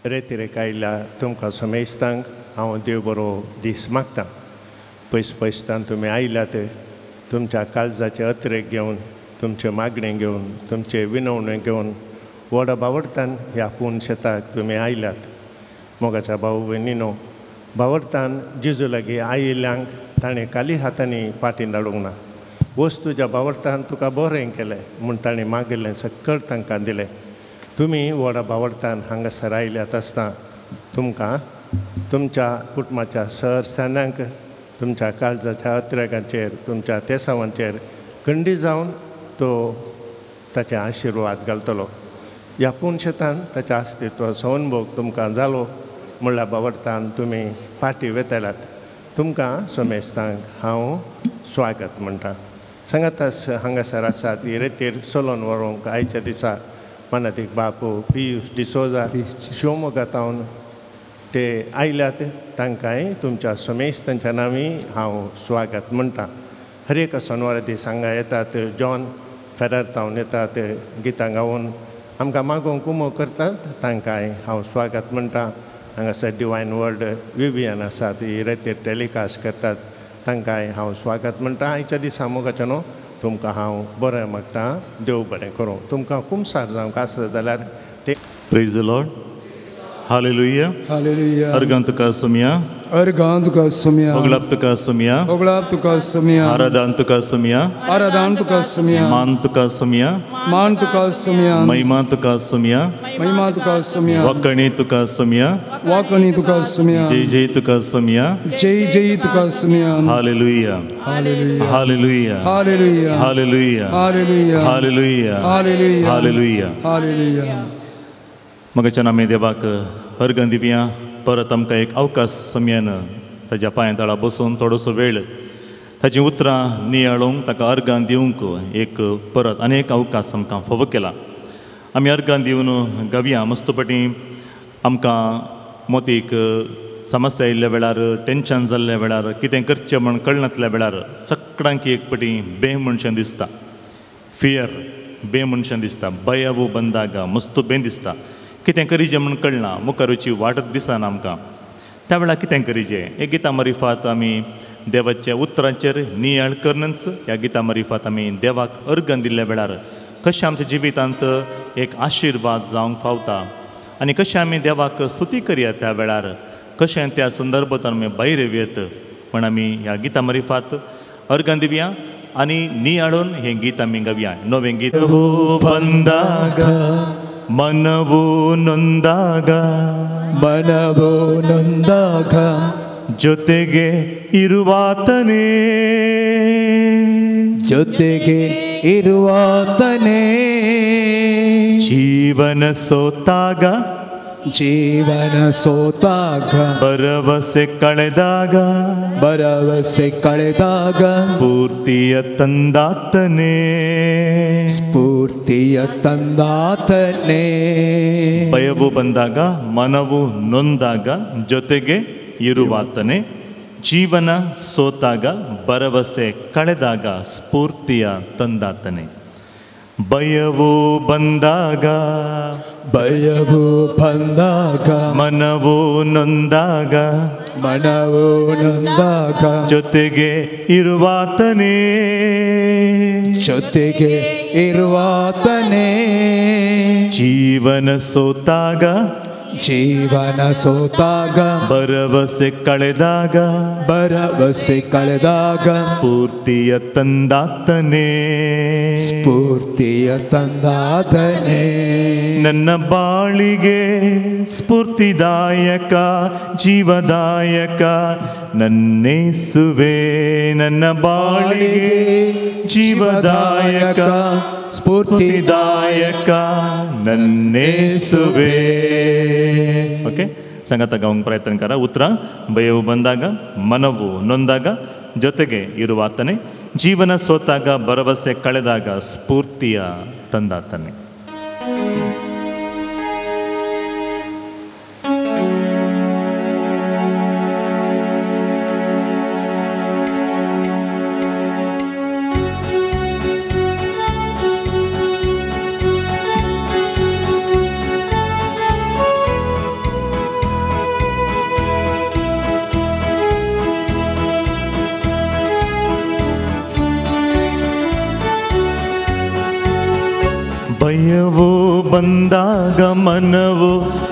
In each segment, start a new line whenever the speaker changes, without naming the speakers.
रेतिरेक आयिल्ल्या तुमकां समेस्तांक हांव देव बरो दीस मागतां. पयस पयसतान तुमी आयल्यात, तुमच्या काळजाचे अत्रेक घेवन, तुमचे मागणें घेवन, तुमचे विनवणें घेवन व्हडा बावडतान ह्या पूर्ण शेताक तुमी आयल्यात. मोगाच्या भाऊ भयणीनो, बावडतान जेजू लागीं आयिल्ल्यांक ताणें खाली हातांनी पाटीं धाडूंक ना. वच तुज्या बावडतान तुका बरें केलें म्हूण ताणें मागिल्लें सकळ तांकां दिलें. तुमी व्हडा बावडतान हांगासर आयल्यात आसतना तुमकां तुमच्या कुटुंबाच्या सर सांद्यांक, तुमच्या काळजाच्या अत्रेगांचेर, तुमच्या तेसावांचेर खंडी जावन तो ताचे आशिर्वाद घालतलो. ह्या पुनशेतान ताच्या अस्तित्वाचो अनुभव तुमकां जालो म्हणल्यार बावडतान तुमी पाटी वेतल्यात. तुमकां सोमेस्तांक हांव स्वागत म्हणटा. सांगातास हांगासर आसा ती रेतीर चलोवन व्हरूंक आयच्या दिसा मनातीक बापू पियूश डिसोजा शिवमोगा ते आयल्यात, तांकांय तुमच्या सोमेस्तांच्या नांवी हांव स्वागत म्हणटा. हर एका सोनवारा दीस हांगा येतात, जॉन फेरार तावन येतात, गितां गावन आमकां मागोवंक उमो करतात, तांकांय हांव स्वागत म्हणटा. हांगासर डिवायन वर्ड विवियन आसा ती रेतीर टेलिकास्ट करतात, तांकांय हांव स्वागत म्हणटा. आयच्या दिसा मोगाच्या न्हू तुमकां हांव बरें मागता, देव बरें करूं. तुमकां कुमसार जावंक आसत जाल्यार ते
प्रेज the Lord. Hallelujah.
Hallelujah.
अर्गां तुका सोमया,
अर्गां तुका सोमया,
ओगलाप तुका सोमया,
ओगलाप तुका सोमया,
आराधान तुका सोमया,
आराधान तुका सोमया,
मान तुका सोमया,
मान तुका सोमया,
महिमा तुका सोमया,
महिमा तुका सोमया,
वाकणी तुका सोमया,
वाकणी तुका सोमया,
जय जय तुका सोमया,
जय जय तुका Somaiya.
Hallelujah.
Hallelujah.
Hallelujah.
Hallelujah.
Hallelujah.
Hallelujah.
Hallelujah.
Hallelujah.
Hallelujah.
Hallelujah.
मगाच्या नामे देवाक अर्गां दिवया. परत आमकां एक अवकाश सम्यान ताज्या पांया तळा बसून थोडोसो वेळ ताचीं उतरां नियाळूंक, ताका अर्गां दिवंक एक परत आनी एक अवकाश आमकां फावो केला. आमी अर्गां दिवन गावया. मस्तपटी आमकां मोतीक समस्या आयिल्ल्या वेळार, टेंशन जाल्ल्या वेळार, कितें करचें म्हूण कळनातल्या वेळार सगळ्यांक एक पटी बे म्हणशें दिसता, फियर बे म्हणशें दिसता, भयावू बंदाग मस्त बे दिसता, कितें करीजें म्हूण कळना, मुखारूची वाटत दिसना आमकां. त्या वेळार कितें करीजें? हे गितां मारिफात आमी देवाच्या उतरांचेर नियाळ करनच ह्या गितां मारिफात आमी देवाक अर्गां दिल्ल्या वेळार कशें आमच्या जिवितांत एक आशिर्वाद जावंक फावता आनी कशें आमी देवाक स्तुती करया त्या वेळार, कशें त्या संदर्भांत आमी भायर येवयेत म्हण आमी ह्या गितां मारिफात अर्गां दिवया आनी नियाळून हें गीत आमी गावया. नवें गीत. ಬಂದಾಗ ಮನವು ನೊಂದಾಗ,
ಮನವು ನೊಂದಾಗ,
ಜೊತೆಗೆ ಇರುವಾತನೇ,
ಜೊತೆಗೆ ಇರುವಾತನೇ,
ಜೀವನ ಸೋತಾಗ,
ಜೀವನ ಸೋತಾಗ,
ಭರವಸೆ ಕಳೆದಾಗ,
ಭರವಸೆ ಕಳೆದಾಗ,
ಸ್ಫೂರ್ತಿಯ ತಂದಾತನೇ,
ಸ್ಫೂರ್ತಿಯ ತಂದಾತನೇ.
ಭಯವು ಬಂದಾಗ, ಮನವು ನೊಂದಾಗ, ಜೊತೆಗೆ ಇರುವಾತನೇ, ಜೀವನ ಸೋತಾಗ, ಭರವಸೆ ಕಳೆದಾಗ, ಸ್ಫೂರ್ತಿಯ ತಂದಾತನೇ. ಭಯವು ಬಂದಾಗ,
ಭಯವು ಬಂದಾಗ,
ಮನವು ನೊಂದಾಗ,
ಮನವು ನೊಂದಾಗ,
ಜೊತೆಗೆ ಇರುವಾತನೇ,
ಜೊತೆಗೆ ಇರುವಾತನೇ,
ಜೀವನ ಸೋತಾಗ,
ಜೀವನ ಸೋತಾಗ,
ಭರವಸೆ ಕಳೆದಾಗ,
ಭರವಸೆ ಕಳೆದಾಗ,
ಸ್ಫೂರ್ತಿಯ ತಂದಾತನೇ,
ಸ್ಫೂರ್ತಿಯ ತಂದಾತನೇ.
ನನ್ನ ಬಾಳಿಗೆ ಸ್ಫೂರ್ತಿದಾಯಕ ಜೀವದಾಯಕ ನನ್ನೇಸುವೆ, ನನ್ನ ಬಾಳಿಗೆ ಜೀವದಾಯಕ ಸ್ಫೂರ್ತಿದಾಯಕ ನನ್ನೇಸುವೆ. ಓಕೆ, ಸಂಗತ ಗಾವಂಗ್ ಪ್ರಯತ್ನ ಕರ. ಉತ್ತರ ಭಯವು ಬಂದಾಗ, ಮನವು ನೊಂದಾಗ, ಜೊತೆಗೆ ಇರುವಾತನೇ, ಜೀವನ ಸೋತಾಗ, ಭರವಸೆ ಕಳೆದಾಗ, ಸ್ಫೂರ್ತಿಯ ತಂದಾತನೇ. ಬಂದಾಗ ಮನವು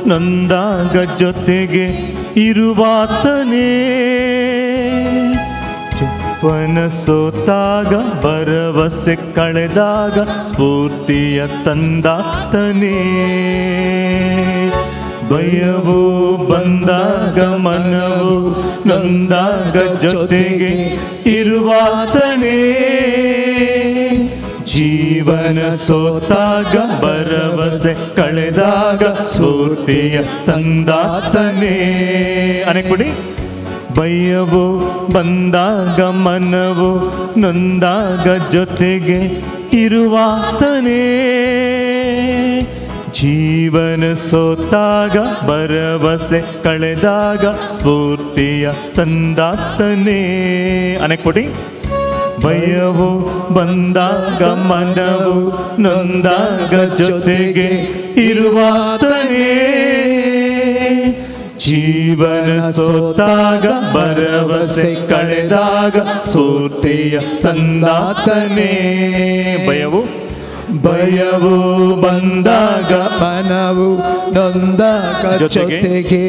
ನೊಂದಾಗ ಜೊತೆಗೆ ಇರುವಾತನೇ. ಚುಪ್ಪನ ಸೋತಾಗ ಭರವಸೆ ಕಳೆದಾಗ ಸ್ಫೂರ್ತಿಯ ತಂದಾತನೇ. ಭಯವು ಬಂದಾಗ ಮನವು ನೊಂದಾಗ ಜೊತೆಗೆ ಇರುವಾತನೇ. ಜೀವನ ಸೋತಾಗ ಭರವಸೆ ಕಳೆದಾಗ ಸ್ಫೂರ್ತಿಯ ತಂದಾತನೇ. ಅನೆಕೊಡಿ. ಭಯವು ಬಂದಾಗ ಮನವು ನೊಂದಾಗ ಜೊತೆಗೆ ಇರುವಾತನೇ. ಜೀವನ ಸೋತಾಗ ಭರವಸೆ ಕಳೆದಾಗ ಸ್ಫೂರ್ತಿಯ ತಂದಾತನೇ. ಅನೆಕೊಡಿ. ಭಯವು ಬಂದಾಗ ಮನವು ನೊಂದಾಗ ಜೊತೆಗೆ ಇರುವಾತನೇ. ಜೀವನ ಸೋತಾಗ ಭರವಸೆ ಕಳೆದಾಗ ಸ್ಫೂರ್ತಿಯ ತಂದಾತನೇ. ಭಯವು ಭಯವು ಬಂದಾಗ
ಮನವು ನೊಂದಾಗ ಜೊತೆಗೆ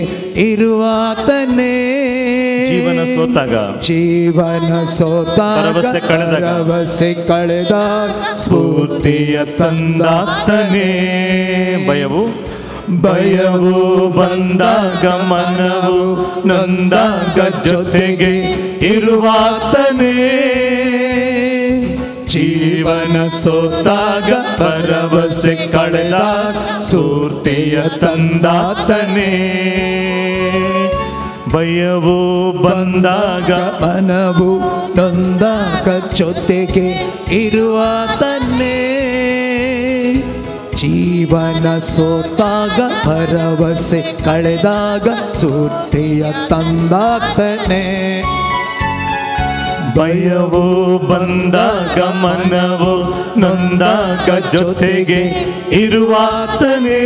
ಇರುವಾತನೇ.
ಜೀವನ ಸೋತಾಗ
ಜೀವನ ಸೋತಾಗ
ಭರವಸೆ ಕಳೆದಾಗ
ಭರವಸೆ ಕಳೆದಾಗ
ಸ್ಫೂರ್ತಿಯ ತಂದಾತನೇ. ಭಯವು ಭಯವು ಬಂದಾಗ ಮನವು ನೊಂದಾಗ ಜೊತೆಗೆ ಇರುವಾತನೇ. ಜೀವನ ಸೋತಾಗ ಭರವಸೆ ಕಳೆದಾಗ ಸ್ಫೂರ್ತಿಯ ತಂದಾತನೇ. ಭಯವು ಬಂದಾಗ
ಮನವು ನೊಂದಾಗ ಜೊತೆಗೆ ಇರುವಾತನೇ. ಜೀವನ ಸೋತಾಗ ಭರವಸೆ ಕಳೆದಾಗ ಸ್ಫೂರ್ತಿಯ ತಂದಾತನೇ.
ಭಯವು ಬಂದಾಗ ಮನವು ನೊಂದಾಗ ಜೊತೆಗೆ ಇರುವಾತನೇ.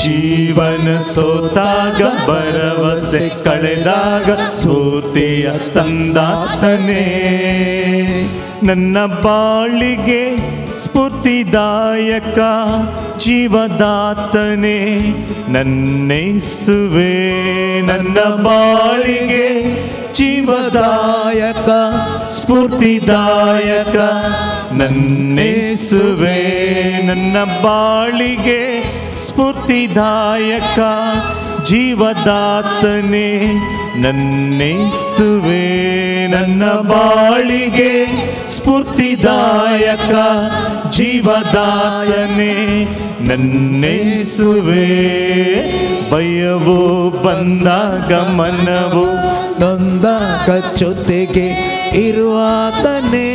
ಜೀವನ ಸೋತಾಗ ಭರವಸೆ ಕಳೆದಾಗ ಸ್ಫೂರ್ತಿಯ ತಂದಾತನೇ. ನನ್ನ ಬಾಳಿಗೆ ಸ್ಫೂರ್ತಿದಾಯಕ ಜೀವದಾತನೇ ನನ್ನೇಸುವೆ. ನನ್ನ ಬಾಳಿಗೆ ಜೀವದಾಯಕ ಸ್ಫೂರ್ತಿದಾಯಕ ನನ್ನೇಸುವೆ. ನನ್ನ ಬಾಳಿಗೆ ಸ್ಫೂರ್ತಿದಾಯಕ ಜೀವದಾತನೇ ನನ್ನೇಸುವೆ. ನನ್ನ ಬಾಳಿಗೆ ಸ್ಫೂರ್ತಿದಾಯಕ ಜೀವದಾತನೇ ನನ್ನೇಸುವೆ. ಭಯವು ಬಂದಾಗ ಮನವು
ನೊಂದಾಗ ಜೊತೆಗೆ ಇರುವಾತನೇ.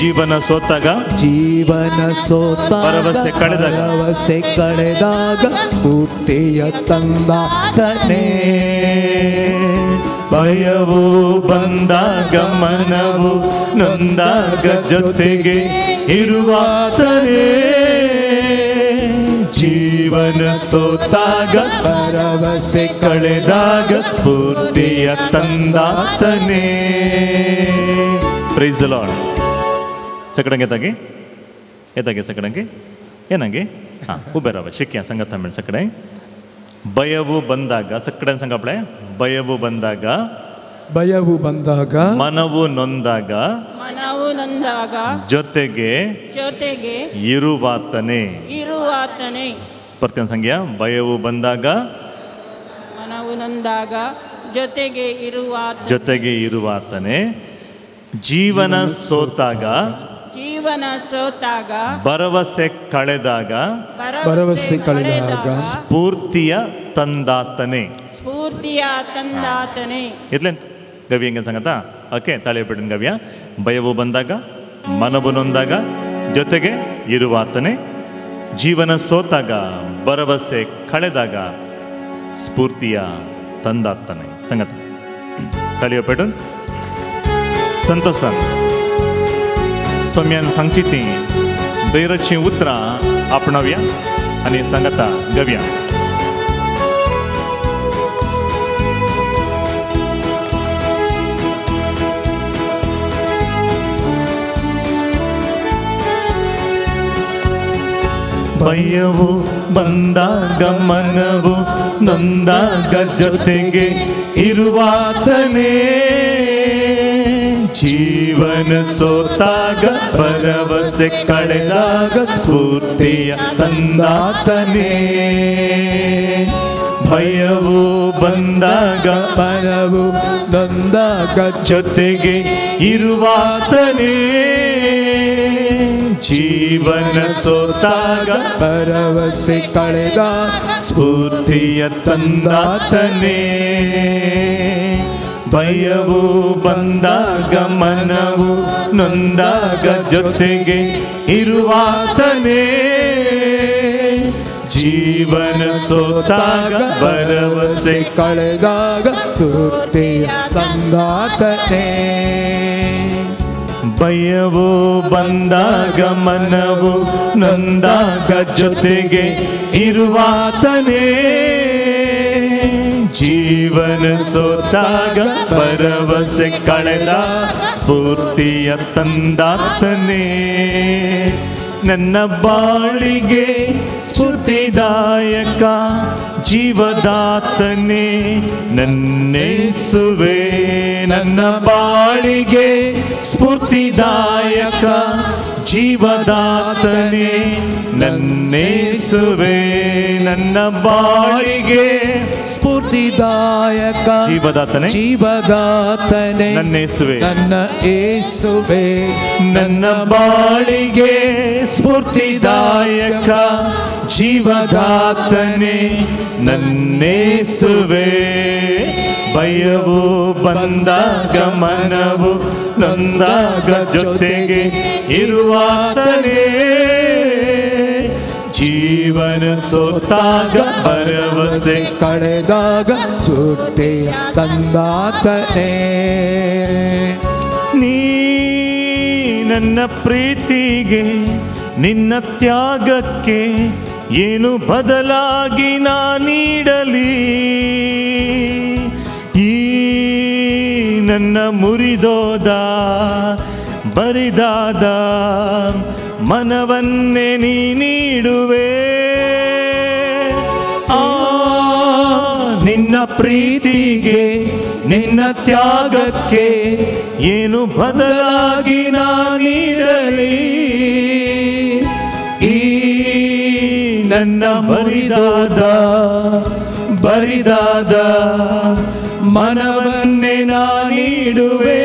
ಜೀವನ ಸೋತಾಗ
ಜೀವನ ಸೋತಾಗ
ಭರವಸೆ ಕಳೆದಾಗ
ಭರವಸೆ ಕಳೆದಾಗ ಸ್ಫೂರ್ತಿಯ ತಂದಾತನೇ.
ಭಯವು ಬಂದಾಗ ಮನವು ನೊಂದಾಗ ಜೊತೆಗೆ ಇರುವಾತನೇ. ಜೀವನ ಸೋತಾಗ
ಭರವಸೆ
ಕಳೆದಾಗ ಸ್ಫೂರ್ತಿಯ ತಂದಾತನೇ. Praise the lord. ಸಕಡಂಗೆ ತಾಗಿ ಎತ್ತಾಗೆ ಸಕಡಂಗೆ ಏನಂಗೆ ಹಾಂ ಉಬೇರವ ಶಿಕ್ಯ ಸಂಗ ತಮಿಳ್ ಸಕಡೆ. ಭಯವು ಬಂದಾಗ ಸಕ್ಕಡೆ ಸಂಗಪ್ಳೆ. ಭಯವು ಬಂದಾಗ
ಭಯವು ಬಂದಾಗ
ಮನವು ನೊಂದಾಗ
ಮನವು ನೊಂದಾಗ
ಜೊತೆಗೆ
ಜೊತೆಗೆ
ಇರುವಾತನೇ
ಇರುವಾತನೇ.
ಪ್ರತಿಯೊಂದು ಸಂಖ್ಯೆ ಭಯವು ಬಂದಾಗ
ಮನವು ನೊಂದಾಗ ಜೊತೆಗೆ ಇರುವ
ಜೊತೆಗೆ ಇರುವಾತನೇ. ಜೀವನ ಸೋತಾಗ
ಜೀವನ ಸೋತಾಗ
ಭರವಸೆ ಕಳೆದಾಗ
ಭರವಸೆ ಕಳೆದಾಗ
ಸ್ಫೂರ್ತಿಯ ತಂದಾತನೇ
ಸ್ಫೂರ್ತಿಯ ತಂದಾತನೇ.
ಇರ್ಲೇಂತ ಗವಿ ಹೆಂಗೆ ಸಂಗತ ಓಕೆ ತಾಳಿ ಬಿಟ್ಟಿನ ಗವ್ಯ. ಭಯವು ಬಂದಾಗ ಮನವು ನೊಂದಾಗ ಜೊತೆಗೆ ಇರುವಾತನೇ. ಜೀವನ ಸೋತಾಗ ಭರವಸೆ ಕಳೆದಾಗ ಸ್ಫೂರ್ತಿಯ ತಂದಾತನೇ. ಸಂಗತ ತಾಳಿಯಪೇಟು ಸಂತೋಷ सौम्यान सांगची ती दैराची उतरां आपणावया आनी सांगता गवया. ಭಯವು ಬಂದಾಗ ಮನವು ನೊಂದಾಗ ಜೊತೆಗೆ ಇರುವಾತನೇ. ಜೀವನ ಸೋತಾಗ ಭರವಸೆ ಕಳೆದಾಗ ಸ್ಫೂರ್ತಿಯ ತಂದಾತನೇ. ಭಯವು ಬಂದಾಗ
ಮನವು ನೊಂದಾಗ
ಜೊತೆಗೆ ಇರುವಾತನೇ. ಜೀವನ ಸೋತಾಗ
ಭರವಸೆ ಕಳೆದ
ಸ್ಫೂರ್ತಿಯ ತಂದಾತನೇ. ಭಯವು ಬಂದಾಗ ಮನವು ನೊಂದಾಗ ಜೊತೆಗೆ ಇರುವಾತನೇ. ಜೀವನ ಸೋತಾಗ ಭರವಸೆ
ಕಳೆದಾಗ ಸ್ಫೂರ್ತಿಯ ತಂದಾತನೇ.
ಭಯವು ಬಂದಾಗ ಮನವು ನೊಂದಾಗ ಜೊತೆಗೆ ಇರುವಾತನೇ. ಜೀವನ ಸೋತಾಗ ಭರವಸೆ ಕಳೆದ ಸ್ಫೂರ್ತಿಯ ತಂದಾತನೇ. ನನ್ನ ಬಾಳಿಗೆ ಸ್ಫೂರ್ತಿದಾಯಕ ಜೀವದಾತನೇ ನನ್ನೇಸುವೆ. ನನ್ನ ಬಾಳಿಗೆ ಸ್ಫೂರ್ತಿದಾಯಕ ಜೀವದಾತನೇ ನನ್ನೇಸುವೆ. ನನ್ನ ಬಾಳಿಗೆ
ಸ್ಫೂರ್ತಿದಾಯಕ
ಜೀವದಾತನೇ
ಜೀವದಾತನೇ
ನನ್ನೇಸುವೆ.
ನನ್ನ ಏಸುವೆ.
ನನ್ನ ಬಾಳಿಗೆ ಸ್ಫೂರ್ತಿದಾಯಕ ಜೀವದಾತನೇ ನನ್ನೇಸುವೆ. ಭಯವು ಬಂದಾಗ ಮನವು ನೊಂದಾಗ ಜೊತೆಗೆ ಇರುವಾತನೇ. ಜೀವನ ಸೋತಾಗ ಭರವಸೆ
ಕಳೆದಾಗ ಸ್ಫೂರ್ತಿಯ ತಂದಾತನೇ.
ನೀ ನನ್ನ ಪ್ರೀತಿಗೆ ನಿನ್ನ ತ್ಯಾಗಕ್ಕೆ ಏನು ಬದಲಾಗಿ ನಾ ನೀಡಲಿ. ಈ ನನ್ನ ಮುರಿದೋದ ಬರಿದಾದ ಮನವನ್ನೇ ನೀ ನೀಡುವೆ. ಆ ನಿನ್ನ ಪ್ರೀತಿಗೆ ನಿನ್ನ ತ್ಯಾಗಕ್ಕೆ ಏನು ಬದಲಾಗಿ ನಾ ನೀಡಲಿ. ಈ ನನ್ನ ಬರಿದಾದ ಬರಿದಾದ ಮನವನ್ನೇ ನಾ ನೀಡುವೆ.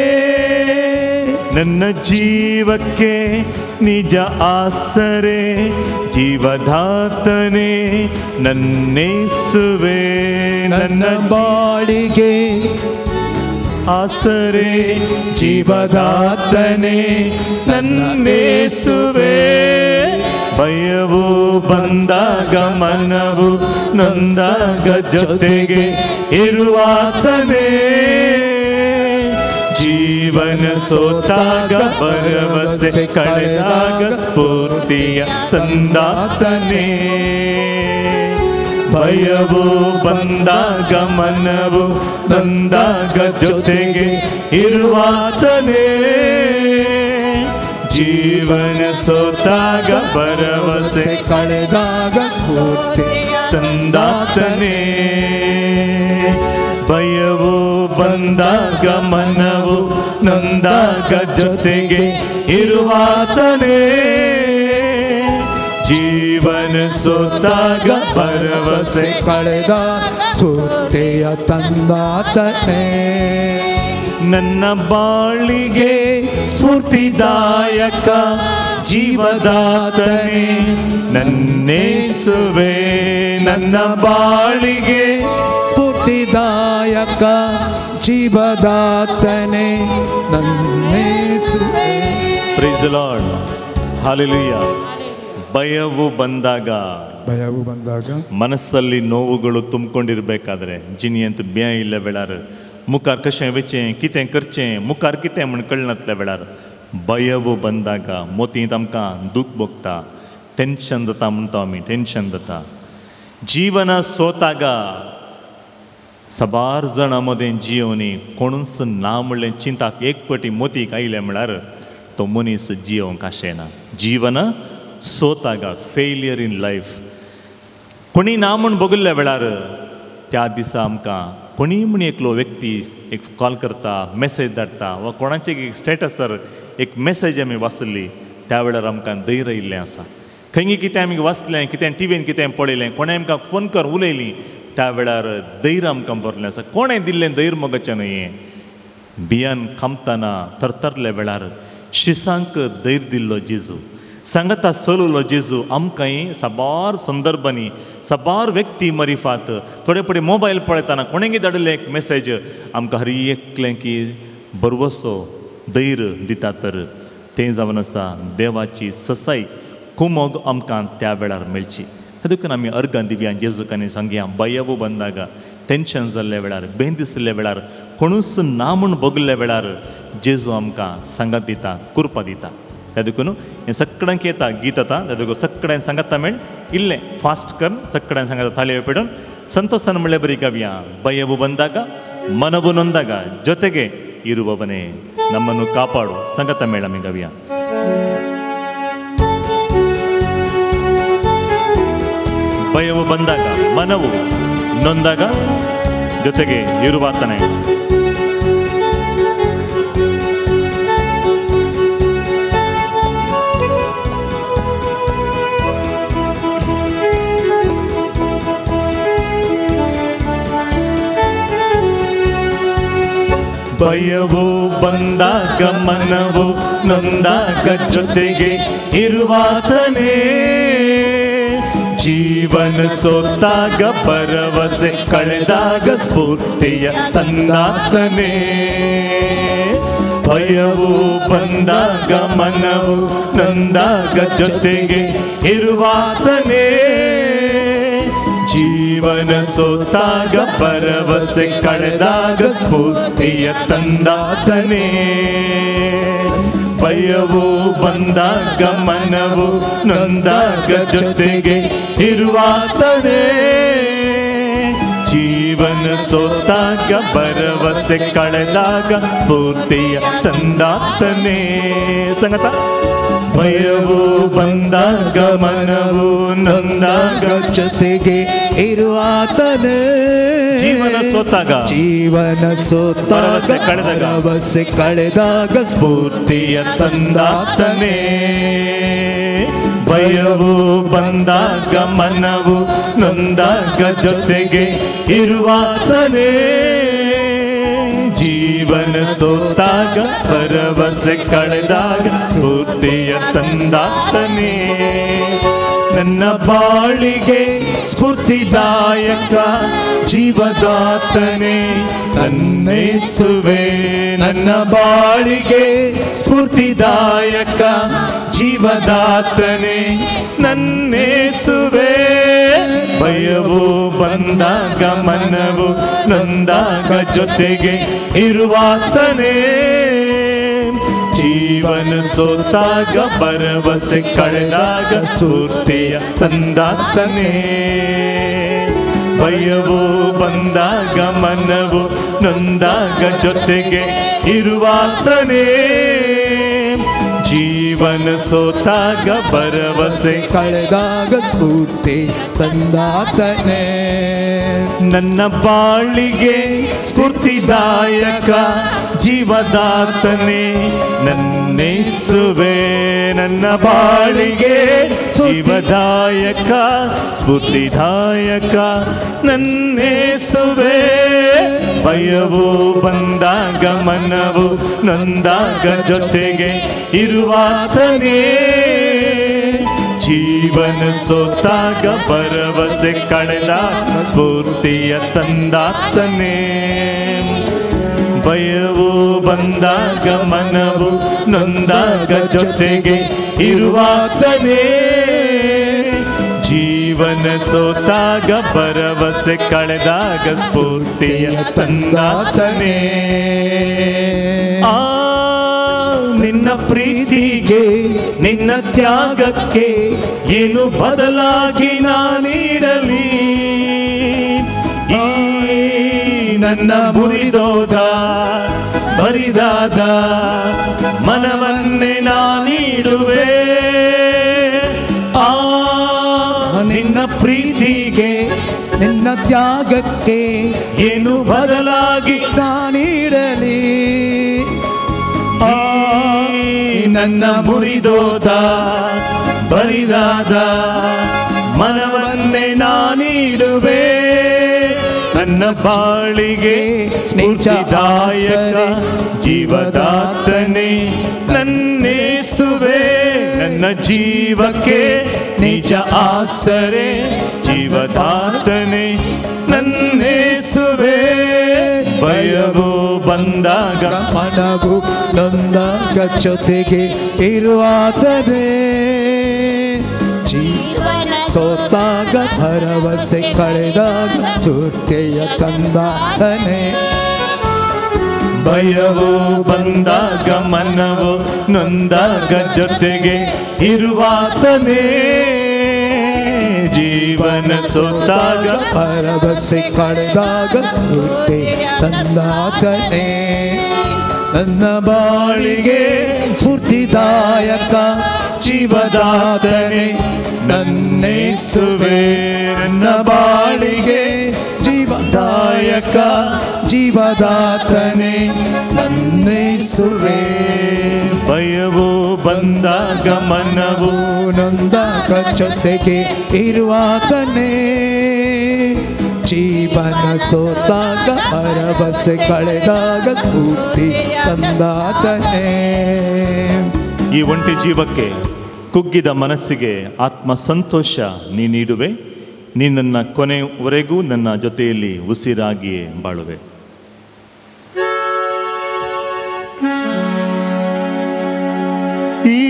ನನ್ನ ಜೀವಕ್ಕೆ ನಿಜ ಆಸರೆ ಜೀವದಾತನೇ ನನ್ನೇಸುವೆ.
ನನ್ನ ಬಾಳಿಗೆ
ಆಸರೆ
ಜೀವದಾತನೇ
ನನ್ನೇಸುವೆ. ಭಯವು ಬಂದಾಗ ಮನವು ನೊಂದಾಗ ಜೊತೆಗೆ ಇರುವಾತನೇ. ಜೀವನ ಸೋತಾಗ ಭರವಸೆ ಕಳೆದಾಗ ಸ್ಫೂರ್ತಿಯ ತಂದಾತನೇ. ಭಯವು ಬಂದಾಗ ಮನವು ನೊಂದಾಗ ಜೊತೆಗೆ ಇರುವಾತನೇ. ಜೀವನ ಸೋತಾಗ ಭರವಸೆ
ಕಳೆದಾಗ ಸ್ಫೂರ್ತಿ
ತಂದಾತನೇ. ಭಯವು ಬಂದಾಗ ಮನವು ನೊಂದಾಗ ಜೊತೆಗೆ ಇರುವಾತನೇ. ಜೀವನ ಸೋತಾಗ ಭರವಸೆ
ಕಳೆದ ಸ್ಫೂರ್ತಿಯ ತಂದಾತನೇ.
ನನ್ನ ಬಾಳಿಗೆ ಸ್ಫೂರ್ತಿದಾಯಕ ಜೀವದಾತನೇ ನನ್ನೇಸುವೆ. ನನ್ನ ಬಾಳಿಗೆ
ಸ್ಫೂರ್ತಿದಾಯಕ ಜೀವದಾತನೇ ನನ್ನೇಸುವೆ.
Praise the Lord. Hallelujah. ಭಯವು ಬಂದಾಗ ಮನಸ್ಸಲ್ಲಿ ನೋವುಗಳು ತುಂಬಿಕೊಂಡಿರಬೇಕಾದ್ರೆ जिनियंत ब्यां इल्ल्या वेळार मुखार कशें वचें कितें करचें मुखार कितें म्हूण कळनातल्या वेळार भयवू ಬಂದಾಗ मोतींत आमकां दूख भोगता, टेन्शन जाता म्हणटा आमी, टेन्शन जाता. जीवन सोतागा साबार जाणां मदें जियोनी कोणूच ना म्हणलें चिंताक एक पटी मोतीक आयलें म्हळ्यार तो मनीस जियोंक आशेना. जीवन सोतागा फेलियर इन लायफ कोणी ना म्हूण बगल्ल्या वेळार त्या दिसा आमकां कोणी म्हूण एकलो व्यक्ती एक कॉल करता, मेसेज धाडटा वा कोणाचे एक स्टेटसार एक मेसेज आमी वाचली त्या वेळार आमकां धैर्य येयल्लें आसा. खंय कितें आमी वाचलें, कितें टिवीन कितें पळयलें, कोणें आमकां फोन कर उलयलीं त्या वेळार धैर्य आमकां भरलें आसा. कोणें दिल्लें धैर्य मगचें न्हय हें भियान खामतना थरथरल्या वेळार शिसांक धैर्य दिल्लो जेजू, सांगाता चलवलो जेजू आमकांय साबार संदर्भांनी साबार व्यक्ती मरिफात थोडे फुडें मोबायल पळयतना कोणेंगी धाडिल्लें एक मेसेज आमकां हर एकलें की भरवसो धैर्य दिता. तर तें जावन आसा देवाची ससाय कुमोग आमकां त्या वेळार मेळची. देखून आमी अर्गां दिवया जेजूक आनी सांगया भयवू बंदागा टेंशन जाल्ल्या वेळार, बेन दिसल्या वेळार, कोणूच ना म्हूण बगल्ल्या वेळार जेजू आमकां सांगात दिता, कृपा दिता. त्या देखून हें सगळ्यांक येता गीत आतां, त्या देखून सगळ्यांक सांगाता मेळ इल्लें फास्ट कर सगळ्यांक सांगाता थाळयो पेटून ಸಂತೋಷನ म्हणले ಬರಿ ಕವಿಯ ಭಯವು ಬಂದಾಗ ಮನವು ನೊಂದಾಗ ಜೊತೆಗೆ ಇರುವವನೇ ನಮ್ಮನ್ನು ಕಾಪಾಡು ಸಂಗತ ಮೇಳಮಿ ಕವಿಯ. ಭಯವು ಬಂದಾಗ ಮನವು ನೊಂದಾಗ ಜೊತೆಗೆ ಇರುವಾತನೇ. ಭಯವು ಬಂದಾಗ ಮನವು ನೊಂದಾಗ ಜೊತೆಗೆ ಇರುವಾತನೇ, ಜೀವನ ಸೋತಾಗ ಭರವಸೆ ಕಳೆದಾಗ ಸ್ಫೂರ್ತಿಯ ತಂದಾತನೇ. ಭಯವು ಬಂದಾಗ ಮನವು ನೊಂದಾಗ ಜೊತೆಗೆ ಇರುವಾತನೇ, ಜೀವನ ಸೋತಾಗ ಭರವಸೆ ಕಳೆದಾಗ ಸ್ಫೂರ್ತಿಯ ತಂದಾತನೇ. ಭಯವು ಬಂದಾಗ ಮನವು ನೊಂದಾಗ ಜೊತೆಗೆ ಇರುವಾತನೇ, ಜೀವನ ಸೋತಾಗ ಭರವಸೆ ಕಳೆದಾಗ ಸ್ಫೂರ್ತಿಯ ತಂದಾತನೇ. ಸಂಗತ ಭಯವು ಬಂದಾಗ ಮನವು ನೊಂದಾಗ
ಜೊತೆಗೆ ಇರುವಾತನೇ,
ಜೀವನ ಸೋತಾಗ
ಜೀವನ ಸೋತಾಗ ಭರವಸೆ ಕಳೆದಾಗ
ಸ್ಫೂರ್ತಿಯ ತಂದಾತನೇ. ಭಯವು ಬಂದಾಗ ಮನವು ನೊಂದಾಗ ಜೊತೆಗೆ ಇರುವಾತನೇ, ಜೀವನ ಸೋತಾಗ ಭರವಸೆ ಕಳೆದಾಗ ಸ್ಫೂರ್ತಿಯ ತಂದಾತನೇ. ನನ್ನ ಬಾಳಿಗೆ ಸ್ಫೂರ್ತಿದಾಯಕ ಜೀವದಾತನೇ ನನ್ನೇಸುವೆ, ನನ್ನ ಬಾಳಿಗೆ ಸ್ಫೂರ್ತಿದಾಯಕ ಜೀವದಾತನೇ ನನ್ನೇಸುವೆ. ಭಯವು ಬಂದಾಗ ಮನವು ನೊಂದಾಗ ಜೊತೆಗೆ ಇರುವಾತನೇ, ಜೀವನ ಸೋತಾಗ ಭರವಸೆ ಕಳೆದಾಗ ಸ್ಫೂರ್ತಿಯ ತಂದಾತನೇ. ಭಯವು ಬಂದಾಗ ಮನವು ನೊಂದಾಗ ಜೊತೆಗೆ ಇರುವಾತನೇ, ಜೀವನ ಸೋತಾಗ ಭರವಸೆ
ಕಳೆದಾಗ ಸ್ಫೂರ್ತಿ ತಂದಾತನೇ.
ನನ್ನ ಬಾಳಿಗೆ ಸ್ಫೂರ್ತಿದಾಯಕ ಜೀವದಾತನೇ ನನ್ನೇಸುವೆ, ನನ್ನ ಬಾಳಿಗೆ ಜೀವದಾಯಕ ಸ್ಫೂರ್ತಿದಾಯಕ ನನ್ನೇಸುವೆ. ಭಯವು ಬಂದಾಗ ಮನವು ನೊಂದಾಗ ಜೊತೆಗೆ ಇರುವಾತನೇ, ಜೀವನ ಸೋತಾಗ ಭರವಸೆ ಕಳೆದಾಗ ಸ್ಫೂರ್ತಿಯ ತಂದಾತನೇ. ಭಯವು ಬಂದಾಗ ಮನವು ನೊಂದಾಗ ಜೊತೆಗೆ ಇರುವಾತನೇ, ಜೀವನ ಸೋತಾಗ ಭರವಸೆ ಕಳೆದಾಗ ಸ್ಫೂರ್ತಿಯ ತಂದಾತನೇ. ಆ ನಿನ್ನ ಪ್ರೀತಿಗೆ ನಿನ್ನ ತ್ಯಾಗಕ್ಕೆ ಏನು ಬದಲಾಗಿ ನಾ ನೀಡಲಿ, ಈ ನನ್ನ ಮುರಿದೋದ ಬರಿದಾದ ಮನವನ್ನೇ ನಾ ನೀಡುವೆ. ಪ್ರೀತಿಗೆ
ನಿನ್ನ ತ್ಯಾಗಕ್ಕೆ
ಏನು ಬದಲಾಗಿ
ನಾನೀಡಲಿ.
ನನ್ನ ಮುರಿದೋದ ಬರಿದಾದ ಮನವನ್ನೇ ನಾನೀಡುವೆ. ನನ್ನ ಬಾಳಿಗೆ ಸ್ಫೂರ್ತಿದಾಯಕ ಜೀವದಾತನೇ ನನ್ನೇಸುವೆ. ನನ್ನ ಜೀವಕ್ಕೆ ನಿಜ ಆಸರೆ ಜೀವದಾತನೇ ನನ್ನೇಸುವೆ. ಭಯವು ಬಂದಾಗ
ಮನವು ನೊಂದಾಗ ಜೊತೆಗೆ ಇರುವಾತನೇ. ಜೀವನ ಸೋತಾಗ ಭರವಸೆ ಕಳೆದಾಗ ಸ್ಫೂರ್ತಿಯ ತಂದಾತನೇ.
ಭಯವು ಬಂದಾಗ ಮನವು ನೊಂದಾಗ ಜೊತೆಗೆ ಇರುವಾತನೇ. ಜೀವನ ಸೋತಾಗ
ಭರವಸೆ ಕಳೆದಾಗ ಸ್ಫೂರ್ತಿ ತಂದಾತನೇ. ನನ್ನ ಬಾಳಿಗೆ ಸ್ಫೂರ್ತಿದಾಯಕ
ಜೀವದಾತನೇ ನನ್ನೇಸುವೆ. ನನ್ನ ಬಾಳಿಗೆ ಜೀವದಾಯಕ
ಜೀವದಾತನೇ ನನ್ನೇಸುವೆ.
ಭಯವು ಬಂದಾಗ ಮನವು
ನೊಂದಾಗ ಜೊತೆಗೆ ಇರುವಾತನೇ. ಜೀವನ ಸೋತಾಗ ಭರವಸೆ ಕಳೆದಾಗ ಸ್ಫೂರ್ತಿ ತಂದಾತನೇ.
ಈ ಒಂಟಿ ಜೀವಕ್ಕೆ ಕುಗ್ಗಿದ ಮನಸ್ಸಿಗೆ ಆತ್ಮ ಸಂತೋಷ ನೀ ನೀಡುವೆ. ನೀ ನನ್ನ ಕೊನೆವರೆಗೂ ನನ್ನ ಜೊತೆಯಲ್ಲಿ ಉಸಿರಾಗಿಯೇ ಬಾಳುವೆ. ಈ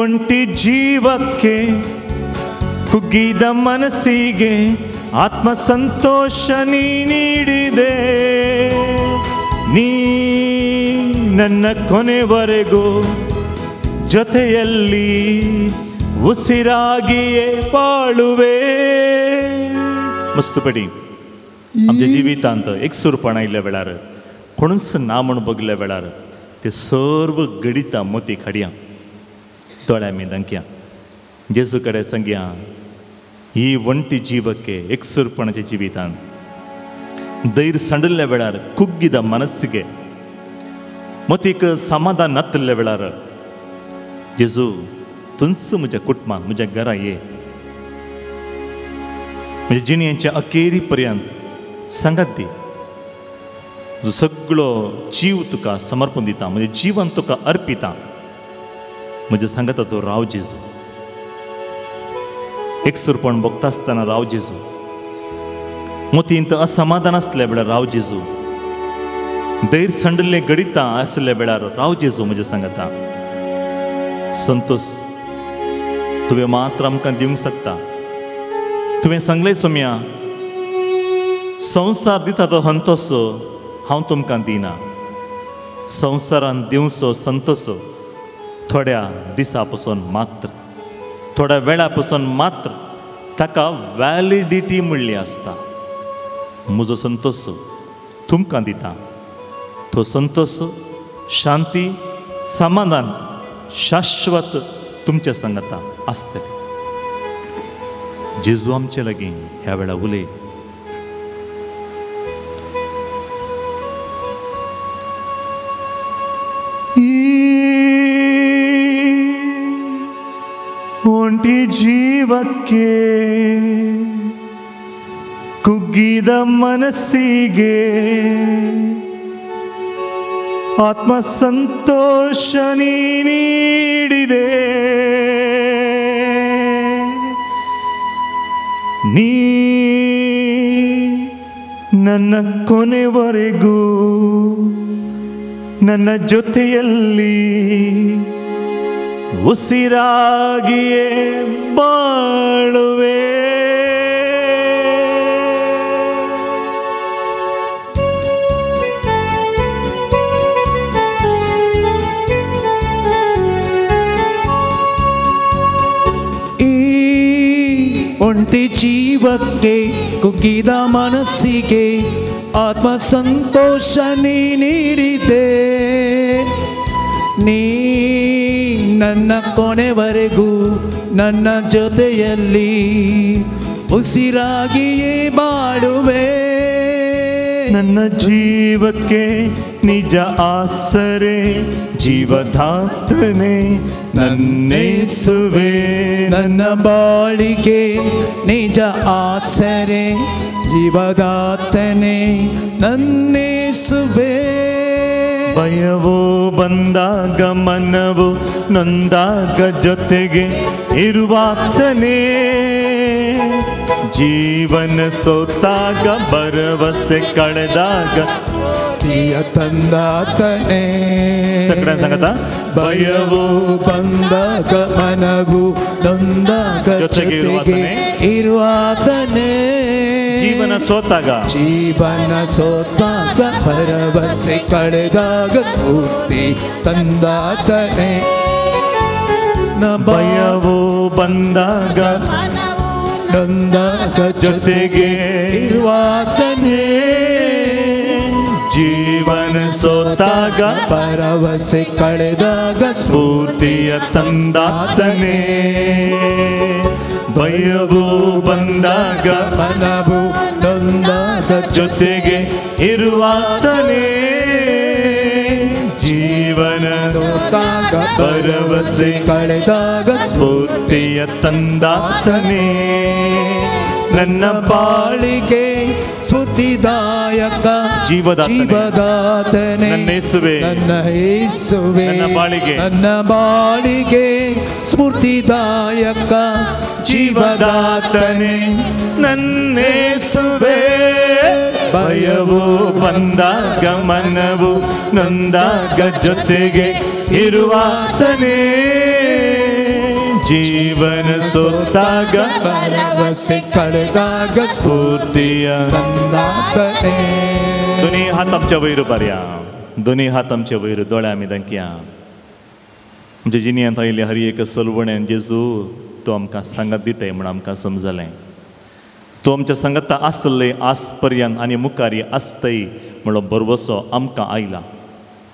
ಒಂಟಿ ಜೀವಕ್ಕೆ ಕುಗ್ಗಿದ ಮನಸ್ಸಿಗೆ ಆತ್ಮ ಸಂತೋಷ ನೀ ನೀಡಿದೆ. ನೀ ನನ್ನ ಕೊನೆವರೆಗೂ ಜೊತೆಯಲ್ಲಿ ಉಸಿರಾಗಿಯೇ ಬಾಳುವೆ. मस्तपटी आमच्या जिवितांत एकसूरपणा आयिल्ल्या वेळार कोणूच ना म्हूण बगल्या वेळार ते सर्व घडितां मोती हाडया दोळ्या आमी दांकया जेजू कडेन सांगया ही ಒಂಟಿ ಜೀವಕ್ಕೆ एकसूरपणाच्या जिवितांत धैर्य सांडिल्ल्या वेळार कुग्गिದ ಮನಸ್ಸಿಗೆ मतीक समाधान नातिल्ल्या वेळार जेजू तुंच म्हज्या कुटुंबान म्हज्या घरा ये म्हज्या जिणेच्या अखेरी पर्यंत सांगात दी जो सगळो जीव तुका समर्पण दिता म्हजें जीवन तुका अर्पिता म्हजें सांगता तो राव जेजू एकसूरपण भोगता आसतना राव जेजू मोतींत असमाधान आसल्या वेळार राव जेजू धैर्य सांडिल्लें घडितां आसल्या वेळार राव जेजू म्हजें सांगता संतोष तुवें मात्र आमकां दिवंक शकता. तुवें सांगलें सोम्या संवसार दिता तो संतोष हांव तुमकां दिना. संवसारान दिवचो संतोष थोड्या दिसा पसून मात्र थोड्या वेळा पसून मात्र ताका वॅलिडिटी म्हणली आसता. म्हजो संतोष तुमकां दिता तो संतोष शांती समाधान शाश्वत तुमच्या सांगता आसतलें. जेजू आमचे लागीं ह्या वेळा उलय. ಒಂಟಿ ಜೀವಕ್ಕೆ ಕುಗ್ಗಿದ ಮನಸ್ಸಿಗೆ ಆತ್ಮ ಸಂತೋಷ ನೀ ನೀಡಿದೆ. ನೀ ನನ್ನ ಕೊನೆವರೆಗೂ ನನ್ನ ಜೊತೆಯಲ್ಲಿ ಉಸಿರಾಗಿಯೇ ಬಾಳುವೆ.
ಈ ಒಂಟಿ ಜೀವಕ್ಕೆ ಕುಗ್ಗಿದ ಮನಸ್ಸಿಗೆ ಆತ್ಮ ಸಂತೋಷ ನೀ ನೀಡಿದೆ. ನೀ ನನ್ನ ಕೊನೆವರೆಗೂ ನನ್ನ ಜೊತೆಯಲ್ಲಿ ಉಸಿರಾಗಿಯೇ ಬಾಳುವೆ.
ನನ್ನ ಜೀವಕ್ಕೆ ನಿಜ ಆಸರೆ ಜೀವದಾತನೇ ನನ್ನೇಸುವೆ.
ನನ್ನ ಬಾಳಿಗೆ ನಿಜ ಆಸರೆ ಜೀವದಾತನೇ ನನ್ನೇಸುವೆ.
ಭಯವೋ ಬಂದಾಗ ಮನವು ನೊಂದಾಗ ಜೊತೆಗೆ ಇರುವಾತನೇ. ಜೀವನ ಸೋತಾಗ ಭರವಸೆ ಕಳೆದಾಗ
ತಂದಾತನೇ.
ಸಂಗತ
ಭಯವೋ ಬಂದಾಗ ಮನವು ನೊಂದಾಗ
ಜೊತೆಗೆ
ಇರುವಾತನೇ.
ಜೀವನ ಸೋತಾಗ
ಜೀವನ ಸೋತಾಗ ಭರವಸೆ ಕಳೆದಾಗ ಸ್ಫೂರ್ತಿ ತಂದಾತನೇ.
ಭಯವೋ ಬಂದಾಗ
ನೊಂದಾಗ
ಜೊತೆಗೆ
ಇರುವಾತನೇ.
ಜೀವನ ಸೋತಾಗ
ಭರವಸೆ ಕಳೆದಾಗ
ಸ್ಫೂರ್ತಿಯ ತಂದಾತನೇ. ಭಯವೂ ಬಂದಾಗ
ಮನವು ನೊಂದಾಗ
ಜೊತೆಗೆ ಇರುವಾತನೇ. ಜೀವನ
ಸೋತಾಗ
ಭರವಸೆ
ಕಳೆದಾಗ
ಸ್ಫೂರ್ತಿಯ ತಂದಾತನೇ. ನನ್ನ
ಬಾಳಿಗೆ ಸ್ಫೂರ್ತಿದಾಯಕ ಜೀವದಾತನೇ
ನನ್ನೇಸುವೆ.
ನನ್ನ ಯೇಸುವೆ.
ನನ್ನ ಬಾಳಿಗೆ
ನನ್ನ ಬಾಳಿಗೆ ಸ್ಫೂರ್ತಿದಾಯಕ
ಜೀವದಾತನೇ ನನ್ನೇಸುವೆ. ಭಯವೂ ಬಂದಾಗ ಮನವು ನೊಂದಾಗ ಜೊತೆಗೆ ಇರುವಾತನೇ. ಜೀವನ ಸೋತಾಗ
ಭರವಸೆ ಕಳೆದಾಗ
ಸ್ಫೂರ್ತಿಯ
ತಂದಾತನೇ.
दोन्ही हात आमच्या वयर उबारया, दोन्ही हात आमच्या वयर, दोळे आमी दाखया. आमच्या जिन्यांत आयिल्ले हर एक सलवण्यान जेजू तो आमकां सांगात दिताय म्हूण आमकां समजलें. तो आमच्या सांगाता आसले आस पर्यंत आनी मुखार आसतय म्हणलो भरवसो आमकां आयला.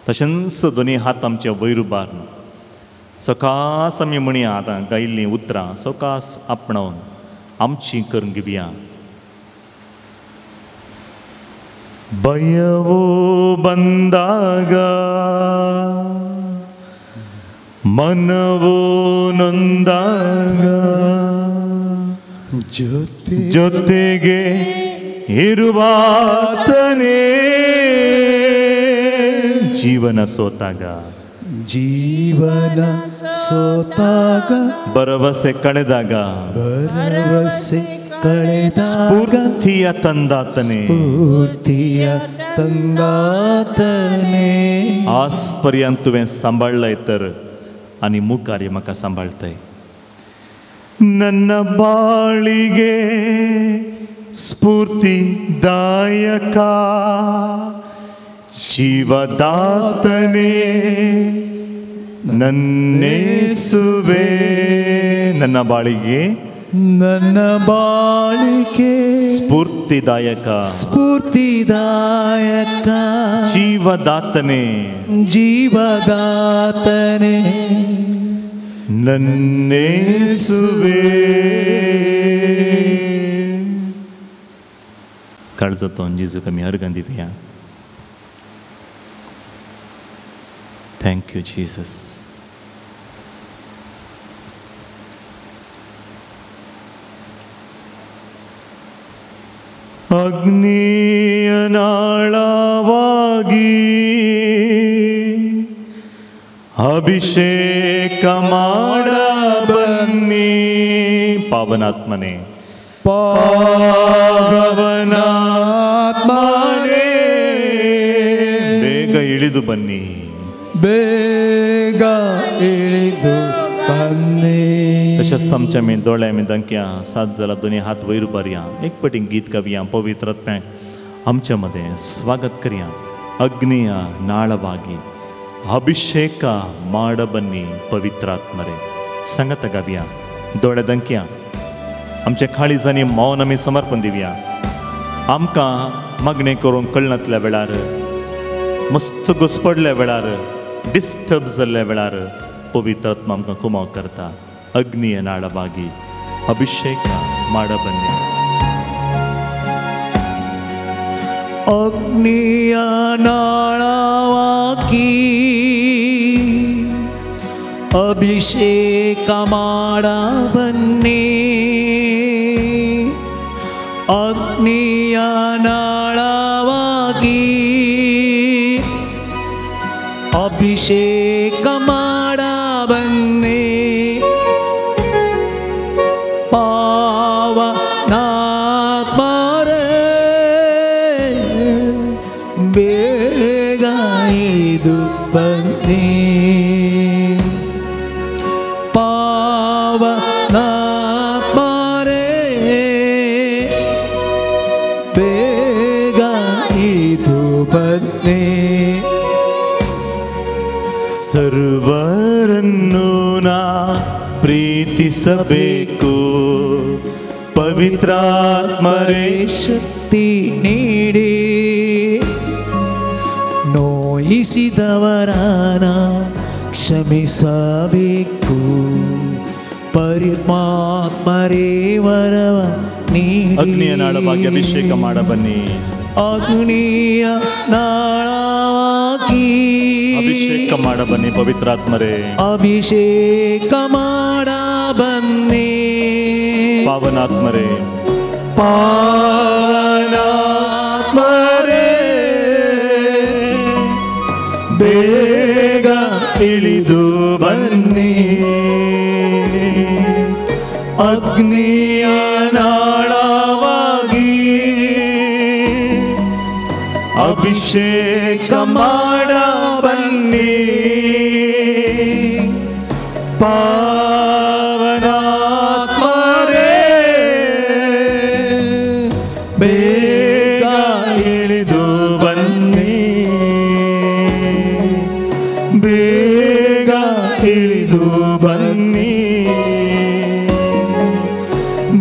तशेंच दोन्ही हात आमचे वयर उबारून सकास आमी म्हणया आतां गायिल्लीं उतरां सकास आपणावन आमची करून घेवया. ಭಯವೋ ಬಂದಾಗ ಮನವೋ ನೊಂದಾಗ ಜೊತೆಗೆ ಇರುವಾತನೇ. ಜೀವನ ಸೋತಾಗ
ಜೀವನ ಸೋತಾಗ
ಭರವಸೆ ಕಳೆದಾಗ
ಭರವಸೆ ಕಳೆದಾಗ
ಸ್ಫೂರ್ತಿಯ ತಂದಾತನೇ
ಸ್ಫೂರ್ತಿಯ ತಂದಾತನೇ.
आज पर्यंत तुवें सांबाळ्ळय तर आनी मुखार म्हाका सांबाळतय. ನನ್ನ ಬಾಳಿಗೆ ಸ್ಫೂರ್ತಿದಾಯಕ ಜೀವದಾತನೇ ನನ್ನೇಸುವೆ. ನನ್ನ ಬಾಳಿಗೆ
ನನ್ನ ಬಾಳಿಗೆ
ಸ್ಫೂರ್ತಿದಾಯಕ
ಸ್ಫೂರ್ತಿದಾಯಕ
ಜೀವದಾತನೇ
ಜೀವದಾತನೇ
ನನ್ನೇಸುವೆ. काळजांतून जेजूक आमी अर्गां दिवया. Thank you Jesus. ಅಗ್ನಿಯ ನಾಳವಾಗಿ ಅಭಿಷೇಕ ಮಾಡ ಬನ್ನಿ ಪಾವನಾತ್ಮನೇ ಪಾವನಾತ್ಮನೇ ಬೇಗ ಇಳಿದು ಬನ್ನಿ
ಬೇಗ ಇಳಿದು ಬನ್ನಿ.
तशेंच आमच्या आमी दोळे आमी दाखया सात जाला दोनी हात वयर उबारया एक पटी गीत गावया पवित्र आत्म्याक आमच्या मदें स्वागत करया. ಅಗ್ನಿಯ ನಾಳವಾಗಿ ಅಭಿಷೇಕ ಮಾಡ ಬನ್ನಿ ಪವಿತ್ರಾತ್ಮರೇ. ಸಂಗತ गावया दोळे दाखया आमच्या काळीजांनी मौन आमी समर्पण दिवया. आमकां मागणें करूंक कळनातल्या वेळार मस्त घुसपडल्या वेळार डिस्टर्ब जाल्ल्या वेळार पवित्र आत्मा आमकां कुमाव करता. ಅಗ್ನಿಯ ನಾಳವಾಗಿ ಅಭಿಷೇಕ ಮಾಡಬನ್ನಿ.
ಅಗ್ನಿಯ ನಾಳವಾಗಿ ಅಭಿಷೇಕ ಮಾಡಬನ್ನಿ, ಅಗ್ನಿಯ ನಾಳವಾಗಿ ಅಭಿಷೇಕ ಮಾಡಬನ್ನಿ, ಪಾವನಾತ್ಮರೇ ಬೇಗ ಇದು ಬನ್ನಿ, ಪಾವನಾತ್ಮರೇ ಬೇಗ ಇದು ಬನ್ನಿ.
ಸರ್ವರನ್ನು ನಾ ಪ್ರೀತಿಸಬೇಕು, ಪವಿತ್ರಾತ್ಮರೇ
ಶಕ್ತಿ ನೀಡಿ, ನೋಯಿಸಿದವರನ ಕ್ಷಮಿಸಬೇಕು, ಪರಿಮಾತ್ಮರೇ ವರವ ನೀಡಿ.
ಅಗ್ನಿಯ ನಾಳವಾಗಿ ಅಭಿಷೇಕ ಮಾಡಬನ್ನಿ,
ಅಗ್ನಿಯ ನಾಳವಾಗಿ
ಅಭಿಷೇಕ ಮಾಡಬನ್ನಿ, ಪವಿತ್ರಾತ್ಮರೇ
ಅಭಿಷೇಕ ಮಾಡಬನ್ನಿ,
ಪಾವನಾತ್ಮರೇ
ಪಾವನಾತ್ಮರೇ
ಬೇಗ ಇಳಿದು ಬನ್ನಿ, ಅಗ್ನಿಯ ನಾಳವಾಗಿ ಅಭಿಷೇಕ ಮಾಡಬನ್ನಿ, ಪಾವನಾತ್ಮರೇ ಬೇಗ ಇಳಿದು ಬನ್ನಿ, ಬೇಗ ಇಳಿದು ಬನ್ನಿ,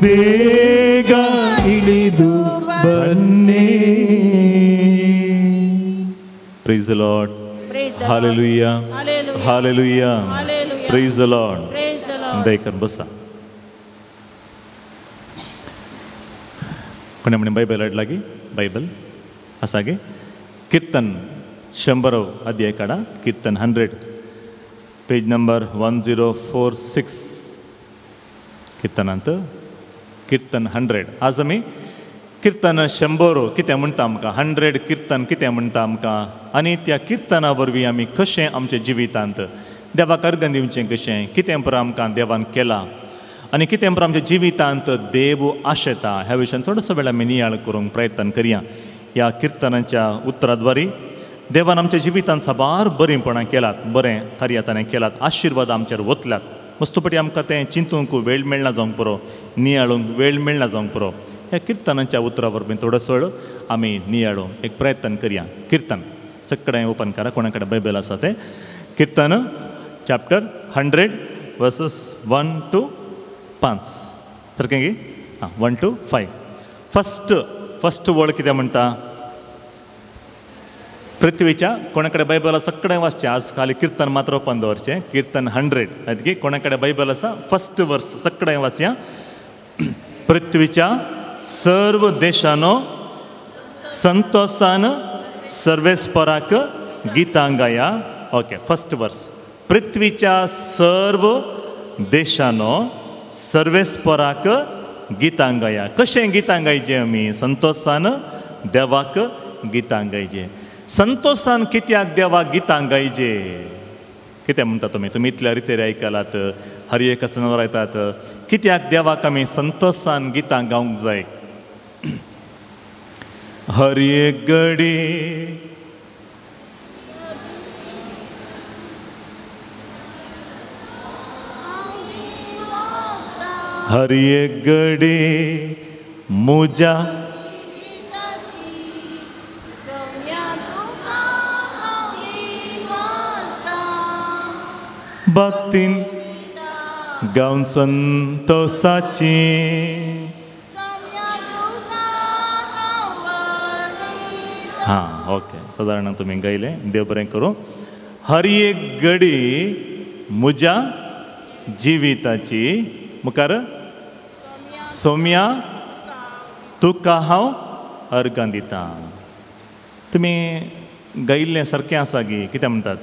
ಬೇಗ
ಇಳಿದು ಬನ್ನಿ.
Praise the Lord. Hallelujah. Hallelujah. Praise the Lord. ದಯಕರ್ ಬಸ್ಸ ಕೊನೆ ಮನೆ ಬೈಬಲ್ ಅಡ್ಲಾಗಿ ಬೈಬಲ್ ಅಸಾಗೆ ಕೀರ್ತನ್ 100 ಅಧ್ಯಾಯ ಕಡ, ಕೀರ್ತನ್ 100 ಪೇಜ್ ನಂಬರ್ 1046 ಕೀರ್ತನ್ ಅಂತ ಕೀರ್ತನ್ 100. ಆಜಮಿ कीर्तन 100 कितें म्हणटा आमकां, 100 कीर्तन कितें म्हणटा आमकां आनी त्या किर्तना वरवीं आमी कशें आमच्या जिवितांत देवाक अर्गन दिवचें, कशें कितें पळय आमकां देवान केलां आनी कितें पळय आमच्या जिवितांत देव आशेता ह्या विशयान थोडोसो वेळ आमी नियाळ करूंक प्रयत्न करया. ह्या किर्तनाच्या उतराद्वारी देवान आमच्या जिवितांत साबार बरेंपणां केलात, बरें कार्य ताणें केलात, आशिर्वाद आमचेर वतल्यात. वस्तुपटी आमकां तें चिंतूंक वेळ मेळना जावंक पुरो, नियाळूंक वेळ मेळना जावंक पुरो. ह्या किर्तनाच्या उतरा वरवीं थोडोसो वेळ आमी नियाळूंक एक प्रयत्न करया. किर्तन सगळें ओपन करा, कोणा कडेन बायबल आसा तें. किर्तन चॅप्टर 100 वर्सस 1 to 5 सारकें गी? आं, 1 to 5. फस्ट वळ कितें म्हणटा? पृथ्वीच्या कोणा कडेन बायबल आसा सगळें वाचचें. आज खाली किर्तन मात्र ओपन दवरचें. किर्तन 100 की कोणा कडेन बायबल आसा फस्ट वर्स सगळें वाचया. पृथ्वीच्या सर्व देशानो संतोषान सर्वेस्पराक गीतां गाया. ओके, फस्ट वर्स. पृथ्वीच्या सर्व देशानो सर्वेस्पराक गीतां गाया. कशें गीतां गायचें आमी? संतोषान देवाक गीतां गायचें. संतोषान कित्याक देवाक गितां गायचे? कितें म्हणटा तुमी? तुमी इतल्या रितेर आयकलात, हर एक सनवार येतात. कित्याक देवाक आमी संतोषान गितां गावंक जाय? हर एक घडी हर एक घडी मुजा भक्तीन गावन संतोषाची. हां, ओके, सादारण तुमी गायलें. देव बरें करूं. हर एक घडी मुजा जिविताची मुखार सोम्या तुका हांव अर्गां दिता. तुमी गायिल्लें सारकें आसा गी? कितें म्हणटात?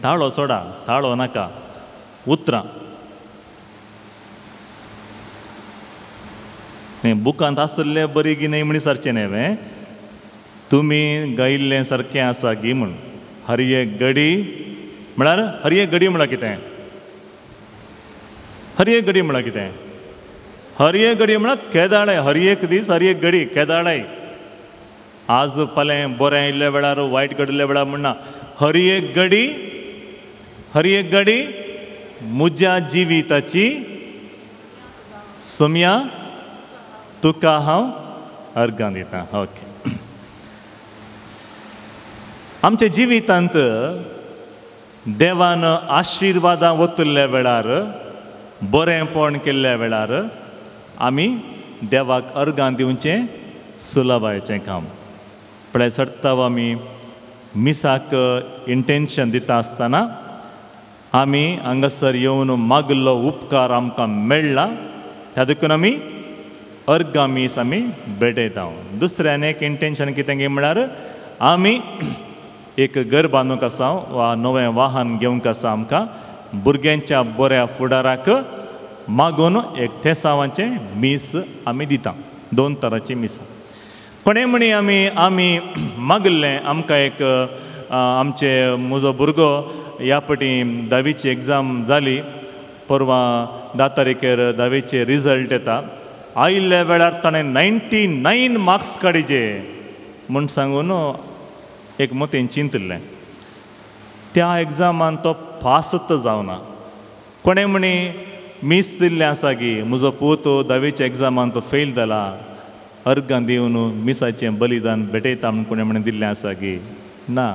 ताळो सोडा, ताळो नाका, उतरां. बुकांत आसले बरी गी न्हय म्हणी सारचें न्हय वे. तुमी गायिल्लें सारकें आसा गी म्हूण. हर एक गडी म्हळ्यार हर एक गडी म्हळ्यार कितें? हर एक गडी म्हळ्यार कितें? हर एक गडी म्हळ्यार केदाळाय, हर एक दीस हर एक गडी केदाळाय. आज फाल्यां बरें आयिल्ल्या वेळार वायट घडिल्ल्या वेळार म्हणना, हर एक गडी, हर एक गडी म्हज्या जिविताची सोम्या तुका हांव अर्गां दिता. ओके. आमच्या जिवितांत देवान आशिर्वादां ओतुल्ल्या वेळार, बरेंपण केल्ल्या वेळार आमी देवाक अर्गां दिवचें सुलभायेचें काम. पळय चडताव आमी मिसाक इंटेन्शन दिता आसतना आमी हांगासर येवन मागलो उपकार आमकां मेळ्ळा, त्या देखून आमी अर्गां मीस आमी भेटयता. दुसऱ्यान एक इंटेन्शन कितें गे म्हळ्यार आमी एक घर बांदूंक आसा वा नवें वाहन घेवंक आसा, आमकां भुरग्यांच्या बऱ्या फुडाराक मागून एक थेसांवाचें मीस आमी दिता. दोन तरांचीं मिसां. कोणें म्हणी आमी आमी मागलें आमकां एक आमचे म्हजो भुरगो ह्या पटी धावीची एग्जाम जाली, परवां 10 तारखेर धावेचे रिजल्ट येता, आयिल्ल्या वेळार ताणें 99 मार्क्स काडिचे म्हूण सांगून एक मतीन चिंतिल्लें. त्या एग्जामान तो पासत जावना. कोणें म्हणी मीस दिल्लें आसा की म्हजो पूत धावेच्या एग्जामान तो फेल जाला, अर्गां दिवन मिसाचें बलिदान भेटयता म्हूण कोणें म्हणी दिल्लें आसा की ना.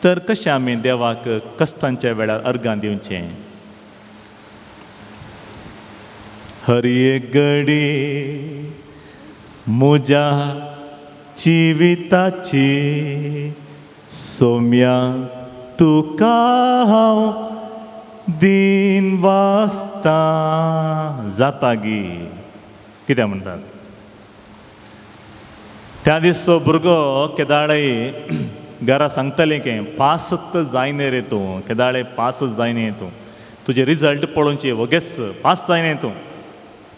तर कशें आमी देवाक कश्टांच्या वेळार अर्गां दिवचें? हर एक गडी म्हज्या जिविताची सोम्या तुका हांव दिन वाचता. जाता गी? कितें म्हणटात? त्या दीस तो भुरगो केदाळे घरा सांगतालें की पासत जायना रे तूं, केदाळे पासत जायना तूं, तुजें रिजल्ट पळोवचें वगेच पास जायना तूं,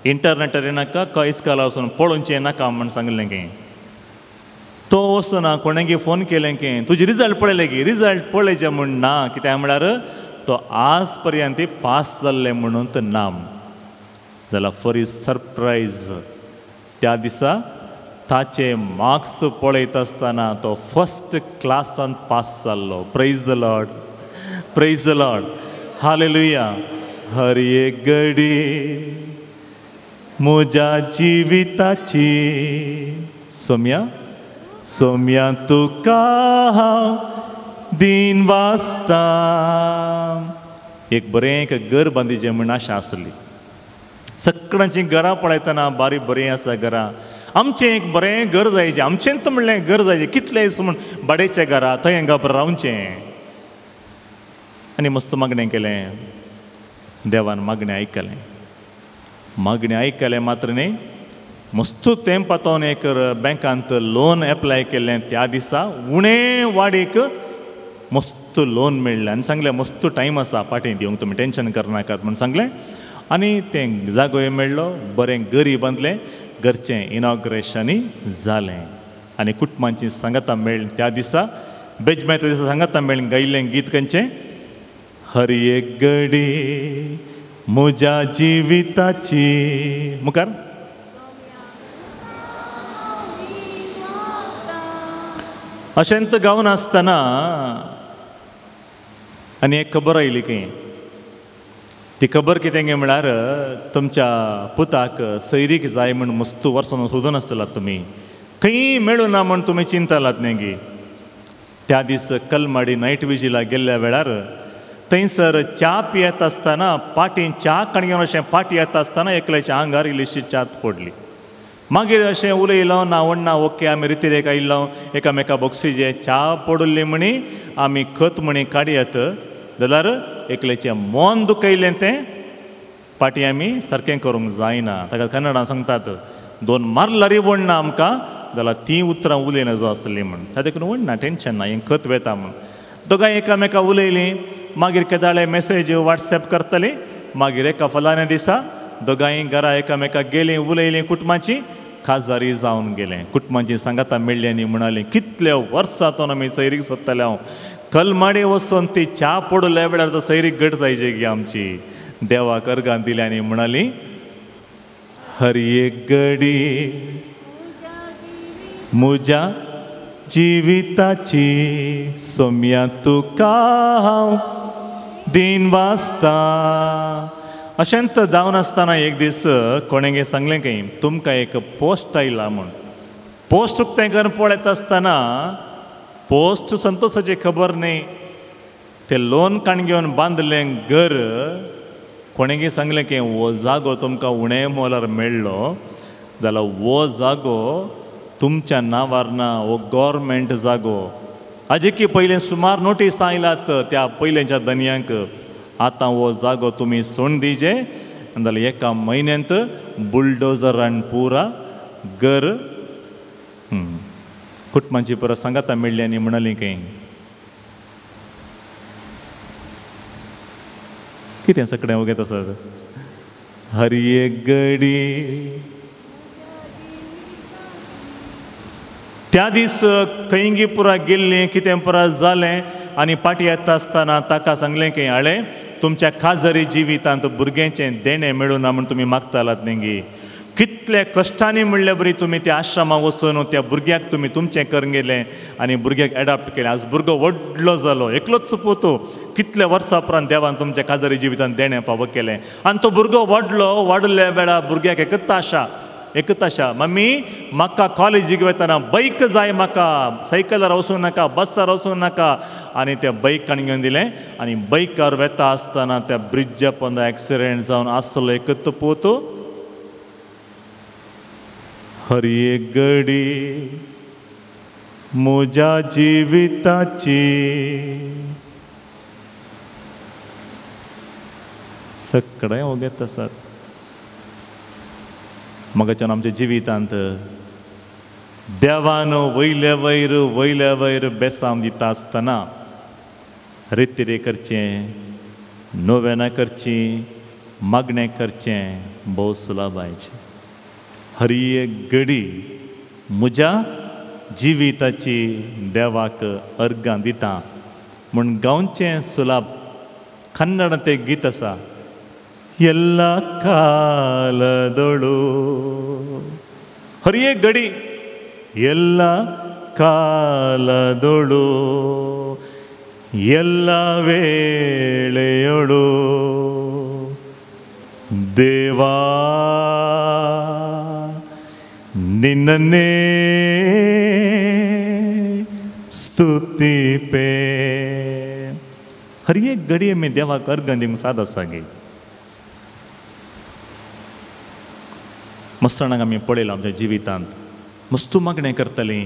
इंटरनेटार नाका का इस्कॉला वचून पळोवचें नाका म्हूण सांगलें की. तो वचना कोणें फोन केलें की तुजें रिजल्ट पळयलें की, रिजल्ट पळयचें म्हूण ना, कित्याक म्हळ्यार तो आज पर्यंत पास जाल्लें म्हणून तो ना. जाल्यार फॉर is surprise त्या दिसा ताचे मार्क्स पळयता आसतना तो फर्स्ट क्लासान पास जाल्लो. Praise the Lord, praise the Lord, hallelujah. हर एक गडी म्हज्या जिविताची सोम्या सोम्या तुका हांव दिन वाचता. एक बरें एक घर बांदिचें म्हूण आशा आसली. सगळ्यांचीं घरां पळयतना बारीक बरीं आसा घरां, आमचें एक बरें घर जायचें, आमचेंच म्हणलें घर जायचें, कितलें दीस म्हूण भाड्याच्या घरा थंय हांगा रावचें. आनी मस्त मागणें केलें, देवान मागणें आयकलें. मागणें आयकलें मात्र न्ही, मस्त तेंप पातोवन एक बँकांत लोन एप्लाय केल्लें. त्या दिसा उणें वाडीक मस्त लोन मेळ्ळें आनी सांगलें मस्त टायम आसा पाटी दिवंक, तुमी टेंशन करनाकात म्हूण सांगलें. आनी तें जागोय मेळ्ळो, बरें गरी बांदलें, घरचें इनॉग्रेशनूय जालें आनी कुटुंबांची सांगातां मेळ्ळी. त्या दिसा बेजम्या दिसा सांगातां मेळ्ळी, गायिल्लें गीत खंयचें? हर एक गडी म्हज्या जिविताची मुखार अशेंच गावन आसतना आनी एक खबर आयली की ती खबर कितें गे म्हळ्यार तुमच्या पुताक सैरीक जाय म्हूण मस्त वर्सां सोदून आसतलात तुमी, खंय मेळूना म्हूण तुमी चिंतालात न्ही गी. त्या दीस कलमाडी नायट विजीला गेल्ल्या वेळार थंयसर च्या पियेत आसतना पाटी च्या कणगेवन अशें पाटी येता आसतना एकल्याच्या आंगार इल्लीशी च्यात पडली. मागीर अशें उलयलो ना वण्णा ओके आमी रितीरेक आयिल्लो एकामेका बोक्सीजे च्या पडुल्ली म्हणी आमी खत म्हणी काडयत. जाल्यार एकल्याचें मन दुखयलें तें पाटी आमी सारकें करूंक जायना. ताका कन्नडान सांगतात दोन मारल्यारय वडना आमकां जाल्यार तीं उतरां उलयना जो आसलीं म्हूण. ताका देखून वडना, टेंशन ना, हें खत वेता म्हूण. दोगांय एकामेका उलयलीं, मागीर केदाळे मेसेज वॉट्सएप करतलीं, मागीर एका फलाण्या दिसा दोगांय घरा एकामेका गेलीं, उलयलीं, कुटुंबाची खाजारी जावन गेलें. कुटुंबाची सांगाता मेळ्ळी आनी म्हणाली कितल्या वर्सां तो आमी सैरीक सोदताले हांव कलमाडे वचून ती च्या पडल्या वेळार तो सैरीक घट जायची गी आमची. देवाक अर्गां दिली आनी म्हणाली हर एक घडी म्हज्या जिविताची सोम्या तुका हांव दिन वाचता. अशेंच जावन आसतना एक दीस कोणें सांगलें की तुमकां एक पोस्ट आयला म्हूण. पोस्ट उक्तें करून पळयता आसतना पोस्ट संतोषाची खबर न्ही, ते लोन काण घेवन बांदलें घर. कोणें सांगलें की हो जागो तुमकां उणें मोलार मेळ्ळो जाल्यार हो जागो तुमच्या नांवार ना, हो गोवोरमेंट जागो. हाजे पयलें सुमार नोटीस आयलात त्या पयलेंच्या धनयांक, आतां हो जागो तुमी सोड दिजे जाल्यार एका म्हयन्यांत बुलडोजरान पुरा घर. कुटुंबाची परत सांगाता मेळ्ळी आनी म्हणाली की कितें सगळें वगेत आसत हर एक घडी. त्या दीस खंयगी पुरा गेल्लें कितें पुरा जालें आनी पाटी येता आसतना ताका सांगलें की हाळे तुमच्या खाजरी जिवितांत भुरग्यांचें देणें मेळूना म्हूण तुमी मागतालात न्ही, कितले कश्टांनी म्हणले बरी तुमी त्या आश्रमाक वचून त्या भुरग्याक तुमी तुमचें करून गेलें आनी भुरग्याक एडॉप्ट केलें. आज भुरगो व्हडलो जालो, एकलोच पुतो, कितल्या वर्सां उपरांत देवान तुमच्या खाजरी जिवितांत देणें फावो केलें. आनी तो भुरगो व्हडलो, वाडल्या वेळार भुरग्याक एकच आशा, एकच आशा, मम्मी म्हाका कॉलेजीक वतना बायक जाय, म्हाका सायकलार वचूं नाका, बसार वचूं नाका. आनी त्या बायक काण घेवन दिलें आनी बायकार वेता आसतना त्या ब्रिजा पोंदा एक्सिडेंट जावन आसलो एकच पोतो. हर एक घडी म्हज्या जिविताची सगळें वगेत आसात. मगाच्यान आमच्या जिवितांत देवान वयले वयर वयले वयर बेसांव दिता आसतना रितिरे करचें, नोवेनां करचीं, मागणें करचें भोव सुलाभायचें. हर एक घडी म्हज्या जिविताची देवाक अर्गां दिता म्हूण गांवचें सुलाभ कन्नडांत एक गीत आसा, ಎಲ್ಲ ಕಾಲದೊಳು ಹರಿಯೇ ಗಡಿ ಎಲ್ಲ ಕಾಲದೊಳು ಎಲ್ಲ ವೇಳೆಯೊಳು ದೇವಾ ನಿನ್ನನ್ನೇ ಸ್ತುತಿಪೆ. हर एक घडये मी देवाक अर्गां दिवंक साद आसा गे. मस्ताणाक आमी पळयलां आमच्या जिवितांत मस्तू मागणें करतलीं,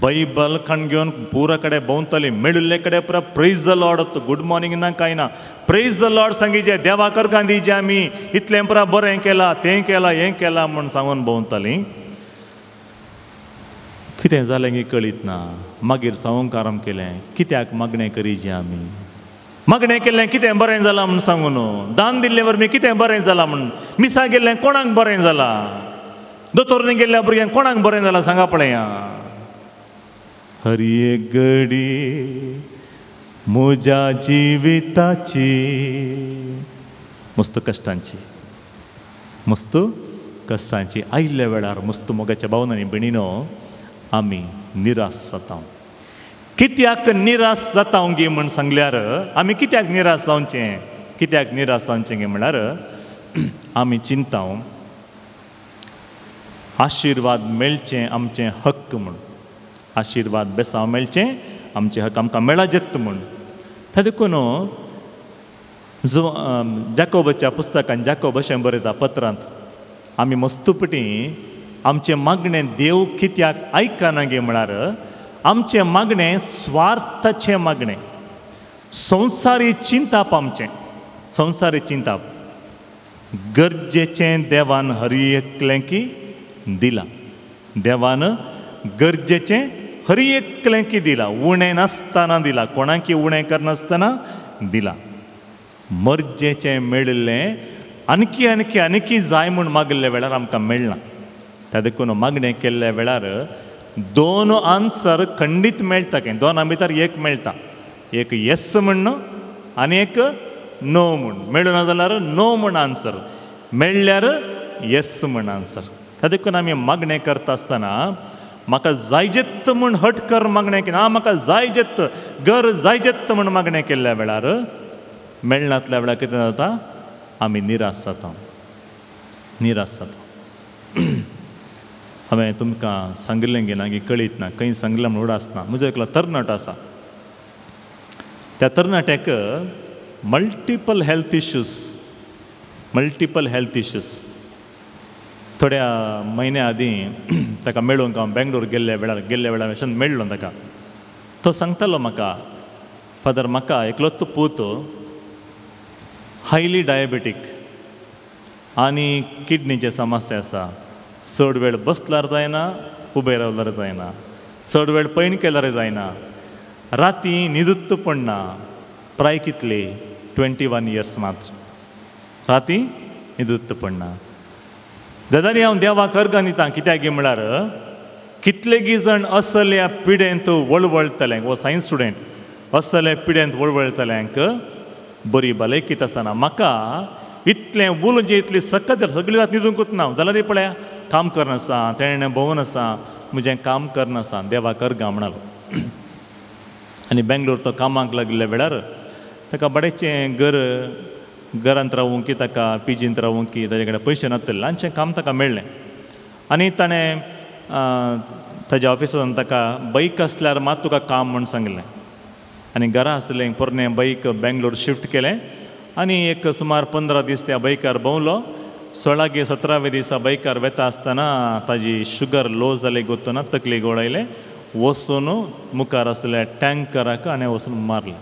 बायबल खाण घेवन पुरा कडेन भोंवतलीं, मेळिल्ले कडेन पुरा praise the Lord, good morning ना कांय ना, प्रेज the Lord सांगिचें, देवाक अर्गां दिवचें आमी इतलें पुरा बरें केलां, तें केलां, हें केलां म्हूण सांगून भोंवतलीं. कितें जालें की कळीत ना. मागीर सांगूंक आरंभ केलें कित्याक मागणें करीचें आमी, मागणें केल्लें कितें बरें जालां म्हूण सांगून, दान दिल्ले वरवीं कितें बरें जालां म्हूण, मिसा गेल्लें कोणाक बरें जालां, दोतोरनी गेल्ल्या भुरग्यांक कोणाक बरें जालां सांगा पळया. हर एक घडी म्हज्या जिविताची मस्त कश्टांची, मस्त कश्टांची आयिल्ल्या वेळार मस्त मोगाच्या भावनांनी भयणीनो आमी निराश जाता. कित्याक निराश जाता गे म्हूण सांगल्यार आमी कित्याक निराश जावचें, कित्याक निराश जावचें गे म्हळ्यार आमी चिंता आशिर्वाद मेळचें आमचें हक्क म्हूण, आशिर्वाद बेसांव मेळचें आमचें हक्क आमकां मेळाजेत म्हूण. त्या देखून जो जाकोबाच्या पुस्तकान जाकोब अशें बरयता पत्रांत, आमी मस्तुपटी आमचें मागणें देव कित्याक आयकना गे म्हळ्यार आमचें मागणें स्वार्थाचें मागणें, संवसारी चिंताप आमचें, संवसारी चिंताप गरजेचें देवान हर एकलें की दिलां, देवान गरजेचें हर एकलें की दिलां, उणें नासतना दिलां, कोणाकी उणें करनासतना दिलां. मर्जेचें मेळिल्लें आणखी आणखी आणखी जाय म्हूण मागिल्ल्या वेळार आमकां मेळना. त्या देखून मागणें केल्ल्या वेळार दोन आन्सर खंडीत मेळटा, खंय दोना भितर एक मेळटा, एक येस म्हण आनी एक नो म्हूण. मेळना जाल्यार नो म्हूण आन्सर, मेळ्ळ्यार येस म्हूण आन्सर. त्या देखून आमी मागणें करता आसतना म्हाका जायजेत म्हूण हट कर मागणें ना, म्हाका जायजेत घर जायजेत म्हूण मागणें केल्ल्या वेळार मेळनातल्या वेळार कितें जाता, आमी निराश जाता, निराश जाता. हांवें तुमकां सांगिल्लें गे ना की कळीत ना, खंय सांगिल्लें म्हूण आसना. म्हजो एकलो तरणाटो आसा, त्या तरणाट्याक multiple health issues, multiple health issues. थोड्या म्हयन्या आदीं ताका मेळूंक हांव बेंगलोर गेल्ल्या वेळार अशें मेळ्ळो ताका. तो सांगतालो म्हाका, फादर म्हाका एकलोच पूत हायली डायबेटीक आनी किडनीचे समस्या आसा, चड वेळ बसल्यार जायना, उबें रावल्यार जायना, चड वेळ पैण केल्यार जायना, राती न्हिदूच पडना. प्राय कितली 21 इयर्स मात्र, राती न्हिदूच पडना. जाल्यार हांव देवाक अर्गां दिता, कित्याक म्हळ्यार कितलेगी जाण असल्या पिडेंत वळवळटल्यांक, हो सायन्स स्टुडंट, असल्या पिडेंत वळवळटल्यांक बरी भलायकीत आसना. म्हाका इतलें उलोवचें इतली सकत सगळी रात न्हिदूंकूच ना, जाल्यार पळया काम करनासा, तेणें भोंवन आसा, म्हजें काम करनासा, देवाक अर्गां म्हणालो. आनी बेंगलोर तो कामाक लागिल्ल्या वेळार ताका बरेचें घर घरांत रावूंक की ताका पिजींत रावूंक की ताजे कडेन पयशे नासले, ल्हानशें काम ताका मेळ्ळें. आनी ताणें ताज्या ऑफिसान ताका बैक आसल्यार मात तुका काम म्हूण सांगलें. आनी घरा आसलें पोरणें बैक बेंगलोर शिफ्ट केलें आनी एक सुमार 15 दीस त्या बैकार भोंवलो. 16 गे 17व्या दिसा बैकार वेता आसतना ताजी शुगर लो जाली गोतना तकली गोळायलें, वचून मुखार आसल्या टँकराक आनी वचून मारलें.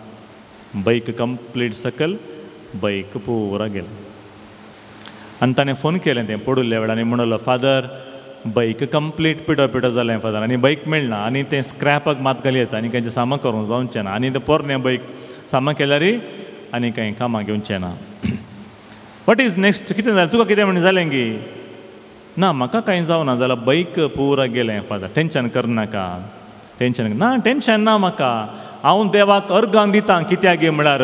बैक कंप्लीट सकल, बैक पुरा गेलें. आनी ताणें फोन केलें तें पडुल्ल्या वेळार आनी म्हणलो, फादर बैक कंप्लीट पिडो पिडो जालें फादर, आनी बैक मेळना, आनी तें स्क्रॅपाक मात घाली येता, आनी खंयचें सामान करूंक जावचें ना, आनी तें पोरणें बैक सामान केल्यार आनी कांय कामाक येवचें ना. What is next, कितें जालें तुका, कितें म्हण जालें गी? ना म्हाका कांय जावना, जाल्यार बैक पुरा गेलें फादर, टेंशन करनाका, टेंशन ना, टेंशन ना म्हाका, हांव देवाक अर्गां दितां, कित्याक म्हळ्यार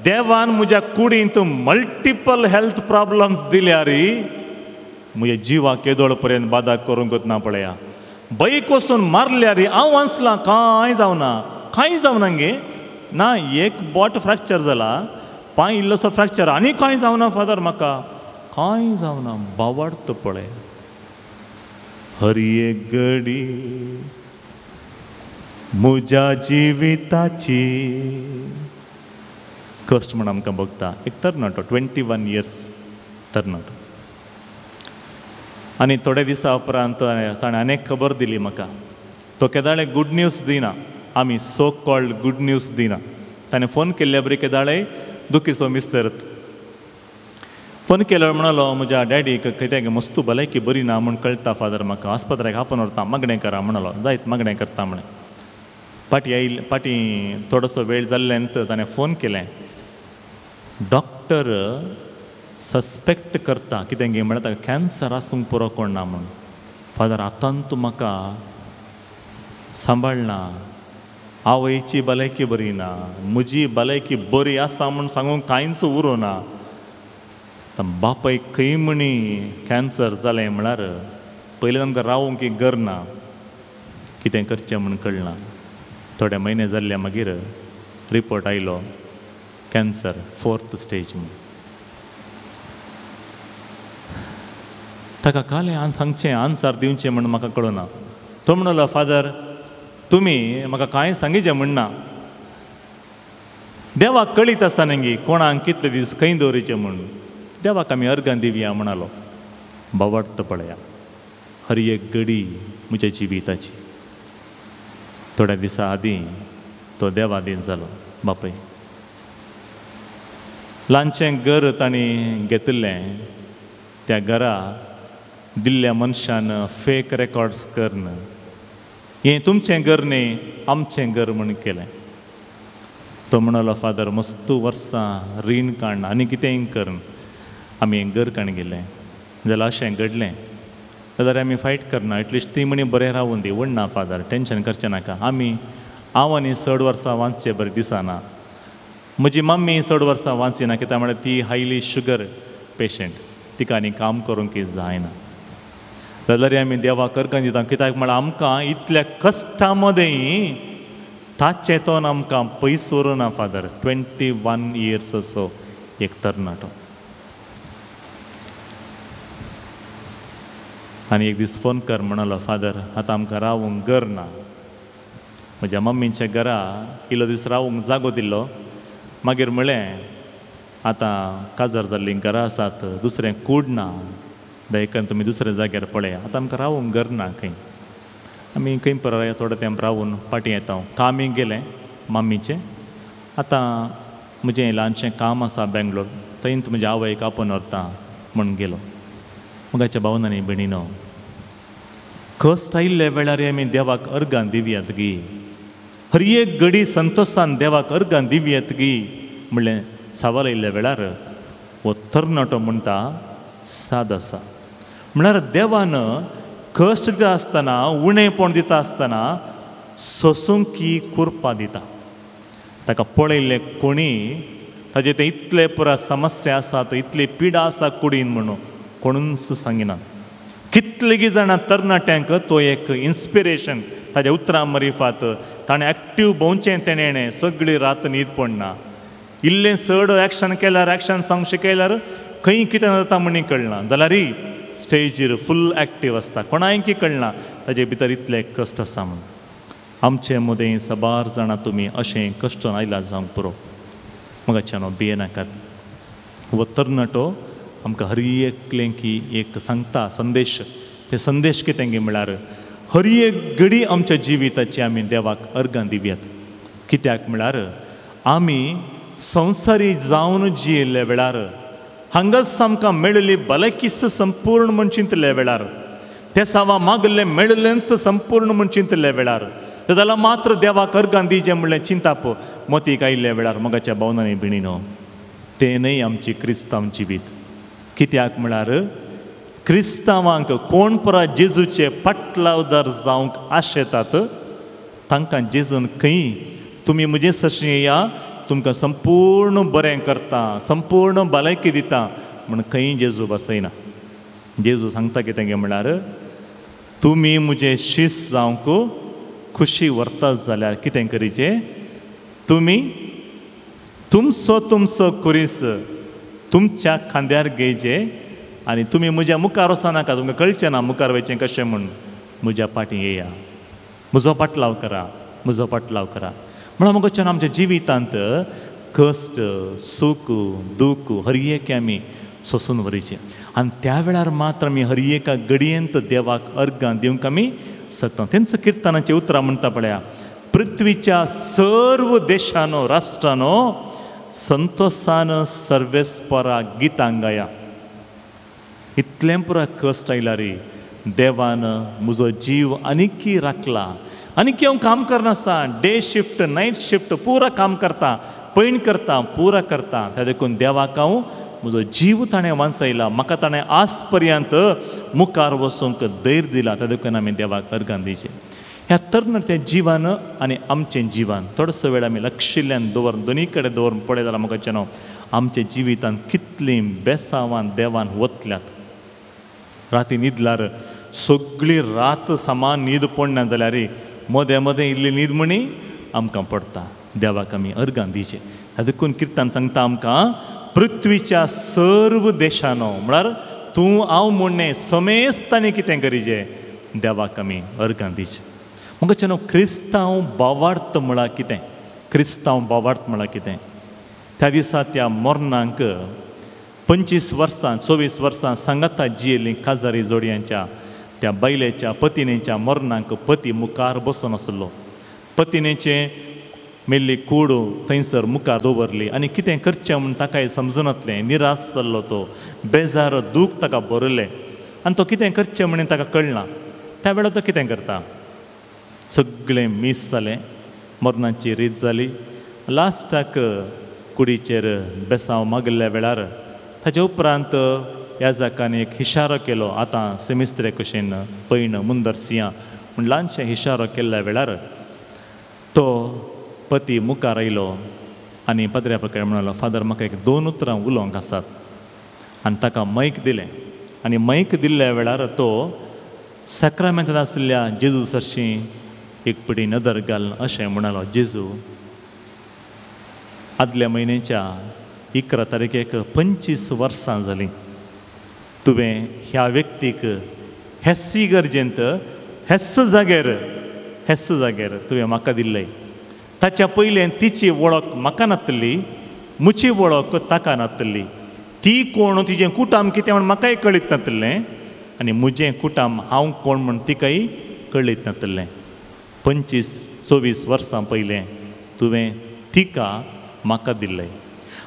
देवान म्हज्या कुडींत मल्टिपल हेल्थ प्रॉब्लम्स दिल्यार म्हज्या जिवाक येदोळ पर्यंत बादा करूंकच ना. पळया बैक वचून मारल्यार हांव वांचलां, कांय जावना, कांय जावना गे ना, एक बोट फ्रॅक्चर जाला, पांय इल्लोसो फ्रॅक्चर, आनी कांय जावना फादर, म्हाका कांय जावना. बावाडत पळय हर एक घडी म्हज्या जिविताची कश्ट म्हण आमकां भोगता. एक तरणाटो 21 इयर्स तरणाटो. आनी थोड्या दिसा उपरांत ताणें आनी खबर दिली म्हाका. तो केदाळे गुड न्यूज दिना, आमी सो कॉल्ड गुड न्यूज दिना. ताणें फोन केल्ल्या बरी केदाळे दुखीचो मिस्तरत फोन केल्यार म्हणालो, म्हज्या डॅडीक कित्याक मस्तू भलायकी बरी ना म्हूण कळटा फादर, म्हाका आस्पत्र्याक आपोवन व्हरता, मागणें करा म्हणालो. जायत मागणें करता म्हळें. पाटी आयिल्ले पाटी थोडोसो वेळ जाल्ल्यान ताणें फोन केलें, डॉक्टर सस्पेक्ट करता कितें गे म्हळ्यार ताका कॅन्सर आसूंक पुरो कोण ना म्हूण. फादर आतां तूं म्हाका सांबाळना, आवयची भलायकी बरी ना, म्हजी भलायकी बरी आसा म्हूण सांगूंक कांयच उरूं ना. आतां बापायक खंय म्हणी कॅन्सर जालें म्हळ्यार पयलीं आमकां रावूंक एक घर ना, कितें करचें म्हूण कळना. थोडे म्हयने जाल्ले मागीर रिपोर्ट आयलो कॅन्सर 4th stage म्हूण. ताका कालें सांगचें आन्सर दिवचें म्हूण म्हाका कळना. तो म्हणलो, फादर तुमी म्हाका कांय सांगिचें म्हणना, देवाक कळीत आसा न्ही कोणाक कितले दीस खंय दवरिचें म्हूण, देवाक आमी अर्गां दिवया म्हणालो. बावडत पळया हर एक घडी म्हज्या जिविताची. थोड्या दिसा आदीं तो देवादीन जालो. बापय ल्हानशें घर तांणी घेतिल्लें, त्या घरा दिल्ल्या मनशान फेक रेकॉर्ड्स करून हें तुमचें घर न्ही आमचें घर म्हूण केलें. तो म्हणलो फादर मस्तू वर्सां रीण काडून आनी कितेंय करून आमी हें घर काडून गेलें, जाल्यार अशें घडलें जाल्यार आमी फायट करना, एटलिस्ट ती म्हणी बरें रावून दी व्हडना फादर, टेंशन करचें नाका. आमी हांव आनी चड वर्सां वांचचें बरें दिसना, म्हजी मम्मी चड वर्सां वांचिना कित्याक म्हळ्यार ती हायली शुगर पेशंट, तिका आनी काम करूंक जायना. जाल्यार आमी देवाक अर्गां दिता कित्याक म्हळ्यार आमकां इतल्या कश्टा मदें ताचें तोन आमकां पयस व्हरूना फादर. 21 इयर्स असो एक तरणाटो. आनी एक दीस फोन कर म्हणलो फादर आतां आमकां रावूंक घर ना, म्हज्या मम्मीच्या घरा इल्लो दीस रावूंक जागो दिल्लो, मागीर म्हळें आतां काजार जाल्लीं घरां आसात, दुसरें कूड ना, दयकन तुमी दुसऱ्या जाग्यार पळया, आतां आमकां रावूंक घर ना खंय, आमी खंय परया थोडो तेंप रावून फाटीं येता. कामी गेलें मम्मीचें, आतां म्हजें ल्हानशें काम आसा बेंगलोर, थंय म्हज्या आवयक आपोवन व्हरता म्हूण गेलो. मगाच्या भावनांनी भयणीनो कश्ट आयिल्ल्या वेळार आमी देवाक अर्गां दिवयात गी, हर एक घडी संतोशान देवाक अर्गां दिवयात गी म्हणलें सवाल आयिल्ल्या वेळार हो तरणाटो म्हणटा साद आसा. म्हळ्यार देवान कश्ट दिता आसतना उणेपण दिता आसतना सोसूंक ही कुरपा दिता. ताका पळयल्लें कोणी ताजे ते इतले पुरा समस्या आसात, इतली पिडा आसा कुडीन म्हणून कोणूच सांगिना. कितलेगी जाणां तरणाट्यांक तो एक इन्स्पिरेशन ताज्या उतरां मरिफात ताणें एक्टीव भोंवचें तेणें सगळी रात न्हीद पडना, इल्लें चड एक्शन केल्यार एक्शन सांग शिकयल्यार खंय कितें जाता म्हणी कळना, जाल्यार स्टेजीर फूल एक्टीव आसता, कोणायकी कळना ताजे भितर इतले कश्ट आसा म्हूण. आमचे मदें साबार जाणां तुमी अशें कश्ट आयला जावंक पुरो, मगाच्यान भियेनाकात. हो तरणाटो आमकां हर एकलें की एक सांगता संदेश, ते संदेश कितें गे म्हळ्यार हर एक घडी आमच्या जिविताची आमी देवाक अर्गां दिवयात. कित्याक म्हळ्यार आमी संवसारी जावन जियेल्ल्या वेळार हांगाच आमकां मेळिल्ली भलायकीच संपूर्ण म्हूण चिंतल्या वेळार, ते सावा मागल्लें मेळिल्लेंच संपूर्ण म्हूण चिंतल्या वेळार, ते जाल्यार मात्र देवाक अर्गां दिवचें म्हणलें चिंताप मतीक आयिल्ल्या वेळार मगाच्या भावनांनी भयणीनो तें न्हय आमची क्रिस्तांव जिवीत. कित्याक म्हळ्यार क्रिस्तांवांक कोण परत जेजूचे पाटलावदार जावंक आशेतात तांकां जेजून खंय तुमी म्हजे सरशी येया तुमकां संपूर्ण बरें करता, संपूर्ण भलायकी दिता म्हूण खंय जेजू बसयना. जेजू सांगता कितें गे म्हळ्यार तुमी म्हजे शीस जावंक खुशी व्हरता जाल्यार कितें करीचें, तुमी तुमचो तुमचो कुरीस तुमच्या खांद्यार घेयचे आनी तुमी म्हज्या मुखार वचनाका, तुमकां कळचें ना मुखार वयचें कशें म्हूण, म्हज्या फाटीं येया, म्हजो पाटलाव करा, म्हजो पाटलाव करा. म्हणून म्हाका आमच्या जिवितांत कश्ट सूख दूख हर एक आमी सोसून व्हरीचें आनी त्या वेळार मात्र आमी हर एका घडयेंत देवाक अर्गां दिवंक आमी शकता. तेंच किर्तनाचीं उतरां म्हणटा पळया, पृथ्वीच्या सर्व देशानो राष्ट्रानो संतोषान सर्वेस्परा गितां गाया. इतलें पुरा कश्ट आयला रे देवान म्हजो जीव आनीकी राखला, आनीकी हांव काम करनासता, डे शिफ्ट नायट शिफ्ट पुरा काम करता, पैण करता, पुरा करता, त्या देखून देवाक हांव म्हजो जीव ताणें वांचयला, म्हाका ताणें आज पर्यंत मुखार वचूंक धैर्य दिला, त्या देखून आमी देवाक अर्गां दिवचें. ह्या तरणाट्या जिवान आनी आमचें जिवान थोडोसो वेळ आमी लक्षिल्ल्यान दवरून दोनी कडेन दवरून पळयत जाल्यार म्हाका न्हू आमच्या जिवितांत कितलीं बेसांवान देवान वतल्यात. राती न्हिदल्यार सगळी रात समान न्हीद पडना जाल्यार मदें मदें इल्ली न्हीद म्हणी आमकां पडटा. देवाक आमी अर्गां दिवचें. देखून किर्तन सांगता आमकां पृथ्वीच्या सर्व देशानो म्हळ्यार तूं हांव म्हणणें समेस्तांनी कितें करीचें, देवाक आमी अर्गां दिवचें. म्हाका न्हू क्रिस्तांव भावार्थ म्हळ्यार कितें, क्रिस्तांव भावार्थ म्हळ्यार कितें, त्या दिसा त्या मरणांक 25 वर्सां 24 वर्सां सांगाता जियेल्लीं काजारी जोडयांच्या त्या बायलेच्या पतिणेच्या मरणांक पती मुखार बसून आसलो. पतिणेचें मेल्ली कूड थंयसर मुखार दवरली आनी कितें करचें म्हूण ताकाय समजुनातलें. निराश जाल्लो तो, बेजार दूख ताका भरलें आनी तो कितें करचें म्हणून ताका कळना. त्या वेळार तो कितें करता, सगळें मीस जालें, मरणाची रीत जाली. लास्टाक कुडीचेर बेसांव मागिल्ल्या वेळार ताचे उपरांत याजकान एक इशारो केलो, आतां सेमिस्त्रे कशेन पयण मुंदर सियां म्हूण ल्हानशें इशारो केल्ल्या वेळार तो पती मुखार आयलो आनी पदऱ्या प्रकार म्हणालो, फादर म्हाका एक दोन उतरां उलोवंक आसात. आनी ताका मैक दिलें आनी मैक दिल्ल्या वेळार तो साक्रामेंतांत आशिल्ल्या जेजू सरशीं एक पटी नदर घाल अशें म्हणालो, जेजू आदल्या म्हयन्याच्या 11 तारखेक 25 वर्सां जालीं तुवें ह्या व्यक्तीक हेस्सी गरजेंत हेस्स जाग्यार तुवें म्हाका दिल्लें. ताच्या पयलें तिची वळख म्हाका नातली, म्हजी वळख ताका नातली, ती कोण तिजें कुटाम कितें म्हूण म्हाकाय कळीत नातलें आनी म्हजें कुटाम हांव कोण म्हूण तिकाय कळीत नातलें. 25-24 वर्सां पयलें तुवें तिका म्हाका दिल्लें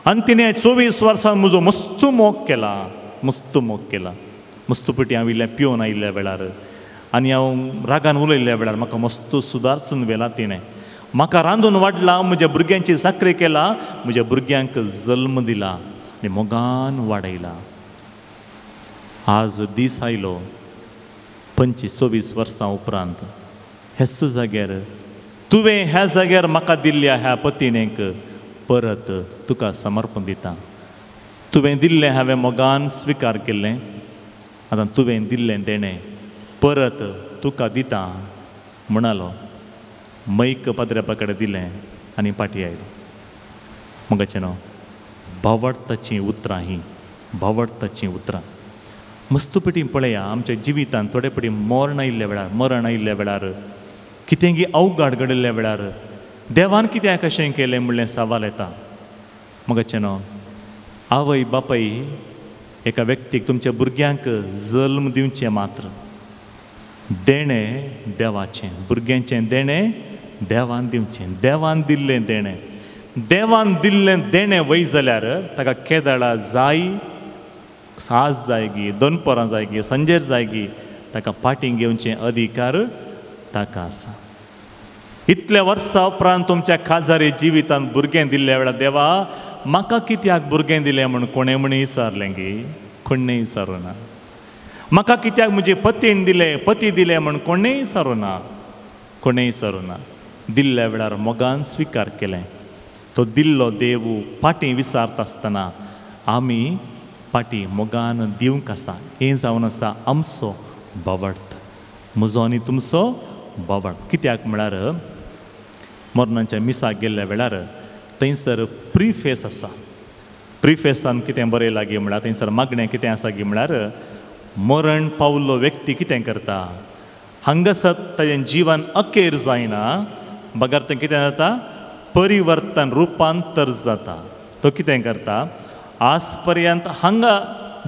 आनी तिणें 24 वर्सां म्हजो मस्त मोग केला, मस्त मोग केला. मस्त पटी हांव इल्लें पिवन आयिल्ल्या वेळार आनी हांव रागान उलयल्ल्या वेळार म्हाका मस्त सुदारसून व्हेला तिणें, म्हाका रांदून वाडला, म्हज्या भुरग्यांची साकरी केला, म्हज्या भुरग्यांक जल्म दिला आनी मोगान वाडयला. आज दीस आयलो 25-24 वर्सां उपरांत हेच जाग्यार तुवें ह्या जाग्यार म्हाका दिल्ल्या ह्या पतिणेक परत तुका समर्पण दिता. तुवें दिल्लें हांवें मोगान स्विकार केल्लें, आतां तुवें दिल्लें देणें परत तुका दिता म्हणालो. मैक पाद्र्यापा कडेन दिलें आनी पाटी आयलो. मगाचें न्हू भावार्थाचीं उतरां हीं, भावार्थाचीं उतरां. मस्त पटी पळया आमच्या जिवितांत थोडे पटी मरण आयिल्ल्या वेळार कितेंगी अवघाड घडिल्ल्या वेळार देवान कित्याक कशें केलें म्हणलें सवाल येता. मगाचें न्हू आवय बापाय एका व्यक्तीक तुमच्या भुरग्यांक जल्म दिवचें मात्र देणें देवाचें, भुरग्यांचें देणें देवान दिवचें, देवान दिल्लें देणें, देवान दिल्लें देणें वय जाल्यार ताका केदाळा जाय, साज जायगी, दनपरां जायगी, सांजेर जायगी, ताका पाटींग घेवचें अधिकार ताका आसा. इतल्या वर्सां उपरांत तुमच्या खाजारी जिवितांत भुरगें दिल्ल्या वेळार देवा म्हाका कित्याक भुरगें दिलें म्हूण कोणें म्हण विचारलें गी, कोणें विचारूं ना. म्हाका कित्याक म्हजे पतीन दिलें, पती दिलें म्हूण कोणेंय विचारूं ना, कोणेंय विचारूं ना. दिल्ल्या वेळार मोगान स्विकार केलें. तो दिल्लो देव पाटी विचारता आसतना आमी पाटी मोगान दिवंक आसा. हें जावन आसा आमचो भावार्थ, म्हजो आनी तुमचो भावार्थ. कित्याक म्हळ्यार मरणाच्या मिसाक गेल्ल्या वेळार थंयसर प्रिफेस आसा. प्रिफेसान कितें बरयलां गी म्हळ्यार थंयसर मागणें कितें आसा गी म्हळ्यार मरण पावल्लो व्यक्ती कितें करता, हांगासर ताजें जिवन अखेर जायना बगर तें कितें जाता, परिवर्तन रुपांतर जाता. तो कितें करता, आज पर्यंत हांगा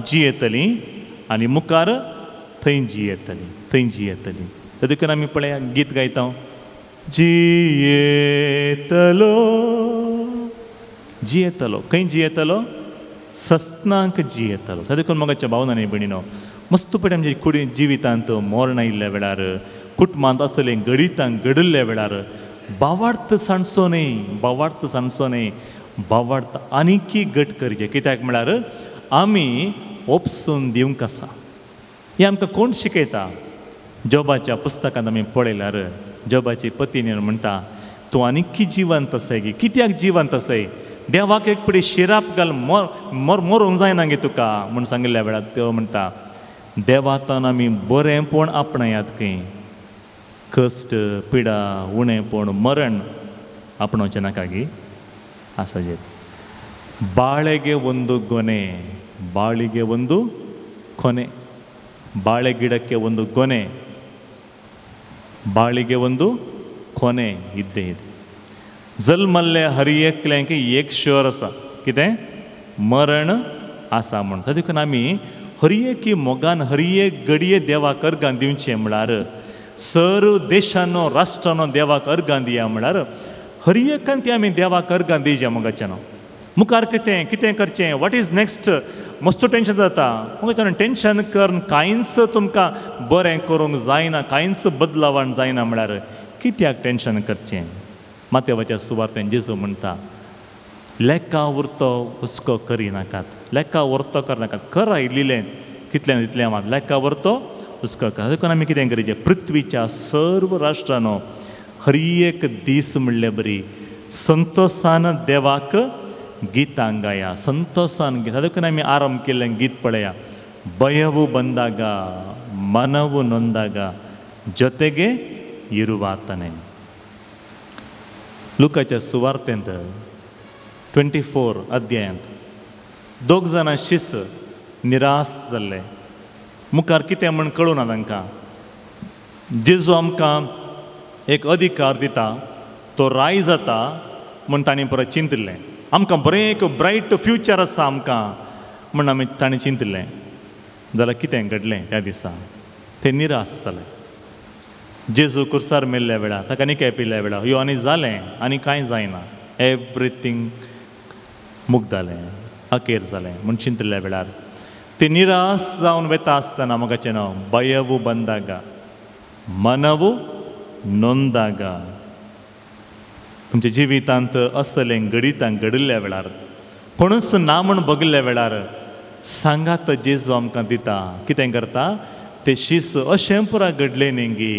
जियेतली आनी मुखार थंय जियेतली, थंय जियेतली. ते देखून आमी पळया गीत गायता, जियेतलो जियेतलो. खंय जियेतलो, सस्नांक जियेतलो. ते देखून मगाच्या भावनांनी भयणीनो मस्त पटी आमच्या कुडी जिवितांत मरण आयिल्ल्या वेळार, कुटुंबांत आसलें घडितांक घडिल्ल्या वेळार भावार्थ सांडचो न्हय, भावार्थ सांडचो न्हय, भावार्थ आनीकी घट करचें. कित्याक म्हळ्यार आमी ओपसून दिवंक आसा. हें आमकां कोण शिकयता, जोबाच्या पुस्तकांत आमी पळयल्यार जोबाची पतीन म्हणटा, तूं आनीकी जिवंत आसाय गी, कित्याक जिवंत आसाय, देवाक एक पटी शिराप घाल, मर मर मरूंक जायना गे तुका म्हूण सांगिल्ल्या वेळार त्यो म्हणटा, देवातान आमी बरेंपण आपणायात खंय, कश्ट पिडा उणेंपण मरण आपणावचें नाका गी आसा. जे ಬಾಳೆಗೆ ಒಂದು ಗೊನೆ, ಬಾಳಿಗೆ ಒಂದು ಕೊನೆ, ಬಾಳೆ ಗಿಡಕ್ಕೆ ಒಂದು ಗೊನೆ, ಬಾಳಿಗೆ ಒಂದು ಕೊನೆ ಇದ್ದೇ ಇದೆ. जल्मल्ले हर एकल्यांक एक शुअर आसा कितें मरण आसा म्हूण. देखून आमी हर एकी मोगान हर एक घडये देवाक अर्गां दिवचें म्हळ्यार सर्व देशानो राष्ट्रानो देवाक अर्गां दिया म्हळ्यार हर एकान ती आमी देवाक अर्गां दिवचें मगाच्यान मुखार कितें कितें करचें what is next मस्त टेंशन जाता मगाच्यान टेंशन करून कांयच तुमकां बरें करूंक जायना कांयच बदलावण जायना म्हळ्यार कित्याक टेंशन करचें मातेवाच्या सुवार्तेन जेजू म्हणटा लेखा उरतो हुस्को करिनाकात लेखा उरतो करनाकात करा इल्लें कितलें तितलें मात लेखा उरतो हुस्को कर देखून आमी कितें करचें पृथ्वीच्या सर्व राष्ट्रांनो हर एक दीस म्हणले बरी संतोसान देवाक गितां गाया संतोसान गीत देखून आमी आरंभ केल्लें गीत पळया ಭಯವು ಬಂದಾಗ ಮನವು ನೊಂದಾಗ ಜೊತೆಗೆ ಇರುವಾತನೇ. लुकाच्या सुवार्तेंत 24 अध्यायांत दोग जाणां शिस निराश जाल्ले मुखार कितें म्हण कळूं ना तांकां. जेजू आमकां एक अधिकार दिता तो राय जाता म्हूण तांणी परत चिंतिल्लें. आमकां बरें एक ब्रायट फ्युचर आसा आमकां म्हूण आमी तांणी चिंतिल्लें. जाल्यार कितें घडलें त्या दिसा ते निराश जाले. जेजू कुर्सार मेल्ल्या वेळार ताका निकाय पिल्ल्या वेळार ह्यो आनी जालें आनी कांय जायना एवरीथींग मुगदालें अखेर जालें म्हूण चिंतिल्ल्या वेळार ते निराश जावन वेता आसतना म्हाका नांव भयवू बंदाग मनवू नोंदाग. तुमच्या जिवितांत असलें घडितां घडिल्ल्या वेळार कोणूच ना म्हूण बगल्ल्या वेळार सांगात जेजू आमकां दिता कितें करता ते शीस अशें पुरा घडलें न्ही गी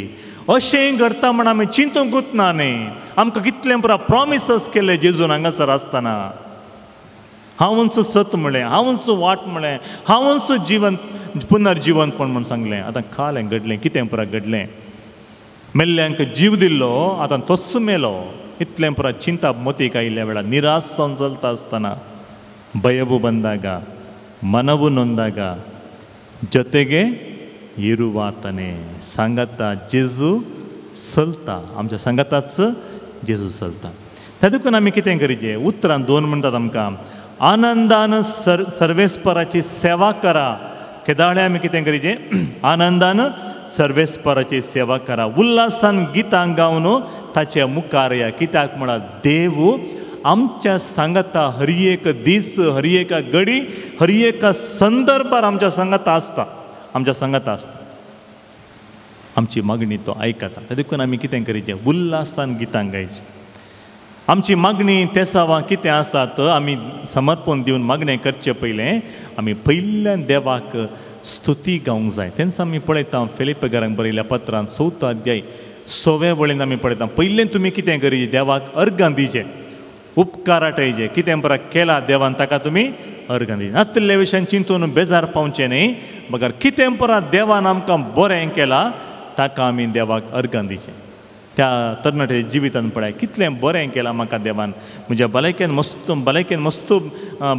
अशें घडटा म्हण आमी चिंतूंकूच ना न्ही. आमकां कितलें पुरा प्रोमिसस केले जेजून हांगासर आसतना हांवूच सत म्हणलें हांवूच वाट म्हणलें हांवूच जिवन पुनर्जिवनपण म्हूण सांगलें. आतां कालें घडलें कितें पुरा घडलें मेल्ल्यांक जीव दिल्लो आतां तोच मेलो. इतलें पुरा चिंता मोतीक आयिल्ल्या वेळार निराश जावन चलता आसतना ಭಯವು ಬಂದಾಗ ಮನವು ನೊಂದಾಗ ಜೊತೆಗೆ ಇರುವಾತನೇ. सांगाता जेजू चलता आमच्या सांगाताच जेजू चलता. त्या देखून आमी कितें करचें उतरां दोन म्हणटात आमकां आनंदान सर्वेस्पराची सेवा करा. केदाळे आमी कितें करचें आनंदान सर्वेस्पराची सेवा करा उल्हासान गितां गावन ताच्या मुखार या. कित्याक म्हळ्यार देव आमच्या सांगाता हर एक दीस हर एका घडी हर एका संदर्भार आमच्या सांगाता आसता आमच्या सांगाता आसता. आमची मागणी तो आयकता. देखून आमी कितें करचें उल्हासान गितां गायचीं. आमची मागणी तेसावां कितें आसा तर आमी समर्पण दिवन मागणें करचें पयलें आमी पयल्यान देवाक स्तुती गावंक जाय. तेन्ना आमी पळयता फिलिप्पकारांक बरयल्ल्या पत्रान 4 अध्याय 6 वळीन आमी पळयता पयलें तुमी कितें करचें देवाक अर्गां दिवचें उपकार आटयचे कितें बरें केला देवान ताका तुमी अर्गां दिवचें. नातले विशयान चिंतून बेजार पावचें न्ही बगर कितें परत देवान आमकां बरें केलां ताका आमी देवाक अर्गां दिवचें. त्या तरणाट्या जिवितान पळय कितलें बरें केलां म्हाका देवान म्हज्या भलायकेन मस्त भलायकेन मस्त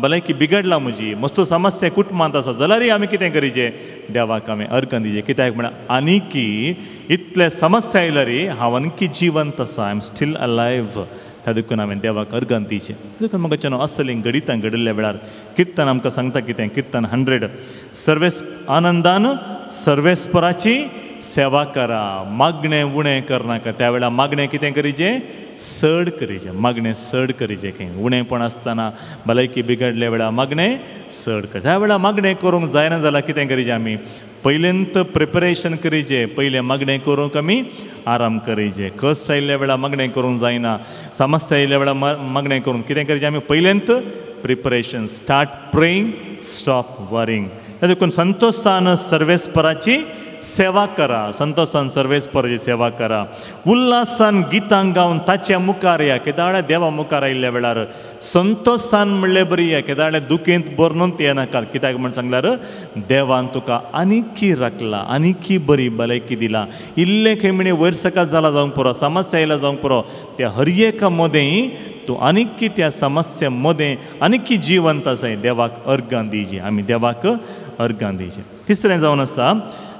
भलायकी बिगडला म्हजी मस्त समस्या कुटुंबांत आसा जाल्यारय आमी कितें करचें देवाक आमी अर्गां दिवचें. कित्याक म्हळ्यार आनीकी इतले समस्या आयल्यार हांव आणखी जिवंत आसा I am still alive. त्या देखून हांवें देवाक अर्गां दिवचें. देखून म्हाका असलीं घडितां घडिल्ल्या वेळार किर्तन आमकां सांगता कितें किर्तन 100 सर्वेस आनंदान सर्वेस्पराची सेवा करा मागणें उणें करनाका. त्या वेळार मागणें कितें करचें चड करचें मागणें चड करचें खंय उणेंपण आसतना भलायकी बिगडल्या वेळार मागणें चड कर. त्या वेळार मागणें करूंक जायना जाल्यार कितें करचें आमी पयलेंत प्रिपरेशन करचें पयलें मागणें करूंक आमी आराम करचें. कश्ट आयिल्ल्या वेळार मागणें करूंक जायना समस्या आयिल्ल्या वेळार मागणें करूंक कितें करचें आमी पयलेंत preparation start praying stop worrying. देखून संतोशान सर्वेस्पराची सेवा करा संतोशान सर्वेस्पराची सेवा करा उल्हासान गितां गावन ताच्या मुखार या. केदाळे देवा मुखार आयिल्ल्या वेळार संतोशान म्हणले बरी या केदाळे दुखेंत बरनून येनाका. कित्याक म्हण सांगल्यार देवान तुका आनीकी राखला आनीकी बरी भलायकी दिला इल्लें खंय म्हणे वयर सकाळ जाला जावंक पुरो समस्या आयला जावंक पुरो त्या हर एका मदें तूं आनीकी त्या समस्या मदें आनीकी जिवंत आसाय. देवाक अर्गां दिवचीं आमी देवाक अर्गां दिवचें. तिसरें जावन आसा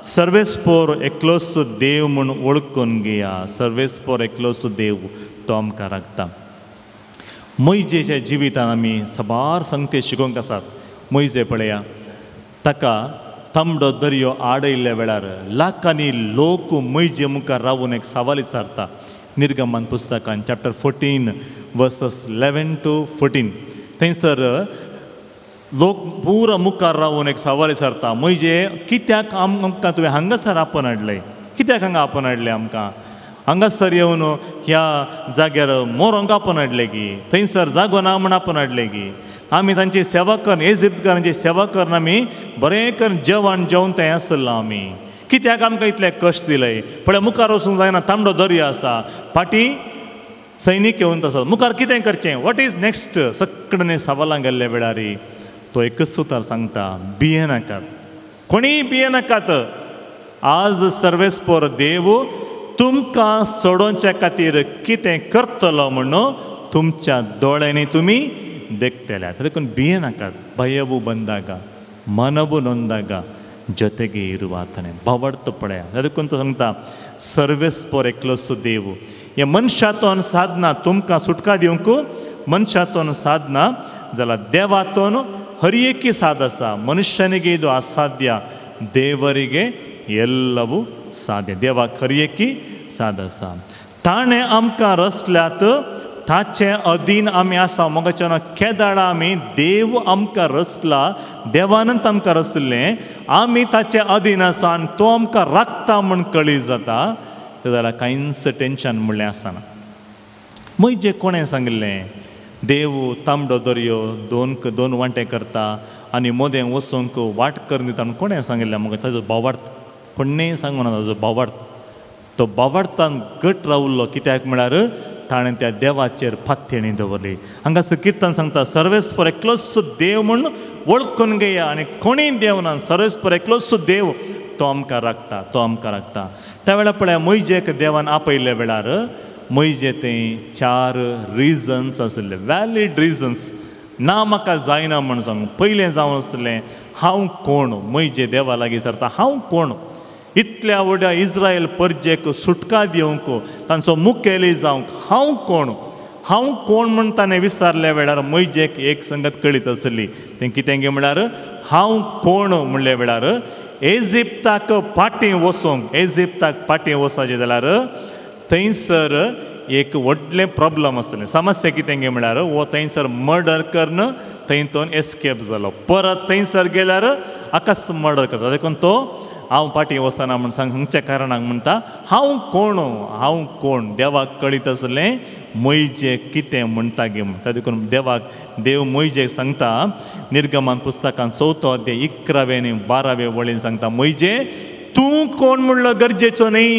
सर्वेस्पोर एकलोच देव म्हूण वळखून घेया. सर्वेस्पोर एकलोच देव तो आमकां राखता. मोयजेच्या जिवितान आमी साबार संगते शिकोवंक आसात. मोयजे पळया ताका तांबडो दर्यो आडयल्ल्या वेळार लाखांनी लोक मोयजे मुखार रावून एक सवाल विचारता निर्गमन पुस्तकान चॅप्टर 14 वर्सस 11 to 14 थंयसर लोक पुरा मुखार रावून एक सवाल विचारता, म्हणजे कित्याक आमकां तुवें हांगासर आपोवन हाडलें, कित्याक हांगा आपोवन हाडलें आमकां, हांगासर येवन ह्या जाग्यार मोरोंक आपोवन हाडलें की, थंयसर जागो ना म्हूण आपोवन हाडलें की, आमी तांची सेवा करून इजिप्तकारांची सेवा करून आमी बरें करून जेवण जेवन थंय आसलो आमी, कित्याक आमकां इतले कश्ट दिले, पळय मुखार वचूंक जायना, तांबडो दर्या आसा, फाटीं सैनीक येवन आसात, मुखार कितें करचें, what is next, सगळ्यांनी सवालां गेल्ल्या वेळार तो एकच सुतार सांगता, भियेनाकात, कोणीय भियेनाकात, आज सर्वेस्पोर देव तुमकां सोडोवच्या खातीर कितें करतलो म्हणून तुमच्या दोळ्यांनी तुमी देखतले. देखून भियेनाकात. ಭಯವು ಬಂದಾಗ ಮನವು ನೊಂದಾಗ ಜೊತೆಗೆ ಇರುವ ಆತನೇ. ಭಾವಾರ್ಥ ಪಳೆಯ ಅದಕ್ಕಂತ सांगता सर्वेस्पोर एकलोच देव. हे मनशातोन साधना तुमकां सुटका दिवंक मनशातोन साधना जाल्यार देवातोन ಹರಿಯಕ್ಕೆ ಸಾಧ ಆसा. ಮನುಷ್ಯನಿಗೆ ಇದು ಅಸಾಧ್ಯ, ದೇವರಿಗೆ ಎಲ್ಲವೂ ಸಾಧ್ಯ. ದೇವ ಹರಿಯಕ್ಕೆ साध आसा. ताणें आमकां रचल्यात, ताचे अधीन आमी आसा. मोगाच्यान केदाळा आमी देव आमकां रचला, देवानंत आमकां रचलें, आमी ताचे अधीन आसा आनी तो आमकां राखता म्हूण कळी जाता. ते जाल्यार कांयच टेंशन म्हणलें आसना. म्हजे कोणें सांगिल्लें देव तांबडो दर्यो दोन वांटे करता आनी मोदें वचूंक वाट करून दिता म्हूण कोणें सांगिल्लें म्हाका? ताजो भावार्थ कोणेंय सांगूना. ताजो भावार्थ तो भावार्थान घट रावलो. कित्याक म्हळ्यार ताणें त्या देवाचेर फात्यणी दवरली. हांगासर किर्तन सांगता सर्वेस्पर एकलोच देव म्हूण वळखून घेया आनी कोणीय देव ना, सर्वेस्पर एकलोच देव तो आमकां राखता, तो आमकां राखता. त्या वेळार पळय म्हजेक देवान आपयल्ल्या वेळार म्हजे ते 4 रिजन्स आशिल्ले, वॅलीड रिजन्स. ना म्हाका जायना म्हूण सांगू. पयलें जावन आसलें हांव कोण, म्हजे देवा लागीं सरता हांव कोण, इतल्या व्हडल्या इस्रायल परजेक सुटका दिवंक तांचो मुखेली जावंक हांव कोण, हांव कोण म्हूण ताणें विचारल्या वेळार म्हजेक एक संगत कळीत आसली. तें कितें गे म्हळ्यार हांव कोण म्हणल्या वेळार एजिप्ताक फाटीं वचूंक, एजिप्ताक फाटीं वचपाचें जाल्यार थंयसर एक व्हडलें प्रॉब्लम आसलें. समस्या कितें गे म्हळ्यार हो थंयसर मर्डर करून थंय तो एस्केप जालो, परत थंयसर गेल्यार आकाश मर्डर करता. देखून तो हांव फाटीं वचना म्हूण सांग खंयच्या कारणाक म्हणटा हांव कोण, हांव कोण. देवाक कळीत आसलें म्हजे कितें म्हणटा गे म्हणटा. देखून देवाक देव म्हजेक सांगता निर्गमन पुस्तकान 4 अध्याय 11 आनी 12 वळीन सांगता म्हजे तूं कोण म्हणलो गरजेचो न्ही,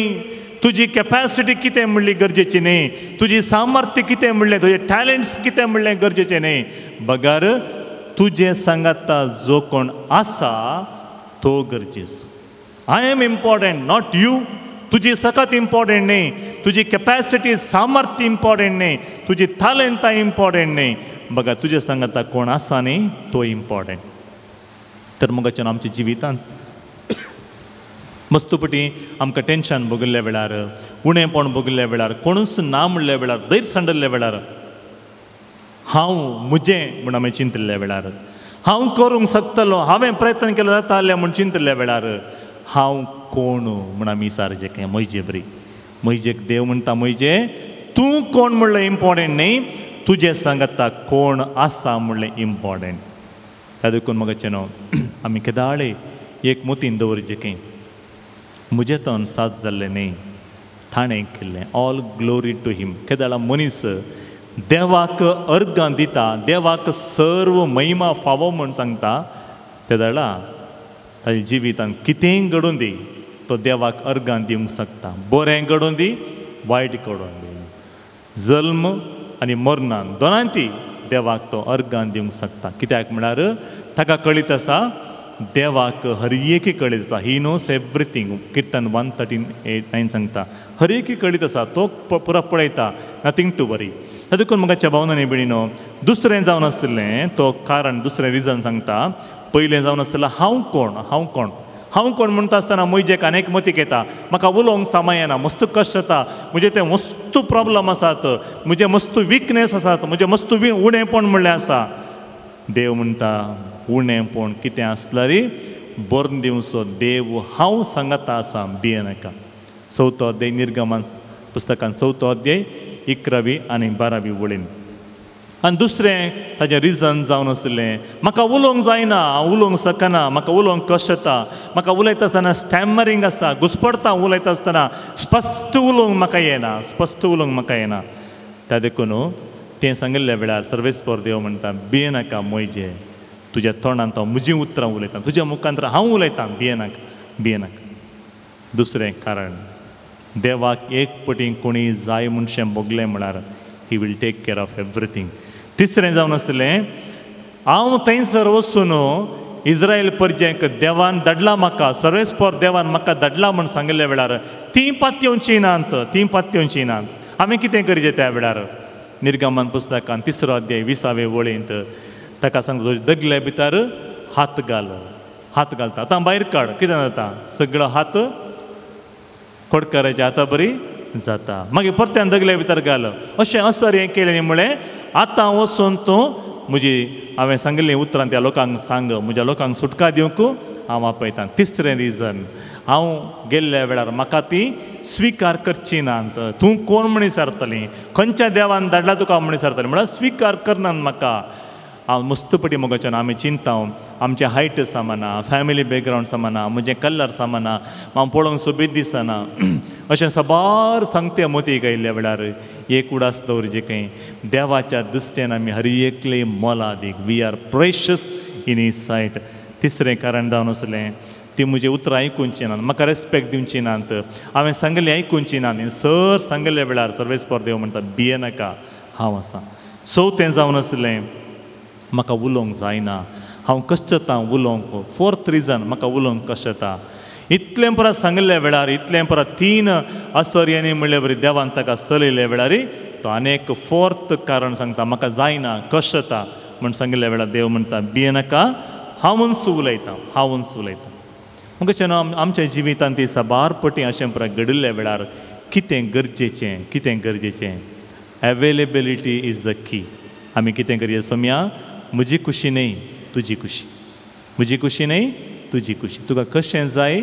तुजी कॅपॅसिटी कितें म्हणली गरजेची न्ही, तुजी सामर्थ्य कितें म्हणलें, तुजे टॅलंट्स कितें म्हणलें गरजेचें न्ही, बगर तुजें सांगाता जो कोण आसा तो गरजेचो. I am important not you. तुजी सकत इम्पॉर्टंट न्ही, तुजी कॅपॅसिटी सामर्थ्य इम्पॉर्टंट न्ही, तुजी टॅलंटां इम्पॉर्टंट न्ही, बघा तुजे सांगाता कोण आसा न्ही तो इम्पॉर्टंट. तर मोगाच्यान आमच्या जिवितांत मस्तुपटी आमकां टेंशन भोगिल्ल्या वेळार, उणेपण भोगिल्ल्या वेळार, कोणूच ना म्हणल्या वेळार, धैर्य सांडिल्ल्या वेळार, हांव म्हजें म्हूण आमी चिंतिल्ल्या वेळार, हांव करूंक शकतलो, हांवें प्रयत्न केलो जातालें म्हूण चिंतिल्ल्या वेळार हांव कोण म्हूण आमी विचारचें काय म्हजे बरी. म्हजेक देव म्हणटा म्हजे तूं कोण म्हणलें इम्पॉर्टंट न्ही, तुजें सांगाता कोण आसा म्हणलें इम्पॉर्टंट. त्या देखून म्हाका न्हू आमी केदाळे एक मोतीन दवरचें की म्हजें तन साथ जाल्लें न्ही, ताणें केल्लें. ऑल ग्लोरी टू हिम. केदाळा मनीस देवाक अर्गां दिता, देवाक सर्व महिमा फावो म्हूण सांगता, तेदाळा ताज्या जिवितांत कितेंय घडून दी तो देवाक अर्गां दिवंक शकता. बरें घडून दी, वायट घडोवन दी, जल्म आनी मरणान दोनांती देवाक तो अर्गां दिवंक शकता. कित्याक म्हळ्यार ताका कळीत आसा, देवाक हर एकी कळीत आसा. He knows everything. किर्तन 113:8-9 सांगता हर एकी कळीत आसा, तो पुरा पळयता, नथींग टू वरी. देखून म्हाका भावनांनी भयणीनो दुसरें जावन आसलें तो कारण, दुसरें रिजन सांगता. पयलें जावन आसलें हांव कोण, हांव कोण, हांव कोण म्हणटा आसतना म्हजेक अनेक मतीक येता, म्हाका उलोवंक सामा येना, मस्त कश्ट जाता, म्हजें तें मस्त प्रॉब्लम आसात, म्हजें मस्त विकनेस आसात, म्हजें मस्त उणेपण म्हणलें आसा. देव म्हणटा उणेपण कितें आसल्यार बरोवन दिवचो देव हांव सांगाता आसा, भियेनाका. 4 अध्याय निर्गमन पुस्तकान 4 अध्याय 11वी आनी 12वी वळीन. आनी दुसरें ताजें रिजन जावन आसलें म्हाका उलोवंक जायना, हांव उलोवंक शकना, म्हाका उलोवंक कश्ट येता, म्हाका उलयता आसतना स्टॅमरींग आसा, घुसपडटा उलयता आसतना, स्पश्ट उलोवंक म्हाका येना, स्पश्ट उलोवंक म्हाका येना. त्या देखून तें सांगिल्ल्या वेळार सर्वेस्पर देव म्हणटा भियेनाका मोयजे, तुज्या तोंडांत हांव म्हजीं उतरां उलयतां, तुज्या मुखांत हांव उलयतां, भियेनाका भियेनाका. दुसरें कारण देवाक एक पटी कोणी जाय म्हणशें भोगलें म्हळ्यार he will take care of everything. तिसरें जावन आसलें हांव थंयसर वचून इस्रायल परजेक देवान धाडला म्हाका, सर्वेस्पर देवान म्हाका धाडला म्हूण सांगिल्ल्या वेळार तीं पातयेवचीं नात, तीं पातयेवचीं नात. हांवें कितें करचें त्या वेळार? निर्गमन पुस्तकान 3 अध्याय 20वे वळींत ताका सांगता दगले भितर हात घाल, हात घालता आतां भायर काड, कितें जाता सगळो हात खोडकाराच्या हाता बरी जाता. मागीर परत्यान दगले भितर घाल. अशें असर हें केलें न्ही म्हळें आतां वचून तूं म्हजी हांवें सांगिल्लीं उतरां त्या लोकांक सांग, म्हज्या लोकांक सुटका दिवंक हांव आपयतां. तिसरें रिजन हांव गेल्ल्या वेळार म्हाका ती स्विकार करची नात, तूं कोण म्हण विचारतली, खंयच्या देवान धाडला तुका म्हण विचारतली, म्हळ्यार स्विकार करनात म्हाका. हांव मस्तपटी मोगाच्यान आमी चिंता, आमचें हायट सामाना, फॅमिली बॅकग्रावंड सामाना, म्हजें कलर सामाना, हांव पळोवंक सोबीत दिसना, अशें साबार सांगते मोतीक आयिल्ल्या वेळार एक उडास दवरचें खंय देवाच्या दृश्टेन आमी हर एकले मोलादीक, we are precious in his sight. तिसरें कारण जावन आसलें ती म्हजी उतरां आयकुची नात, म्हाका रेस्पेक्ट दिवची नात, हांवें सांगिल्लें आयकुची नात. सर सांगिल्ल्या वेळार सर्वेस्पर देव म्हणटा भियेनाका हांव आसा. चवथें जावन आसलें म्हाका उलोवंक जायना, हांव कश्टता उलोवंक. फोर्थ रिजन म्हाका उलोवंक कश्टता. इतलें परत सांगिल्ल्या वेळार, इतलें परत 3 असर्यांनी म्हणले बरी देवान ताका चलयल्ल्या वेळार तो आनी एक फोर्थ कारण सांगता म्हाका जायना, कश्टता म्हण सांगिल्ल्या वेळार देव म्हणटा भियेनाका हांवूच उलयतां, हांवूच उलयतां. मग आमच्या जिवितांत ती साबार पटी अशें परत घडिल्ल्या वेळार कितें गरजेचें, कितें गरजेचें, अवेलेबिलिटी is the key. आमी कितें करया सोम्या, म्हजी खुशी न्हय तुजी खुशी, म्हजी खुशी न्हय तुजी खुशी, तुका कशें जाय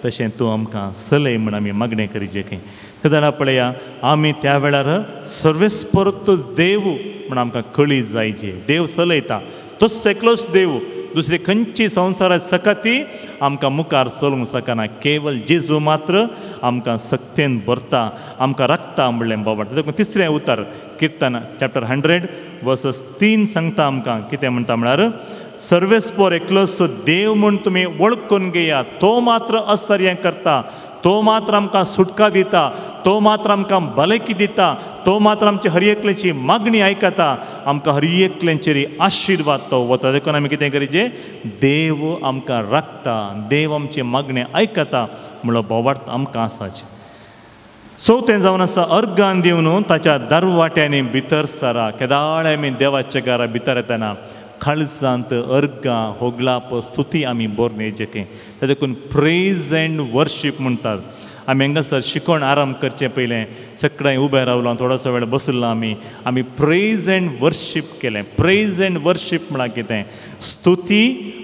तशें तूं आमकां चलय म्हूण आमी मागणें करचें खंय. ते जाल्यार पळया आमी त्या वेळार सर्वेस्पर देव म्हूण आमकां कळीत जायचे, देव चलयता, तोच एकलोच देव, दुसरी खंयची संवसारात सकती आमकां मुखार चलूंक शकना, केवल जेजू मात्र आमकां सक्तेन भरता, आमकां राखता म्हणलें बाबा. देखून तिसरें उतर किर्तन चॅप्टर 100 वर्सस 3 सांगता आमकां कितें म्हणटा म्हळ्यार सर्वेस्पर एकलोच देव म्हूण तुमी वळखून घेया, तो मात्र आश्चर्य करता, तो मात्र आमकां सुटका दिता, तो मात्र आमकां भलायकी दिता, तो मात्र आमची हर एकल्याची मागणी आयकता, आमकां हर एकल्याचेर आशिर्वाद तो वता. देखून आमी कितें करचें, देव आमकां राखता, देव आमची मागणी आयकता म्हणलो बोवार्थ आमकां आसाचें. चवथें जावन आसा अर्गान दिवन ताच्या दरवाट्यांनी भितर सरा. केदाळे आमी देवाच्या घरा भितर येतना काळजांत अर्गां होगलाप स्तुती आमी बरोवन येवचें खंय. देखून प्रेज एंड वर्शीप म्हणटात. आमी हांगासर शिकोण आराम करचें पयलें सगळें उबें रावलां, थोडोसो वेळ बसलो आमी, आमी प्रेज एंड वर्शीप केलें. प्रेज एंड वर्शीप म्हळ्यार कितें, ಸ್ತುತಿ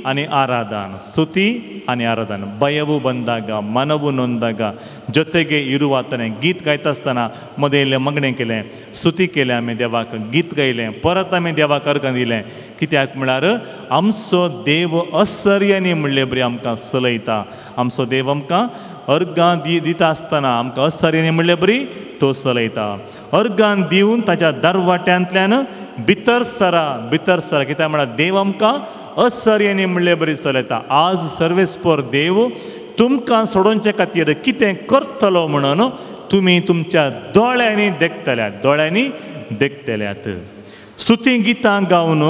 ಆನಿ ಆರಾಧನ, ಸ್ತುತಿ ಆನಿ ಆರಾಧನ. ಭಯವು ಬಂದಾಗ ಮನವು ನೊಂದಾಗ ಜೊತೆಗೆ ಇರುವಾತನೆ. गीत गायता आसतना मदें मागणें केलें, स्तुती केलें आमी देवाक, गीत गायलें, परत आमी देवाक अर्गां दिलें. कित्याक म्हळ्यार आमचो देव असर्यानी म्हणले बरी आमकां चलयता. आमचो देव आमकां अर्गां दिता आसतना आमकां असर्यानी म्हणले बरी तो चलयता. अर्गां दिवन ताच्या दरवाट्यांतल्यान भितर सरा, भितर सरा. कित्याक म्हळ्यार देव आमकां असर्यानी म्हणले बरी चलयता. आज सर्वेस्पर देव तुमकां सोडोवचे खातीर कितें करतलो म्हणून तुमी तुमच्या दोळ्यांनी देखतल्यात, दोळ्यांनी देखतल्यात. स्तुती गितां गावन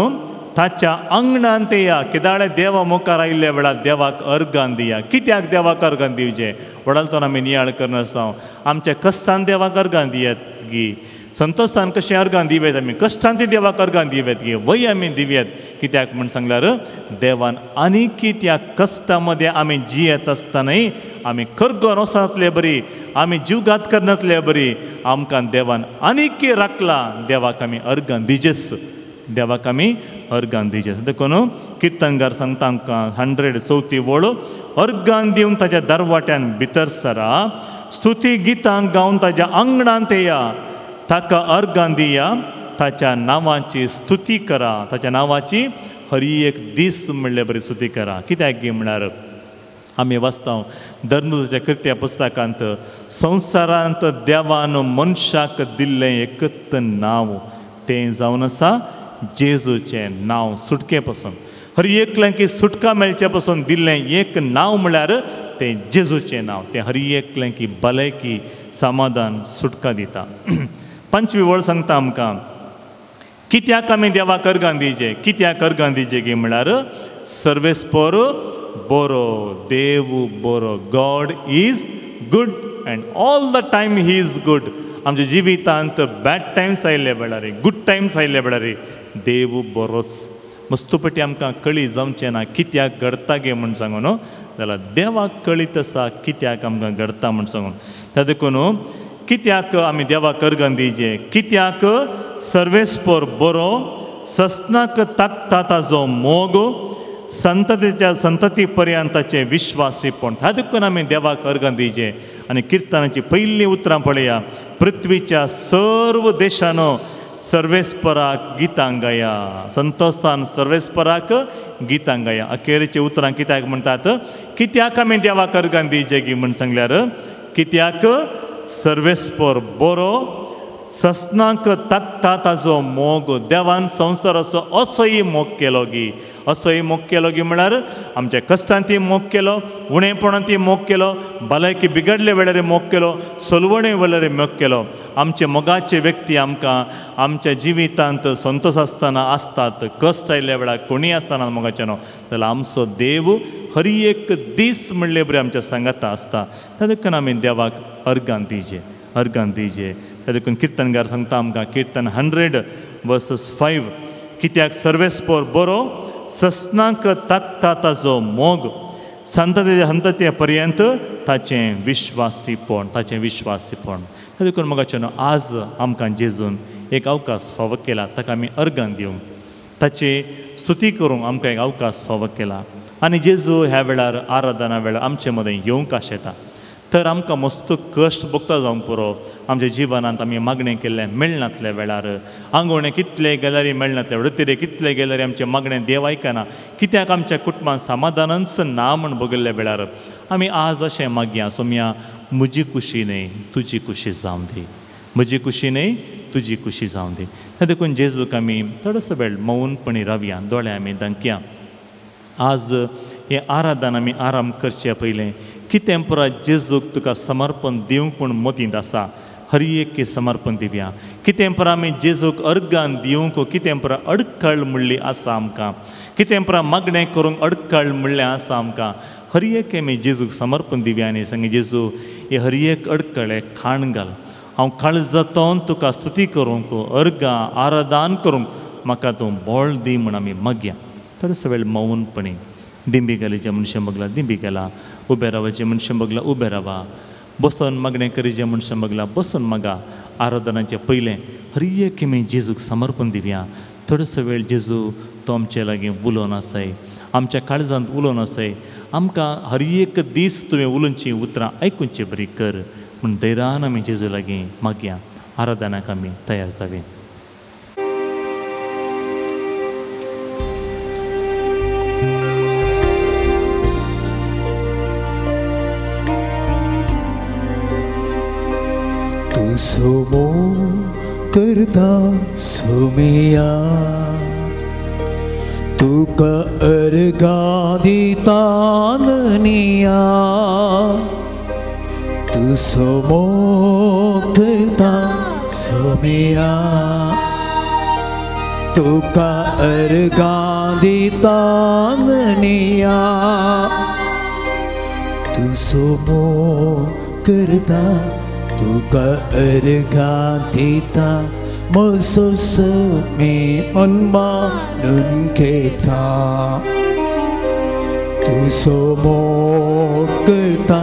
ताच्या आंगणांत या. केदाळे देवा मुखार आयिल्ल्या वेळार देवाक अर्गां दिया. कित्याक देवाक अर्गां दिवचें वडालतो आमी नियाळ करनासता. आमच्या कश्टान देवाक अर्गां दियात गी, संतोशान कशें अर्गां दिवयत आमी, कश्टान ती देवाक अर्गां दिवयत गी, वय आमी दिवयत. कित्याक म्हूण सांगल्यार देवान आनीकी त्या कश्टा मदें आमी जियेत आसतनाय आमी करगोन वचनातले बरी, आमी जीवघात करनातले बरी, आमकां देवान आनीकी राखला. देवाक आमी अर्गां दिजेस, देवाक आमी अर्गां दिजेस. देखून किर्तनगार सांगता आमकां 104 वळ, अर्गां दिवन ताच्या दरवाट्यान भितर सरा, स्तुती गितां गावन ताज्या आंगणांत येया, ताका अर्गां दिया, ताच्या नांवाची स्तुती करा, ताच्या नांवाची हर एक दीस म्हणले बरी स्तुती करा. कित्याक गी म्हळ्यार आमी वाचता धर्मदूताच्या कृत्या पुस्तकांत, संवसारांत देवान मनशाक दिल्लें एकच नांव तें जावन आसा जेजूचें नांव. सुटके पासून हर एकल्यांक सुटका मेळचे पासून दिल्लें एक नांव म्हळ्यार तें जेजूचें नांव. तें हर एकल्यांक भलायकी, समाधान, सुटका दिता. पंचवी वळ सांगता आमकां कित्याक आमी देवाक अर्गां दिवचें, कित्याक अर्गां दिवचें गी म्हळ्यार सर्वेस्पर बरो, देव बरो. God is good and all the time he is good. आमच्या जिवितांत बॅड टायम्स आयिल्ले वेळार, गुड टायम्स आयिल्ले वेळार देव बरोच. मस्तुपटी आमकां कळी जावचें ना कित्याक घडटा गे म्हूण सांगून न्हू, जाल्यार देवाक कळीत आसा कित्याक आमकां घडटा म्हूण सांगून. त्या देखून कित्याक आमी देवाक अर्गां दिवचें, कित्याक सर्वेस्पर बरो, ससनाक ताकता ताजो मोग, संततीच्या संतती पर्यंताचें विश्वासीपण. ह्या देखून आमी देवाक अर्गां दिवचें. आनी किर्तनाची पयलीं उतरां पळया, पृथ्वीच्या सर्व देशानो सर्वेस्पराक गितां गाया, संतोषान सर्वेस्पराक गितां गाया. अखेरची उतरां कित्याक म्हणटात, कित्याक आमी देवाक अर्गां दिवचें गी म्हूण सांगल्यार कित्याक सर्वेस्पर बरो, ससनाक ताकता ताजो मोग. देवान संवसाराचो असोय मोग केलो गी, असोय मोग केलो गी म्हळ्यार आमच्या कश्टांती मोग केलो, उणेपणांती मोग केलो, भलायकी बिगडले वेळार मोग केलो, सोलवणे वेळार मोग केलो. आमचे मोगाचे व्यक्ती आमकां आमच्या जिवितांत संतोष आसतना आसतात, कश्ट आयिल्ल्या वेळार कोणीय आसतना मोगाचे न्हू, जाल्यार आमचो देव हर एक दीस म्हणले बरें आमच्या सांगाता आसता. त्या देखून आमी देवाक अर्गां दिवचें, अर्गां दिवचें. त्या देखून किर्तनगार सांगता आमकां, किर्तन 100:5, कित्याक सर्वेस्पर बरो, ससनाक ताकता ताजो मोग, संतते हंतते पर्यंत ताचें विश्वासीपण, ताचें विश्वासीपण. त्या देखून मोगाचें न्हू, आज आमकां जेजून एक अवकाश फावो केला, ताका आमी अर्गां दिवंक, ताची स्तुती करूंक आमकां एक अवकाश फावो केला. आनी जेजू ह्या वेळार आराधना वेळार आमचे मदें येवंक आशेता. तर आमकां मस्त कश्ट भोगता जावंक पुरो. आमच्या जिवनांत आमी मागणें केल्लें मेळनातल्या वेळार, आंगवणें कितले गेल्यार मेळनातल्या वेळार, वृत्तीरे कितले गेल्यार आमचें मागणें देव आयकना, कित्याक आमच्या कुटुंबांत समाधानच ना म्हूण भोगिल्ल्या वेळार आमी आज अशें मागया, सोम्या म्हजी कुशी न्हय तुजी कुशी जावं दी, म्हजी कुशी न्हय तुजी कुशी जावं दी. त्या देखून जेजूक आमी थोडोसो वेळ मौनपणी रावया, दोळे आमी दांकया. आज हें आराधन आमी आराम करचे पयलें कितें पुराय जेजूक तुका समर्पण दिवंक म्हूण मतींत आसा, हर एक समर्पण दिवया. कितें पुराय आमी जेजूक अर्गान दिवंक कितें पुराय अडखळ म्हणली आसा आमकां, कितें पुराय मागणें करूंक अडखळ म्हणलें आसा आमकां, हर एक आमी जेजूक समर्पण दिवया. आनी सांगे, जेजू हे हर एक अडखळे खाण घाल, हांव काळजांतून तुका स्तुती करूंक, अर्गां आराधन करूंक म्हाका तूं बळ दी म्हूण आमी मागया. थोडोसो वेळ मौनपणी दिंबी घालीचे मनशां बगला दिंबी घाला, उबे रावाचे मनशां बगला उबे रावा, बसून मागणें करीचे मनशां बगला बसून मागा. आराधनाचें पयलें हर एक आमी जेजूक समर्पण दिवया. थोडोसो वेळ जेजू तो आमचे लागीं उलोवन आसाय, आमच्या काळजांत उलोवन आसाय, आमकां हर एक दीस तुवें उलोवचीं उतरां आयकुची बरी कर म्हूण धैर्यान आमी जेजू लागीं मागया. आराधनाक आमी तयार जावया.
सोमो करता सोमिया, तुका अर्गां दिता ननिया, तूं सोमो करता सोमिया, तुका अर्गां दिता ननिया, तूं सोमो करता तुका अर्गां दिता, म्हजो समी मन घेता, तूं सोमो करता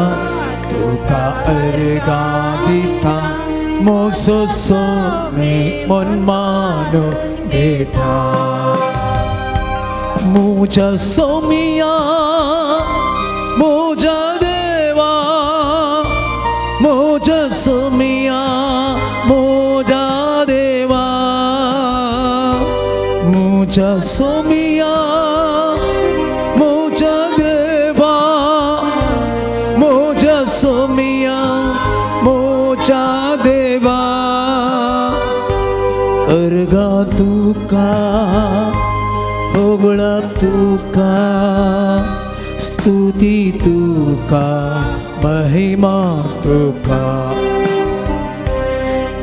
तुका अर्गां दिता, म्हजो समी मन घेता, म्हज्या सोमिया म्हज्या देवा, म्हज्या सोमिया म्हज्या देवा म्हज्या सोमिया म्हज्या देवा म्हज्या सोमिया म्हज्या देवा अर्गा तुका होगळप तुका स्तुती तुका महिमा तुका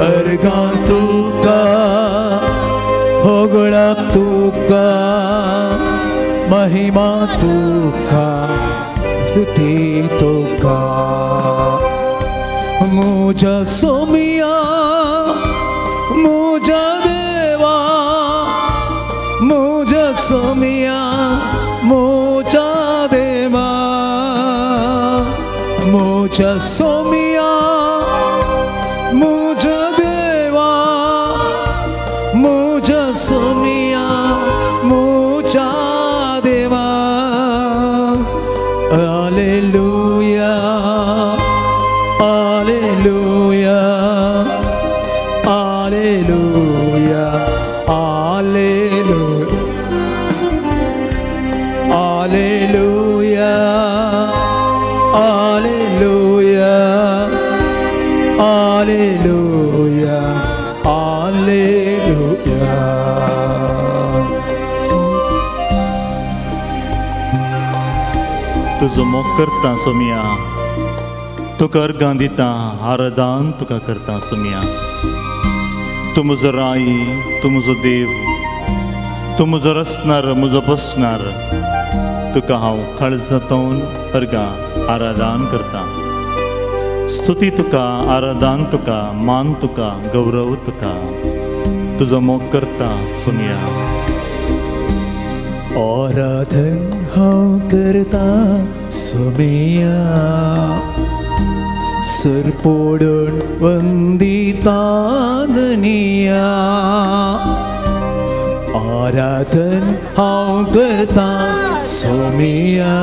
अर्गा तुका होगळप तुका महिमा तुका स्तुती तुका म्हज्या सोमिया म्हज्या देवा म्हज्या सोमिया म्हज्या देवा म्हज्या सोमिया म्हज्या देवा म्हज्या सोमिया म्हज्या देवा hallelujah hallelujah hallelujah hallelujah hallelujah hallelujah hallelujah hallelujah.
तुजो मोग करता सोमिया, तुका अर्गां दिता, आराधन तुका करता सोमिया. तूं म्हजो राय, तूं म्हजो देव, तूं म्हजो रचणार, म्हजो पोसणार. तुका हांव काळजांतून अर्गां आराधन करता. स्तुती तुका, आराधन तुका, मान तुका, गौरव तुका. तुजो मोग करता सोमिया.
आराधन हांव करता सोमिया सरपोडून वंदिता धनिया आराधन हांव करता सोमिया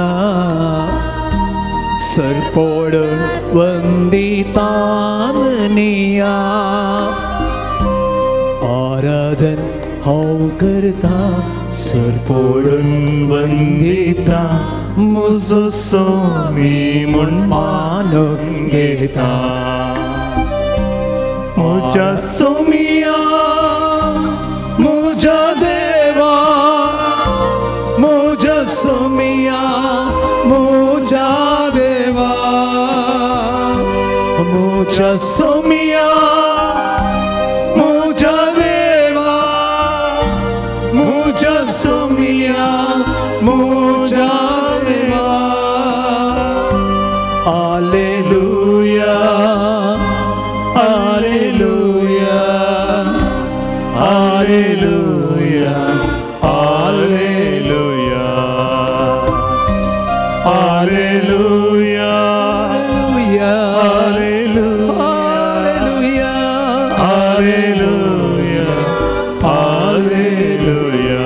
सरपोडून वंदिता धनिया आराधन हांव करता सरपोडून वंदिता
म्हजो सोमी म्हूण
मानून घेता
म्हज्या सोमिया
म्हज्या देवा म्हज्या सोमिया म्हज्या देवा म्हज्या सोमिया म्हज्या देवा म्हज्या सोमिया म्हज्या देवा hallelujah hallelujah
hallelujah hallelujah hallelujah hallelujah hallelujah hallelujah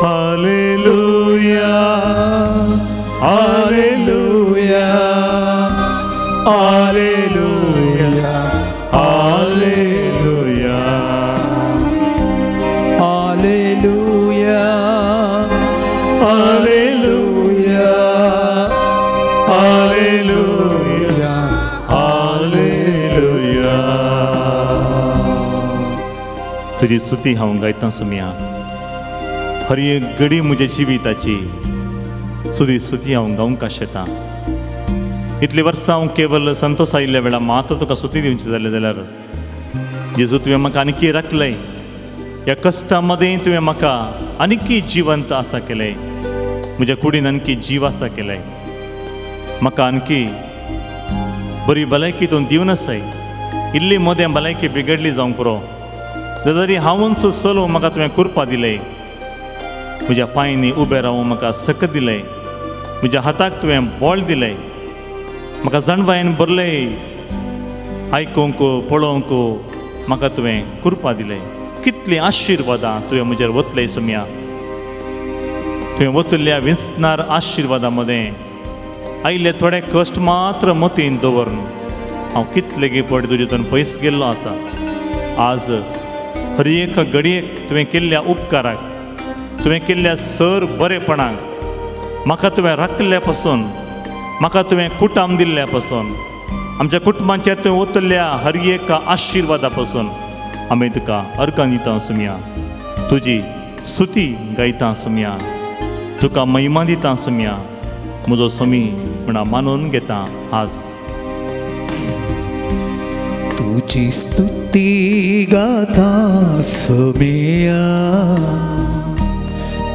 hallelujah hallelujah hallelujah hallelujah
hallelujah
hallelujah hallelujah hallelujah. तुजी स्तुती हांव गायतां सोमिया. हर एक घडी म्हज्या जिविताची तुजी स्तुती हांव गावंक आशेतां. इतलीं वर्सां हांव केवल संतोश आयिल्ल्या वेळार मात्र तुका स्तुती दिवची जाली जाल्यार जेजू तुवें म्हाका आनीकी राखलें. ह्या कश्टां मदें तुवें म्हाका आनीकी जिवंत आसा केलें. म्हज्या कुडीन आणखी जीव आसा केलें. म्हाका आणखी बरी भलायकी तूं दिवन आसाय. इल्ली मदें भलायकी बिगडली जावंक पुरो जाल्यार हांवूच चलोवंक म्हाका तुवें कृपा दिलें. म्हज्या पांयांनी उबें रावूंक म्हाका सकत दिलें. म्हज्या हाताक तुवें बळ दिलें. म्हाका जाणवायेन भरलें. आयकूंक पळोवंक म्हाका तुवें कृपा दिलें. कितलीं आशिर्वादां तुवें म्हजेर वतलें सोमिया. तुवें वतल्या विंचणार आशिर्वादां मदें आयिल्ले थोडे कश्ट मात्र मतीन दवरून हांव कितले गे पड तुजेतून पयस गेल्लो आसा। आज हर एक घडयेक तुवें केल्ल्या उपकाराक, तुवें केल्ल्या सर बरेपणाक, म्हाका तुवें राखिल्ल्या पासून, म्हाका तुवें कुटाम दिल्ल्या पासून, आमच्या कुटुंबांचेर तुवें ओतल्ल्या हर एका आशिर्वादा पासून आमी तुका अर्गां दिता सुमया, तुजी स्तुती गायता सुमया, तुका महिमा दिता सुमया, म्हजो स्वामी म्हणा मानून घेता। आज
तुजी स्तुती गाता सुमया,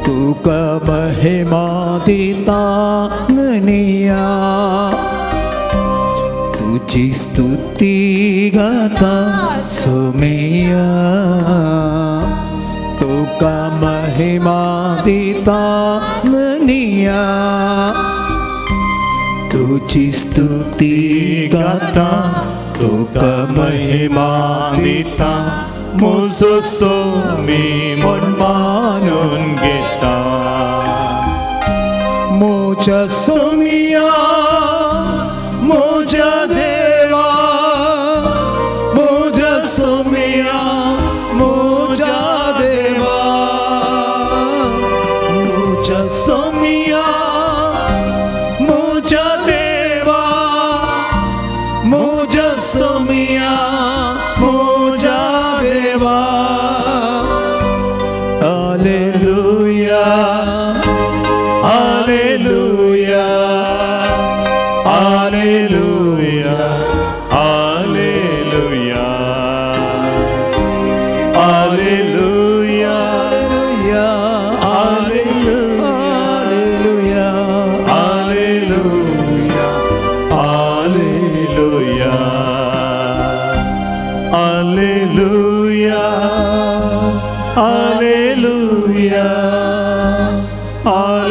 तुका महिमा दिता ननिया, तुजी स्तुती गाता सुमया, तुका महिमा दिता ननिया, तुजी स्तुती गाता तुका
महिमा दिता, म्हजो स्वामी म्हण मानून घेता।
म्हज्या सोमिया म्हज्या देवा, म्हज्या सोमिया म्हज्या देवा, म्हज्या सोमिया म्हज्या देवा, म्हज्या सोमिया म्हज्या देवा। Hallelujah,
hallelujah, hallelujah, hallelujah, hallelujah,
hallelujah,
hallelujah, hallelujah, hallelujah, hallelujah, hallelujah,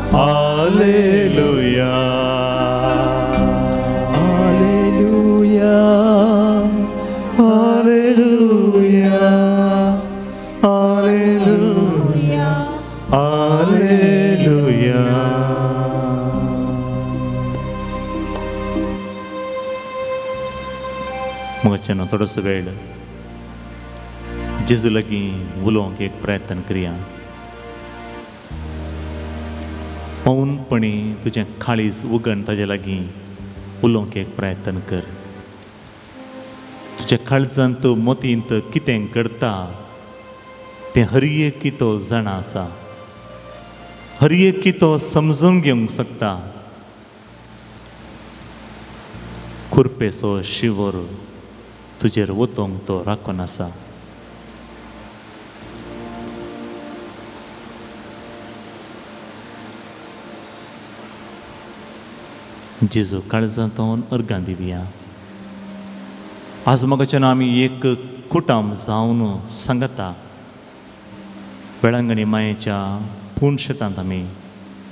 hallelujah,
hallelujah, hallelujah,
hallelujah, hallelujah. मोगाच्यानो थोडोसो वेळ जेजू लागीं उलोवंक एक प्रयत्न करया। मौनपणी तुजें काळीज उगण ताजे लागीं उलोवंक एक प्रयत्न कर। तुज्या काळजांत मतींत कितें घडता तें हर एक तो जाणा आसा, हर एक तो समजून घेवंक शकता। खुरपेचो शिवर तुजेर वतोंक तो राखून आसा। जेजू काळजांतून अर्गां दिवया। आज मगाच्यान आमी एक कुटाम जावन सांगता वेळांगणी मायेच्या पूण शेतांत आमी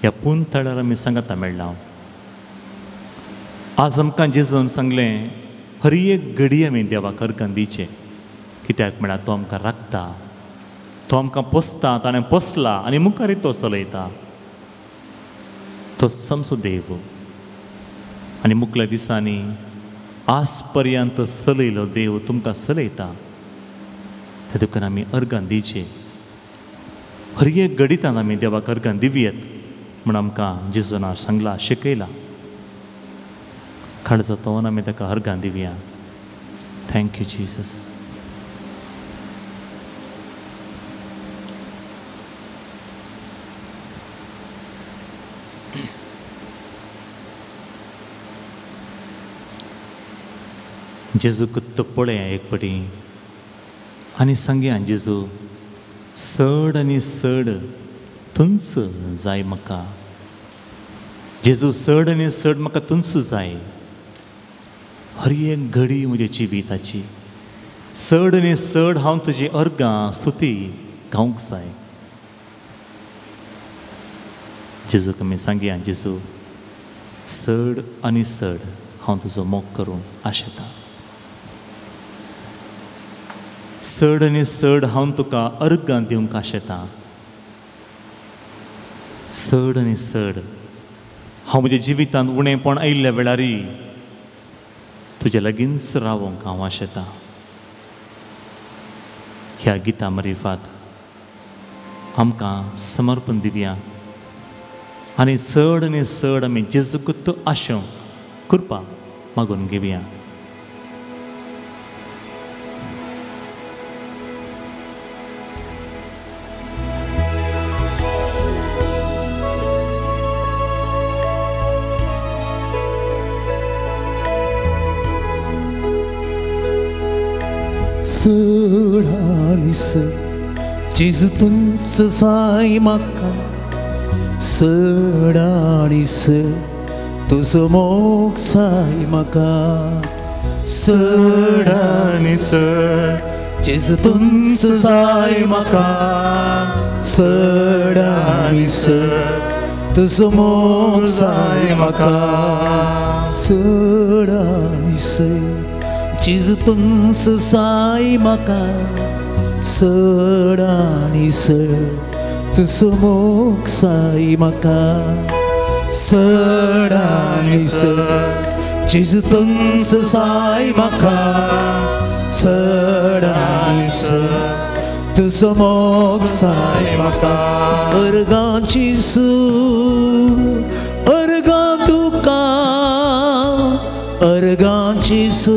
ह्या पूण थळार आमी सांगता मेळ्ळा। आज आमकां जेजून सांगलें हर एक घडी आमी देवाक अर्गां दिवचें, कित्याक म्हळ्यार तो आमकां राखता, तो आमकां पोसता, ताणें पोसला आनी मुखार तो चलयता। तो समजो देव आनी मुखल्या दिसांनी आज पर्यंत चलयलो देव तुमकां चलयता। त्या दुकान आमी अर्गां दिवचें, हर एक घडितान आमी देवाक अर्गां दिवयेत म्हूण आमकां जेजून सांगला, शिकयला। काळजांतून आमी ताका अर्गां दिवया। Thank you Jesus. जेजूक तो पळया एक पटी आनी सांगया, जेजू चड आनी चड तुंच जाय म्हाका, जेजू चड आनी चड म्हाका तुंच जाय। हर एक घडी म्हज्या जिविताची चड आनी चड हांव तुजी अर्गां स्तुती गावंक जाय। जेजूक आमी सांगया, जेजू चड आनी चड हांव तुजो मोग करूंक आशेता, चड आनी चड हांव तुका अर्गां दिवंक आशेता, चड आनी चड हांव म्हज्या जिवितांत उणेपण आयिल्ल्या वेळारी तुज्या लागींच रावोंक हांव आशेतां. ह्या गिता मरिफात आमकां समर्पण दिवया आनी चड आनी चड आमी जेजूकूच आशोवंक कृपा मागून घेवया.
सडानिस जेजू तुंच जाय म्हाका, सडानिस तुजो मोग जाय म्हाका, सडानिस जेजू तुंच जाय म्हाका, सडानिस तुजो मोग जाय म्हाका, सडानिस जेजू तुंच जाय म्हाका, सडानिस तुजो मोग जाय म्हाका, सडानिस जेजू तुंच जाय म्हाका, सडानिस तुजो मोग जाय म्हाका. अर्गां जेजू अर्गां तुका, अर्गां जेजू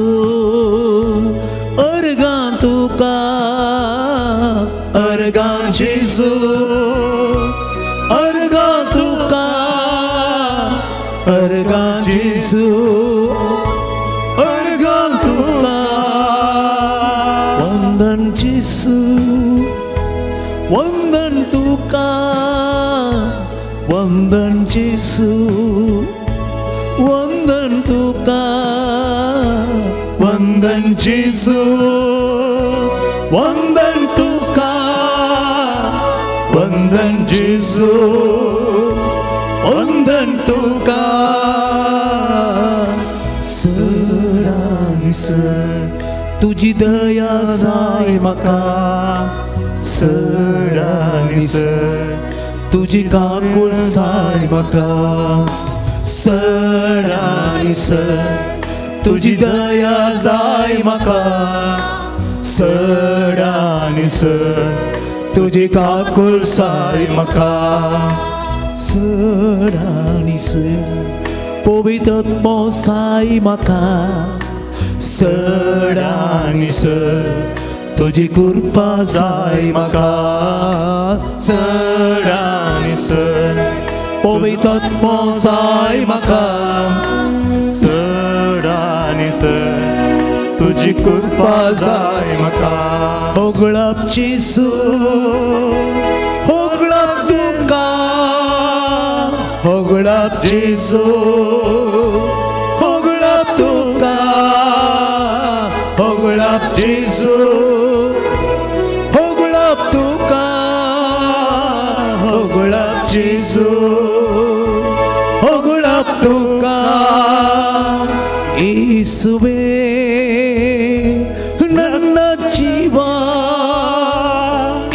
अर्गां तुका, अर्गां जेजू अर्गां तुका, अर्गां जेजू अर्गां तुका. वंदन जेजू वंदन तुका, वंदन जेजू वंदन तुका, वंदन जेजू वंदन तुका, वंदन जेजू वंदन तुका. सडानिस तुजी दया जाय म्हाका, सडानिस तुजी काकूळ जाय म्हाका, सडानिस तुजी दया जाय म्हाका, सडानिस तुजी काकूळ जाय म्हाका, सडानिस पवित्र आत्मो जाय म्हाका, सडानिस तुजी कृपा जाय म्हाका, सडानिस पवित्र आत्मो जाय म्हाका,
सडानिस तुजी कृपा जाय म्हाका.
होगळप जेजू होगळप तुका, होगळप जेजू होगळप तुका, होगळप जेजू होगळप तुका, होगळप जेजू होगळप तुका. येसुवे ನನ್ನ ಜೀವ,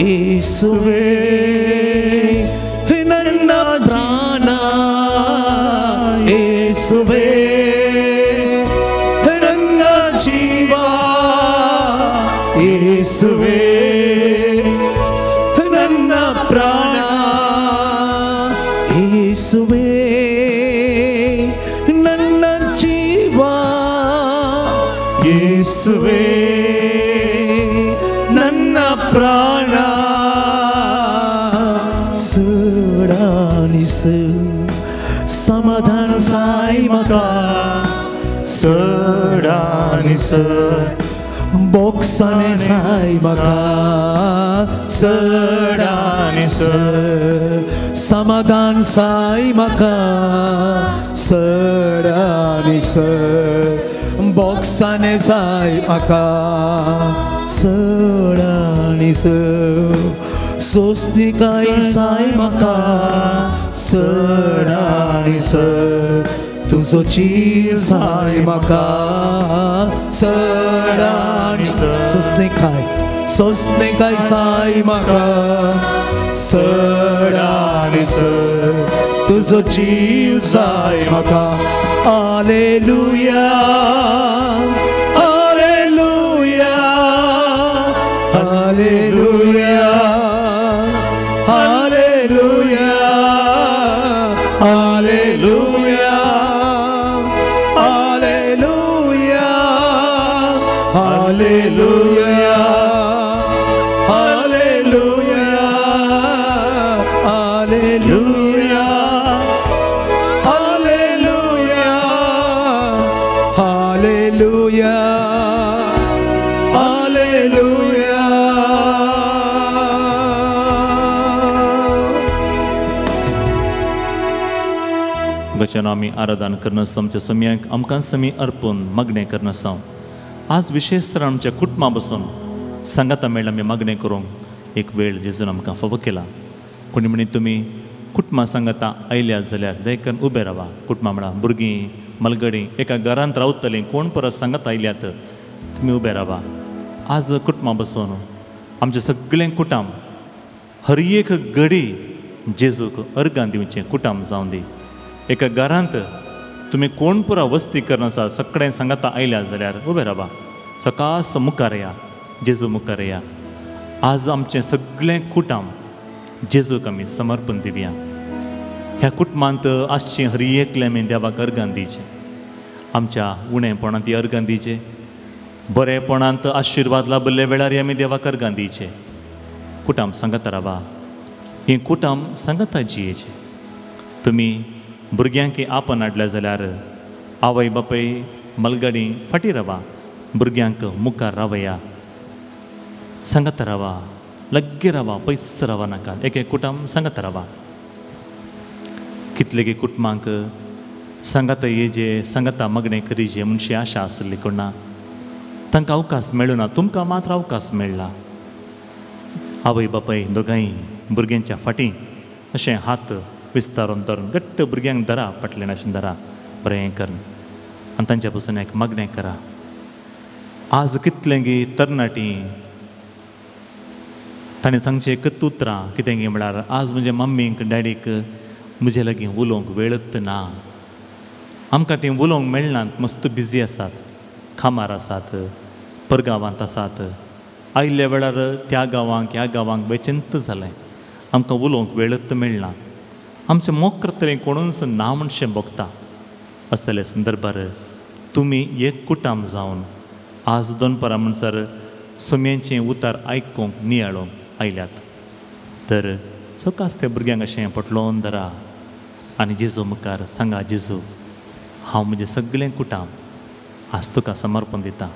ಯೇಸುವೇ ನನ್ನ ಪ್ರಾಣ, ಯೇಸುವೇ ನನ್ನ ಜೀವ, ಯೇಸುವೇ ನನ್ನ ಪ್ರಾಣ, ಯೇಸುವೇ ನನ್ನ ಜೀವ,
ಯೇಸುವೇ ನನ್ನ ಪ್ರಾಣ.
ಸಡಾನಿಸ समाधान जाय म्हाका,
सडानिस
बोक्साने जाय म्हाका, सडानिस समाधान जाय म्हाका, सडानिस बोक्साने जाय म्हाका, सडानिस सोसनिकाय जाय म्हाका, सडानिस तुजो चीर जाय म्हाका, सडानिस सोसनिकाय सोसनिकाय जाय म्हाका, सडानिस तुजो जीव जाय म्हाका. Hallelujah, hallelujah, hallelujah, hallelujah, hallelujah, hallelujah, hallelujah, hallelujah, hallelujah, hallelujah, hallelujah, hallelujah.
गचन आमी आराधन करना आमच्या सम्यांक आमकां समी अर्पून मागणें करना आसा. आज विशेष तर आमच्या कुटुंबा बसून सांगाता मेळ्ळा आमी मागणें करूंक एक वेळ जेजून आमकां फावो केला. कोणी म्हणी तुमी कुटुंबा सांगाता आयल्या जाल्यार दयकन उबे रावा. कुटुंबा म्हळ्यार भुरगीं मलगडीं एका घरांत रावतलीं कोण परत सांगात आयल्यात तुमी उबे रावा. आज कुटुंबा बसून आमचें सगळें कुटुंब हर एक घडी जेजूक अर्गां दिवचें कुटुंब जावं दी. एका घरांत तुमी कोण पुरा वस्ती करना सगळें सांगाता आयल्या जाल्यार उबे रावा. सकास मुखार या, जेजू मुखार या. आज आमचें सगळें कुटुंब जेजूक आमी समर्पण दिवया. ह्या कुटुंबांत आसचें हर एकलें आमी देवाक अर्गां दिवचें. आमच्या उणेपणांत ती अर्गां दिवचें, बरेपणांत आशिर्वाद लाभिल्ल्या वेळार आमी देवाक अर्गां दिवचें. कुटुंब सांगाता रावा, हें कुटुंब सांगाता जियेचें. तुमी भुरग्यांक आपन हाडल्या जाल्यार आवय बापूय मलगडी फाटीं रावा, भुरग्यांक मुखार रावया, सांगाता रावा, लग्गे रावा, पयस रावा नाका. एक एक कुटुंब सांगाता रावा. कितले कुटुंबांक सांगाता येजे, सांगाता मागणें करीजे म्हणशी आशा आसली कोणा तांकां अवकाश मेळना, तुमकां मात्र अवकाश मेळ्ळा. आवय बापूय दोगांय भुरग्यांच्या फाटीं अशें हात विस्तारून धरून घट्ट भुरग्यांक धरा, फाटल्यान अशें धरा, बरें कर आनी तांच्या पसून एक मागणें करा. आज कितलें गी तरणाटीं ताणें सांगचें एकच उतरां कितें गी म्हळ्यार आज म्हज्या मम्मीक डॅडीक म्हजे लागीं उलोवंक वेळच ना. आमकां तीं उलोवंक मेळनात, मस्त बिजी आसात, कामार आसात, परगांवांत आसात. आयिल्ल्या वेळार त्या गांवांक ह्या गांवांक बेचिंत जालें, आमकां उलोवंक वेळच मेळना. आमचें मोग करतलें कोणूच ना म्हणशें भोगता. असले संदर्भार तुमी एक कुटुंब जावन आज दनपारां म्हणसर सोम्यांचें उतार आयकूंक नियाळूंक आयल्यात तर सकास त्या भुरग्यांक अशें पटलोवन धरा आनी जेजू मुखार सांगा, जेजू हांव म्हजें सगळें कुटुंब आज तुका समर्पण दिता.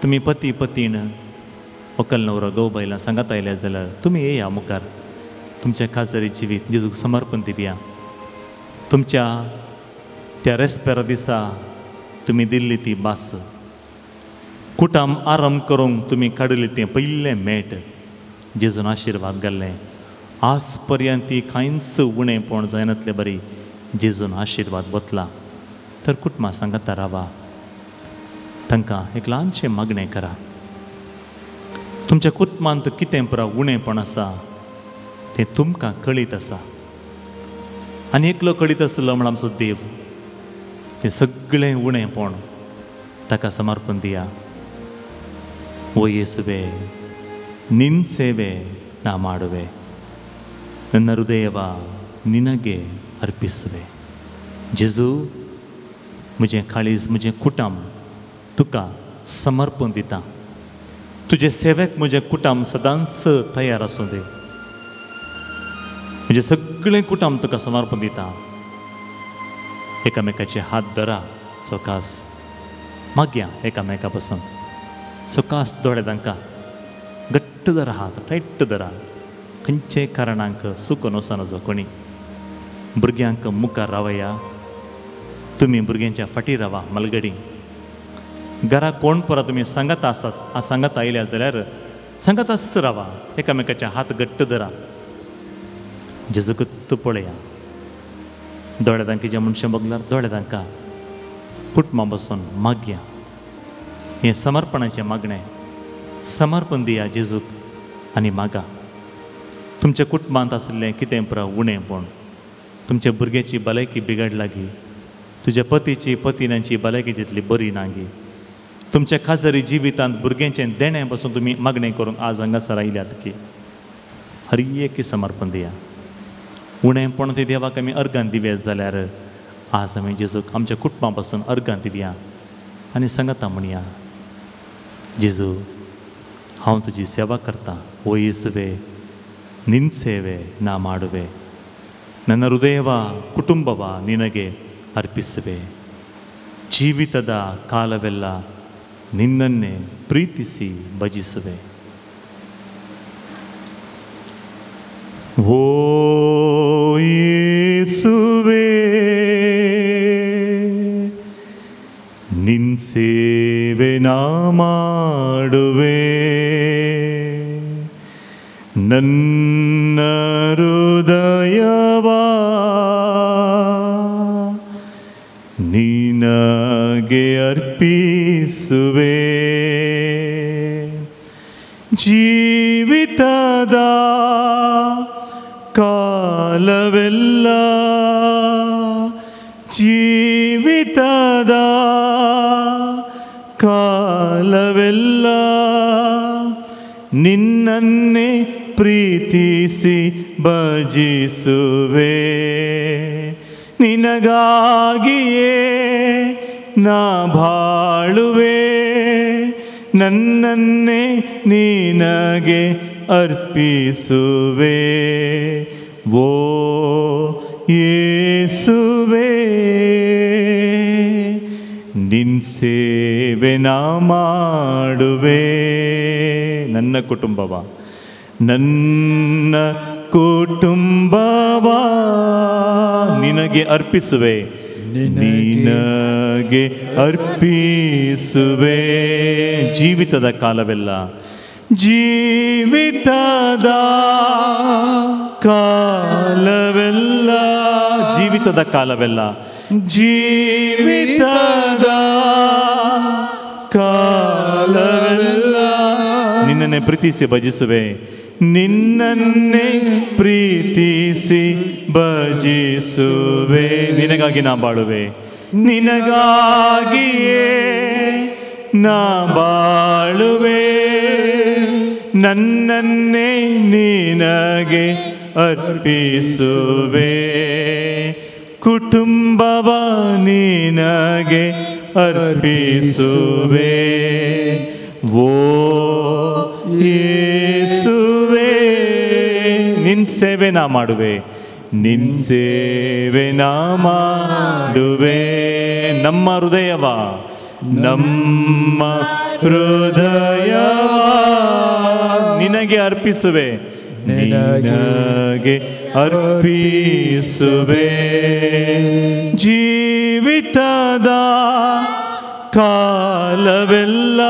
तुमी पती पतीण व्हंकल न्हवरो घोव बायलां सांगात आयल्या जाल्यार तुमी येया मुखार, तुमच्या खाजरी जिवीत जेजूक समर्पण दिवया. तुमच्या त्या रेस्पेरा दिसा तुमी दिल्ली ती भास, कुटुंब आरंभ करूंक तुमी काडिल्ली तें पयलें मेट जेजून आशिर्वाद घाल्लें आज पर्यंत ती कांयच उणेपण जायनातले बरी जेजून आशिर्वाद बतला. तर कुटुंबा सांगाता रावा, तांकां एक ल्हानशें मागणें करा. तुमच्या कुटुंबांत कितें पुरा उणेपण आसा तें तुमकां कळीत आसा आनी एकलो कळीत आसलो म्हण आमचो देव तें सगळें उणेपण ताका समर्पण दिया. ओ येसुवे, ನಿನ್ನ ಸೇವೆ ನಾ ಮಾಡುವೆ, ನನ್ನ ಹೃದಯವ ನಿನಗೆ ಅರ್ಪಿಸುವೆ. जेजू म्हजें काळीज म्हजें कुटुंब तुका समर्पण दिता. तुजे सेवेक म्हजें कुटुंब सदांच तयार आसूं दी. म्हजें सगळें कुटुंब तुका समर्पण दिता. एकामेकाचे हात धरा, सकास मागया एकामेका पसून, सकास दोळे तांकां घट्ट धरा, हात टायट धरा. खंयचे कारणांक सुकून वचना कोणी. भुरग्यांक मुखार रावया, तुमी भुरग्यांच्या फाटीं रावा. मलगडी घरा कोण परत तुमी सांगात आसात, सांगात आयल्या जाल्यार सांगात आसत रावा, एकामेकाचे हात घट्ट धरा. जेजूकूच पळया, दोळे तांकां जे मनशां बगल्यार दोळे तांकां कुटुंबा बसून मागया. हें समर्पणाचें मागणें, समर्पण दिया जेजूक आनी मागा. तुमच्या कुटुंबांत आशिल्लें कितें पुरा उणेपण तुमच्या भुरग्याची भलायकी बिगडला गी, तुज्या पतीची पतिनांची भलायकी तितली बरी ना गी, तुमच्या खाजरी जिवितांत भुरग्यांचें देणें पासून तुमी मागणें करूंक आज हांगासर आयल्यात की हर एक समर्पण दिया. उणेंपण ती देवाक आमी अर्गां दिवया जाल्यार आज आमी जेजूक आमच्या कुटुंबा पासून अर्गां दिवया आनी सांगता म्हणया, जेजू हांव तुजी सेवा करता. ओ येसुवे ನಿನ್ನ ಸೇವೆ ನಾ ಮಾಡುವೆ, ನನ್ನ ಹೃದಯವ ಕುಟುಂಬವ ನಿನಗೆ ಅರ್ಪಿಸುವೆ, ಜೀವಿತದ ಕಾಲವೆಲ್ಲ ನಿನ್ನನ್ನೇ ಪ್ರೀತಿಸಿ ಭಜಿಸುವೆ. ಓ ಯೇಸುವೇ ನಿನ್ನ ಸೇವೆ ನಾ ಮಾಡುವೆ, ನನ್ನ ಹೃದಯವ ನಿನಗೆ ಅರ್ಪಿಸುವೆ, ಜೀವಿತದ ಕಾಲವೆಲ್ಲ ಜೀವಿತದ ಕಾಲವೆಲ್ಲ ನಿನ್ನನ್ನೇ ಪ್ರೀತಿಸಿ ಭಜಿಸುವೆ, ನಿನಗಾಗಿಯೇ ನಾ ಬಾಳುವೆ, ನನ್ನನ್ನೇ ನಿನಗೆ ಅರ್ಪಿಸುವೆ. ಓ ಯೇಸುವೇ ನಿನ್ನ ಸೇವೆ ನಾ ಮಾಡುವೆ, ನನ್ನ ಕುಟುಂಬವ ನನ್ನ ಕುಟುಂಬವ ನಿನಗೆ ಅರ್ಪಿಸುವೆ, ನಿನಗೆ ಅರ್ಪಿಸುವೆ, ಜೀವಿತದ ಕಾಲವೆಲ್ಲ ಜೀವಿತದ ಕಾಲವೆಲ್ಲ ಜೀವಿತದ ಕಾಲವೆಲ್ಲ ಜೀವಿತದ ಕಾಲವೆಲ್ಲ ನಿನ್ನನ್ನೇ ಪ್ರೀತಿಸಿ ಭಜಿಸುವೆ, ನಿನ್ನನ್ನೇ ಪ್ರೀತಿಸಿ ಭಜಿಸುವೆ, ನಿನಗಾಗಿ ನಾ ಬಾಳುವೆ, ನಿನಗಾಗಿಯೇ ನಾ ಬಾಳುವೆ, ನನ್ನನ್ನೇ ನಿನಗೆ ಅರ್ಪಿಸುವೆ, ಕುಟುಂಬವ ನಿನಗೆ ಅರ್ಪಿಸುವೆ. ಓ ಯೇಸುವೇ ನಿನ್ನ ಸೇವೆ ನಾ ಮಾಡುವೆ, ನಿನ್ನ ಸೇವೆ ನಾ ಮಾಡುವೆ, ನಮ್ಮ ಹೃದಯವ ನಮ್ಮ ಹೃದಯವ ನಿನಗೆ ಅರ್ಪಿಸುವೆ, ನಿನಗೆ ಅರ್ಪಿಸುವೆ, ಜೀವಿತದ ಕಾಲವೆಲ್ಲ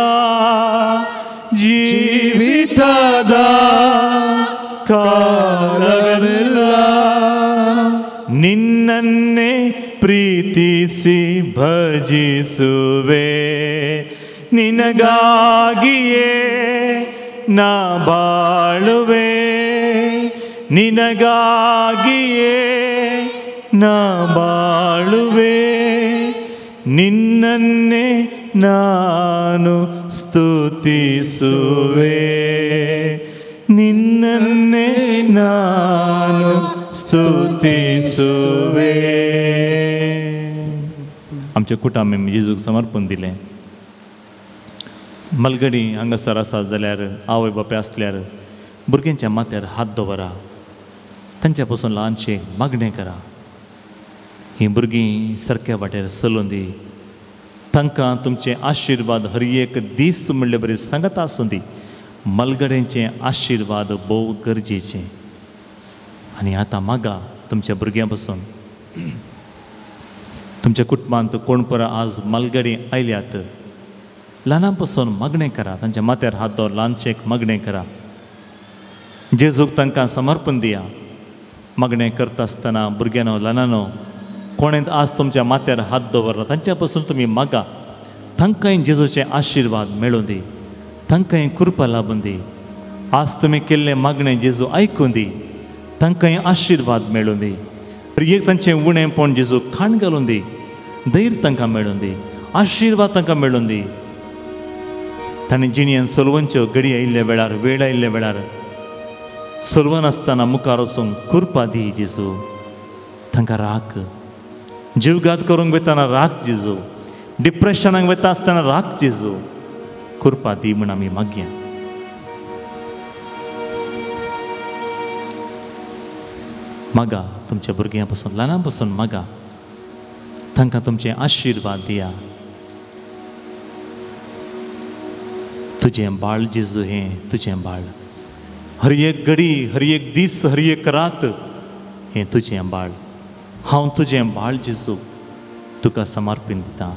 ಜೀವಿತದ ಕಾಲವೆಲ್ಲ ನಿನ್ನನ್ನೇ ಪ್ರೀತಿಸಿ ಭಜಿಸುವೆ, ನಿನಗಾಗಿಯೇ ನಾ ಬಾಳುವೆ, ನಿನಗಾಗಿಯೇ ನಾ ಬಾಳುವೆ, ನಿನ್ನನ್ನೇ ನಾನು ಸ್ತುತಿಸುವೆ, ನಿನ್ನನ್ನೇ ನಾನು ಸ್ತುತಿಸುವೆ. आमच्या कुटुंब जेजूक समर्पण दिलें. मलगडी हांगासर आसा जाल्यार आवय बापाय आसल्यार भुरग्यांच्या माथ्यार हात दवरा, तांच्या पासून ल्हानशें मागणें करा. हीं भुरगीं सारक्या वाटेर चलून दी, तांकां तुमचे आशिर्वाद हर एक दीस म्हणले बरें सांगता आसूं दी. मलगड्यांचे आशिर्वाद भोव गरजेचे. आनी आतां मागा तुमच्या भुरग्यां पासून, तुमच्या कुटुंबांत कोण परा आज मालगडी आयल्यात, ल्हानां पासून मागणें करा, तांच्या माथ्यार हात दवर, ल्हानशें एक मागणें करा, जेजूक तांकां समर्पण दिया. मागणें करता आसतना भुरग्यांनो ल्हानानो कोणें आज तुमच्या माथ्यार हात दवरला तांच्या पासून तुमी मागा, तांकांय जेजूचे आशिर्वाद मेळूं दी, तांकांय कृपा लाबून दी. आज तुमी केल्लें मागणें जेजू आयकूं दी, तांकांय आशिर्वाद मेळूं दी. एक तांचें उणेंपण जेजू खाण घालून दी, धैर्य तांकां मेळून दी, आशिर्वाद तांकां मेळून दी. ताणें जिणेन सोलवनच्यो घडी आयिल्ल्या वेळार, वेळ आयिल्ल्या वेळार सोलवन आसतना मुखार वचूंक कृपा दी जेजू. तांकां राख, जीवघात करूंक वतना राख जेजू, डिप्रेशनाक वता आसतना राख जेजू, कृपा दी म्हूण आमी मागया. मागा तुमच्या भुरग्यां पासून, ल्हानां पासून मागा, तांकां तुमचे आशिर्वाद दिया. तुजें बाळ जेजू हें तुजें बाळ, हर एक घडी, हर एक दीस, हर एक रात हें तुजें बाळ. हांव तुजें बाळ जेजू, तुका समर्पण दिता.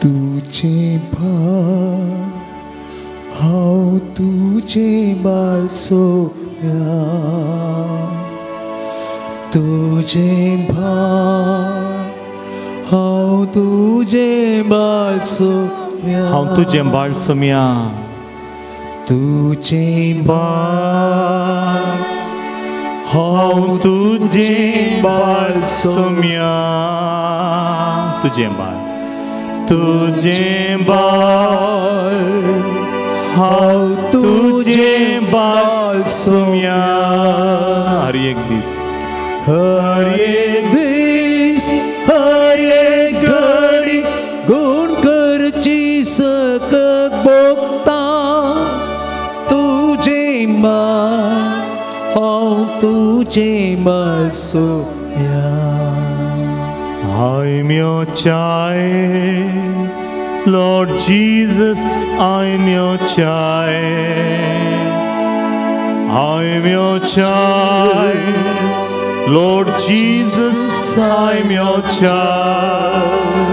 तुजें बाळ हांव, तुजें बाळ सोम्या, तुजें बाळ हांव, तुजें बाळ सोम्या,
हांव तुजें बाळ सोम्या,
तुजें बाळ हांव,
तुजें बाळ सोम्या, तुजें बाळ, तुजें बाळ हांव, तुजें बाळ सोम्या. हर एक दीस,
हर एक दीस, हर एक घडी गुण करची सकत भोगता. तुजें बाळ हांव, तुजें बाळ Saumya.
I'm your child, Lord Jesus, I'm your child. I'm your child, Lord Jesus, I'm your child.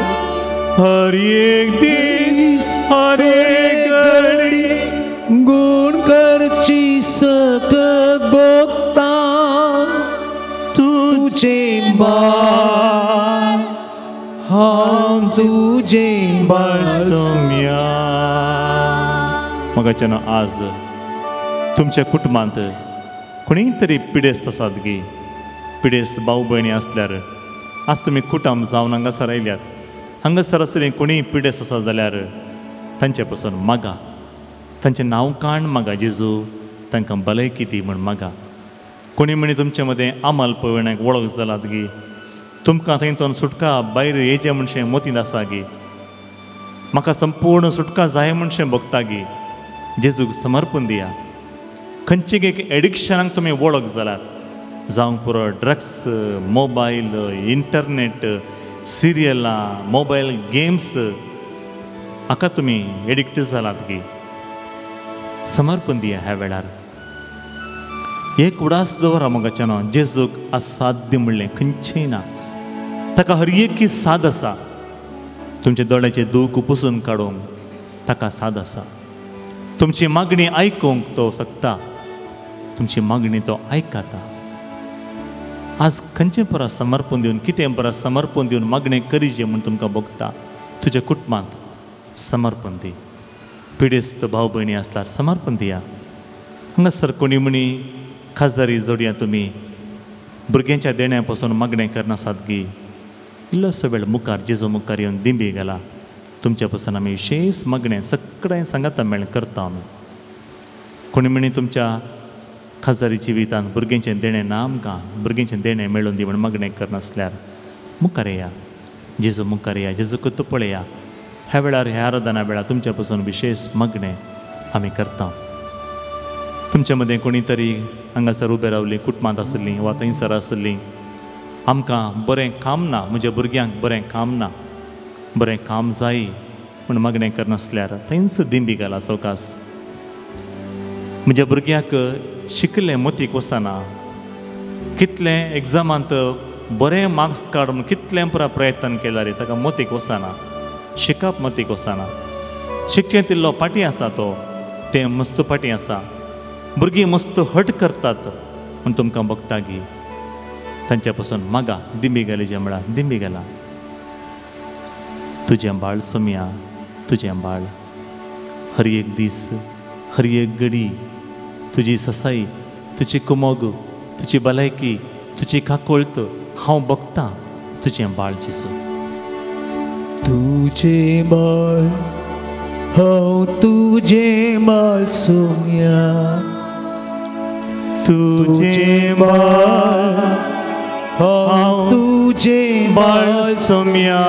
हर एक दीस, हर एक घडी
गुण करची सकत भोगता. तुजें बाळ हांव, तुजें बाळ
सोम्या. मगाच्यान आज तुमच्या कुटुंबांत कोणीय तरी पिडेस्त आसात गी, पिडेस्त भाव भयणी आसल्यार आज तुमी कुटुंब जावन हांगासर आयल्यात. हांगासर आसले कोणीय पिडेस्त आसा जाल्यार तांचे पासून मागा, तांचें नांव काण मागा जेजू, तांकां भलायकी दी म्हूण मागा. कोणी म्हणी तुमचे मदें आमल पळोवण्याक वळख जालात गी, तुमकां थंयतून सुटका भायर येचें म्हणशें मतींत आसा गी, म्हाका संपूर्ण सुटका जाय म्हणशें भोगता गी, जेजूक समर्पण दिया. खंयचे एक एडिक्शनाक तुमी वळख जालात, जावंक पुरो ड्रग्स, मोबायल, इंटरनेट, सिरियलां, मोबायल गेम्स, हाका तुमी एडिक्ट जालात गी, समर्पण दिया. ह्या वेळार एक उडास दवरा मोगाच्यानो, जेजूक असाध्य म्हणलें खंयचेंय ना, ताका हर एक साद आसा. तुमच्या दोळ्याचें दूख पुसून काडूंक ताका साद आसा. तुमची मागणी आयकूंक तो शकता, तुमची मागणी तो आयकता. आज खंयचें परा समर्पण दिवन, कितें परा समर्पण दिवन मागणें करीचें म्हूण तुमकां भोगता. तुज्या कुटुंबांत समर्पण दी. पिडेस्त भाव भयणी आसल्यार समर्पण दिया. हांगासर कोणी म्हणी खाजदारी जोडया तुमी भुरग्यांच्या देण्या पासून मागणें करनासात गी, इल्लोसो वेळ मुखार जेजू मुखार येवन दिंबी घाला. तुमच्या पासून आमी विशेश मागणें सगळें सांगाता मेळ्ळें करता आमी. कोणी म्हणी तुमच्या खाजदारी जिवितांत भुरग्यांचें देणें ना आमकां, भुरग्यांचें देणें मेळून दी म्हूण मागणें करनासल्यार मुखार येया, जेजू मुखार येया, जेजू कुत्तो पळया. ह्या वेळार, ह्या आराधना वेळार तुमच्या पासून विशेश मागणें आमी करता. तुमच्या मदें कोणी तरी हांगासर उबे रावलीं, कुटुंबांत आसलीं वा थंयसर आसलीं, आमकां बरें काम ना, म्हज्या भुरग्यांक बरें काम ना, बरें काम जाय म्हूण मागणें करनासल्यार थंयच दिंबी घाला सवकास. म्हज्या भुरग्याक शिकलें मतीक वचना, कितलें एग्जामांत बरें मार्क्स काड म्हूण कितलें पुरा प्रयत्न केला रे, ताका मतीक वचना, शिकप मतीक वचना, शिकचें तिल्लो फाटीं आसा तो, तें मस्त फाटीं आसा. भुरगीं मस्त हट करतात म्हूण तुमकां भोगता गी, तांच्या पासून मागा दिंबी घाली जे म्हळ्यार दिंबी घाला. तुजें बाळ सोम्या, तुजें बाळ हर एक दीस, हर एक घडी तुजी ससाई, तुजी कुमोग, तुजी भलायकी, तुजी काकोळत हांव बघतां. तुजें बाळ जेजू.
तुजें बाळ हांव, तुजें बाळ सोम्या,
तुजें बाळ
हांव, तुजें
बाळ सोम्या.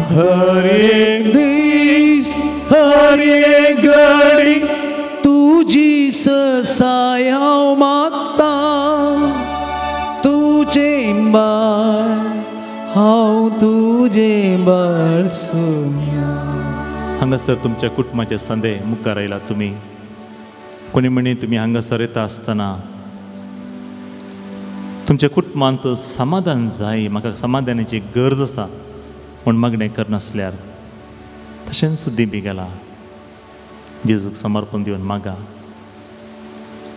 हर एक
दीस हर एक घडी तुजी ससाय हांव मागतां. तुजें बाळ हांव, तुजें बाळ सोम्या.
हांगासर तुमच्या कुटुंबाचे संदे मुखार आयला तुमी. कोणी म्हणी तुमी हांगासर येता आसतना तुमच्या कुटुंबांत समाधान जाय, म्हाका समाधानाची गरज आसा म्हूण मागणें करनासल्यार तशेंच दिंबी गेला जेजूक समर्पण दिवन मागा.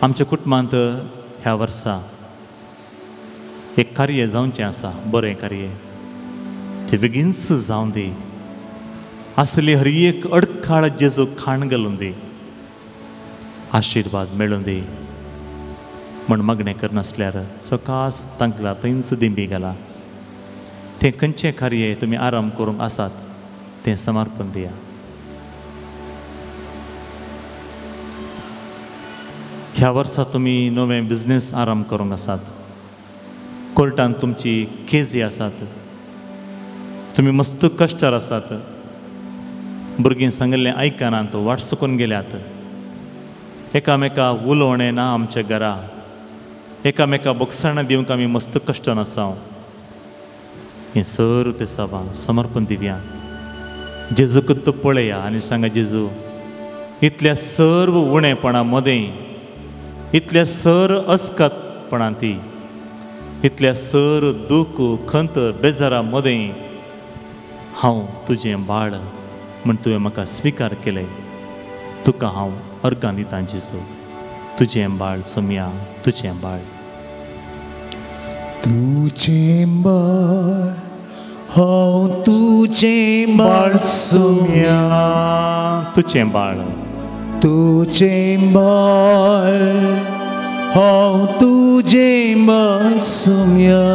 आमच्या कुटुंबांत ह्या वर्सा एक कार्य जावचें आसा, बरें कार्य, तें बेगीनच जावं दी. आसली हर एक अडखाळ जेजूक खाण घालून दी, आशिर्वाद मेळून दी म्हूण मागणें करनासल्यार सकास तांकला थंयच दिंबी घाला. तें खंयचें कार्य तुमी आराम करूंक आसात तें समर्पण दिया. ह्या वर्सा तुमी नवें बिजनेस आराम करूंक आसात, कोर्टान तुमची केजी आसात, तुमी मस्त कश्टार आसात, भुरगीं सांगिल्लें आयकनात, वाट चुकून गेल्यात, एकामेका उलोवणें ना आमच्या घरा, एकामेका बोगसाणां दिवंक आमी मस्त कश्टान आसा. हें सर ते सवां समर्पण दिवया. जेजूक तो पळया आनी सांगा, जेजू इतल्या सर्व उणेपणा मदें, इतल्या सर अस्कतपणां ती, इतल्या सर दूख खंत बेजारा मदें हांव तुजें बाळ म्हूण तुवें म्हाका स्विकार केलें. तुका हांव अर्गां दितां जेजू. तुजें बाळ सोम्या, तुजें बाळ.
तुजें बाळ हांव, तुजें बाळ सोम्या,
तुजें बाळ,
तुजें बाळ हांव, तुजें बाळ सोम्या.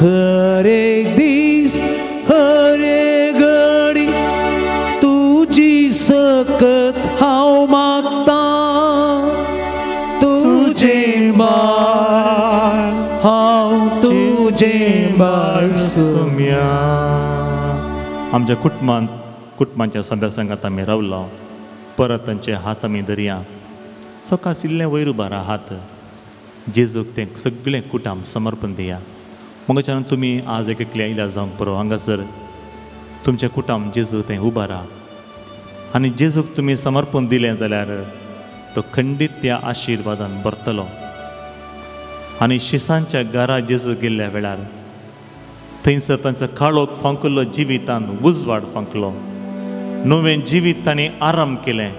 हर एक दीस हर एक घडी तुजी सकत हांव मागतां. तुजें बाळ हांव, तुजें बाळ सोम्या.
आमच्या कुटुंबांत कुटुंबाच्या संद्या संगात आमी रावलो, परत तांचे हात आमी धरया. सकाळ इल्लें वयर उबारा हात, जेजूक तें सगळें कुटाम समर्पण दिया. मगच्यान तुमी आज एक एकले आयल्या जावंक पुरो, हांगासर तुमचें कुटाम जेजू तें उबारा आनी जेजूक तुमी समर्पण दिलें जाल्यार तो खंडीत त्या आशिर्वादान भरतलो. आनी शिसांच्या घरा जेजू गेल्ल्या वेळार थंयसर तांचो काळोख फांकलो, जिवितान उजवाड फांकलो, नवें जिवीत तांणी आराम केलें,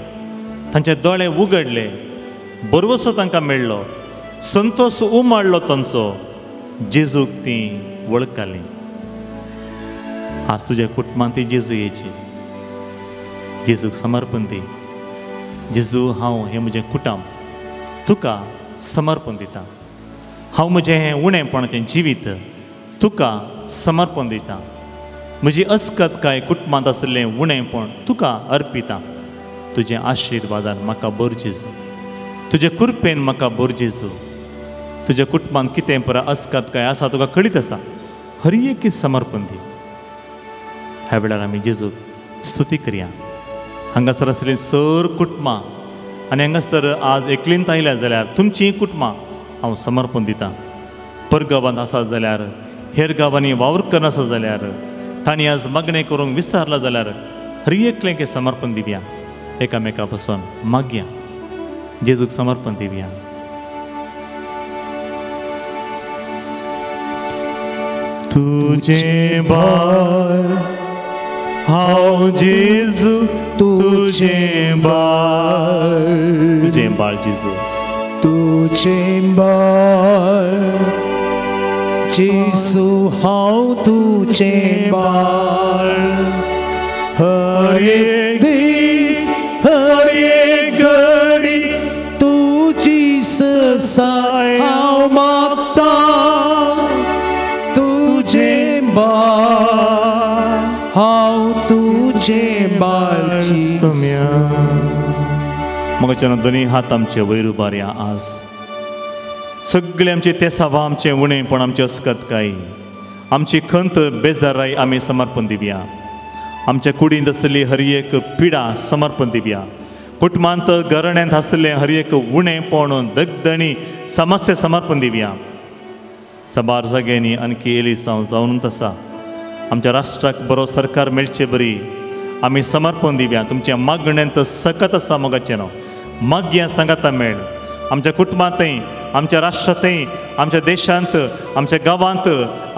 तांचे दोळे उगडले, भरवसो तांकां मेळ्ळो, संतोश उमाळ्ळो तांचो, जेजूक तीं वळखलीं. आज तुज्या कुटुंबांत ती जेजू येची, जेजूक समर्पण दी. जेजू हांव हें म्हजें कुटुंब तुका समर्पण दिता, हांव म्हजें हें उणेपणाचें जिवीत तुका समर्पण दिता, म्हजी अस्कत काय कुटुंबांत आशिल्लें उणेपण तुका अर्पिता. तुजें आशिर्वादान म्हाका भर जेजू, तुजे कृपेन म्हाका भर जेजू. तुज्या कुटुंबांत कितें परा अस्कत काय आसा तुका कळीत आसा, हर एक समर्पण दी. ह्या वेळार आमी जेजूक स्तुती करया. हांगासर आसलीं सर कुटुंबां आनी हांगासर आज एकलींत आयल्या जाल्यार तुमचीं कुटुंबां हांव समर्पण दितां. परगांवांत आसा जाल्यार, हेर गांवांनी वावर करना आसा जाल्यार, तांणी आज मागणें करूंक विस्तारलां जाल्यार हर एकलें समर्पण दिवया. एकामेका पासून मागया, जेजूक समर्पण दिवया. तुजें बाळ हांव जेजू, तुजें बाळ, तुजें बाळ जेजू,
तुजें बाळ जेजू, हांव तुजें बाळ. हर एक दीस हर तुझे बाळ
सोम्या. मगाच्यान दोनी हात आमचे वयर उबारया. आज सगळे आमचे तेसावा, आमचे उणेपण, आमचे अस्कतकाय, आमची खंत बेजाराय आमी समर्पण दिवया. आमच्या कुडींत आसली हर एक पिडा समर्पण दिवया. कुटुंबांत घराण्यांत आसलें हर एक उणेपण, दगदणी, समस्या समर्पण दिवया. साबार जाग्यांनी आणखी एलिसांव जावन आसा. आमच्या राष्ट्राक बरो सरकार मेळचे बरी आमी समर्पण दिवया. तुमच्या मागण्यांत सकत आसा मोगाचें नांव मागया सांगाता मेळ. आमच्या कुटुंबांतय, आमच्या राष्ट्रांतय, आमच्या देशांत, आमच्या गांवांत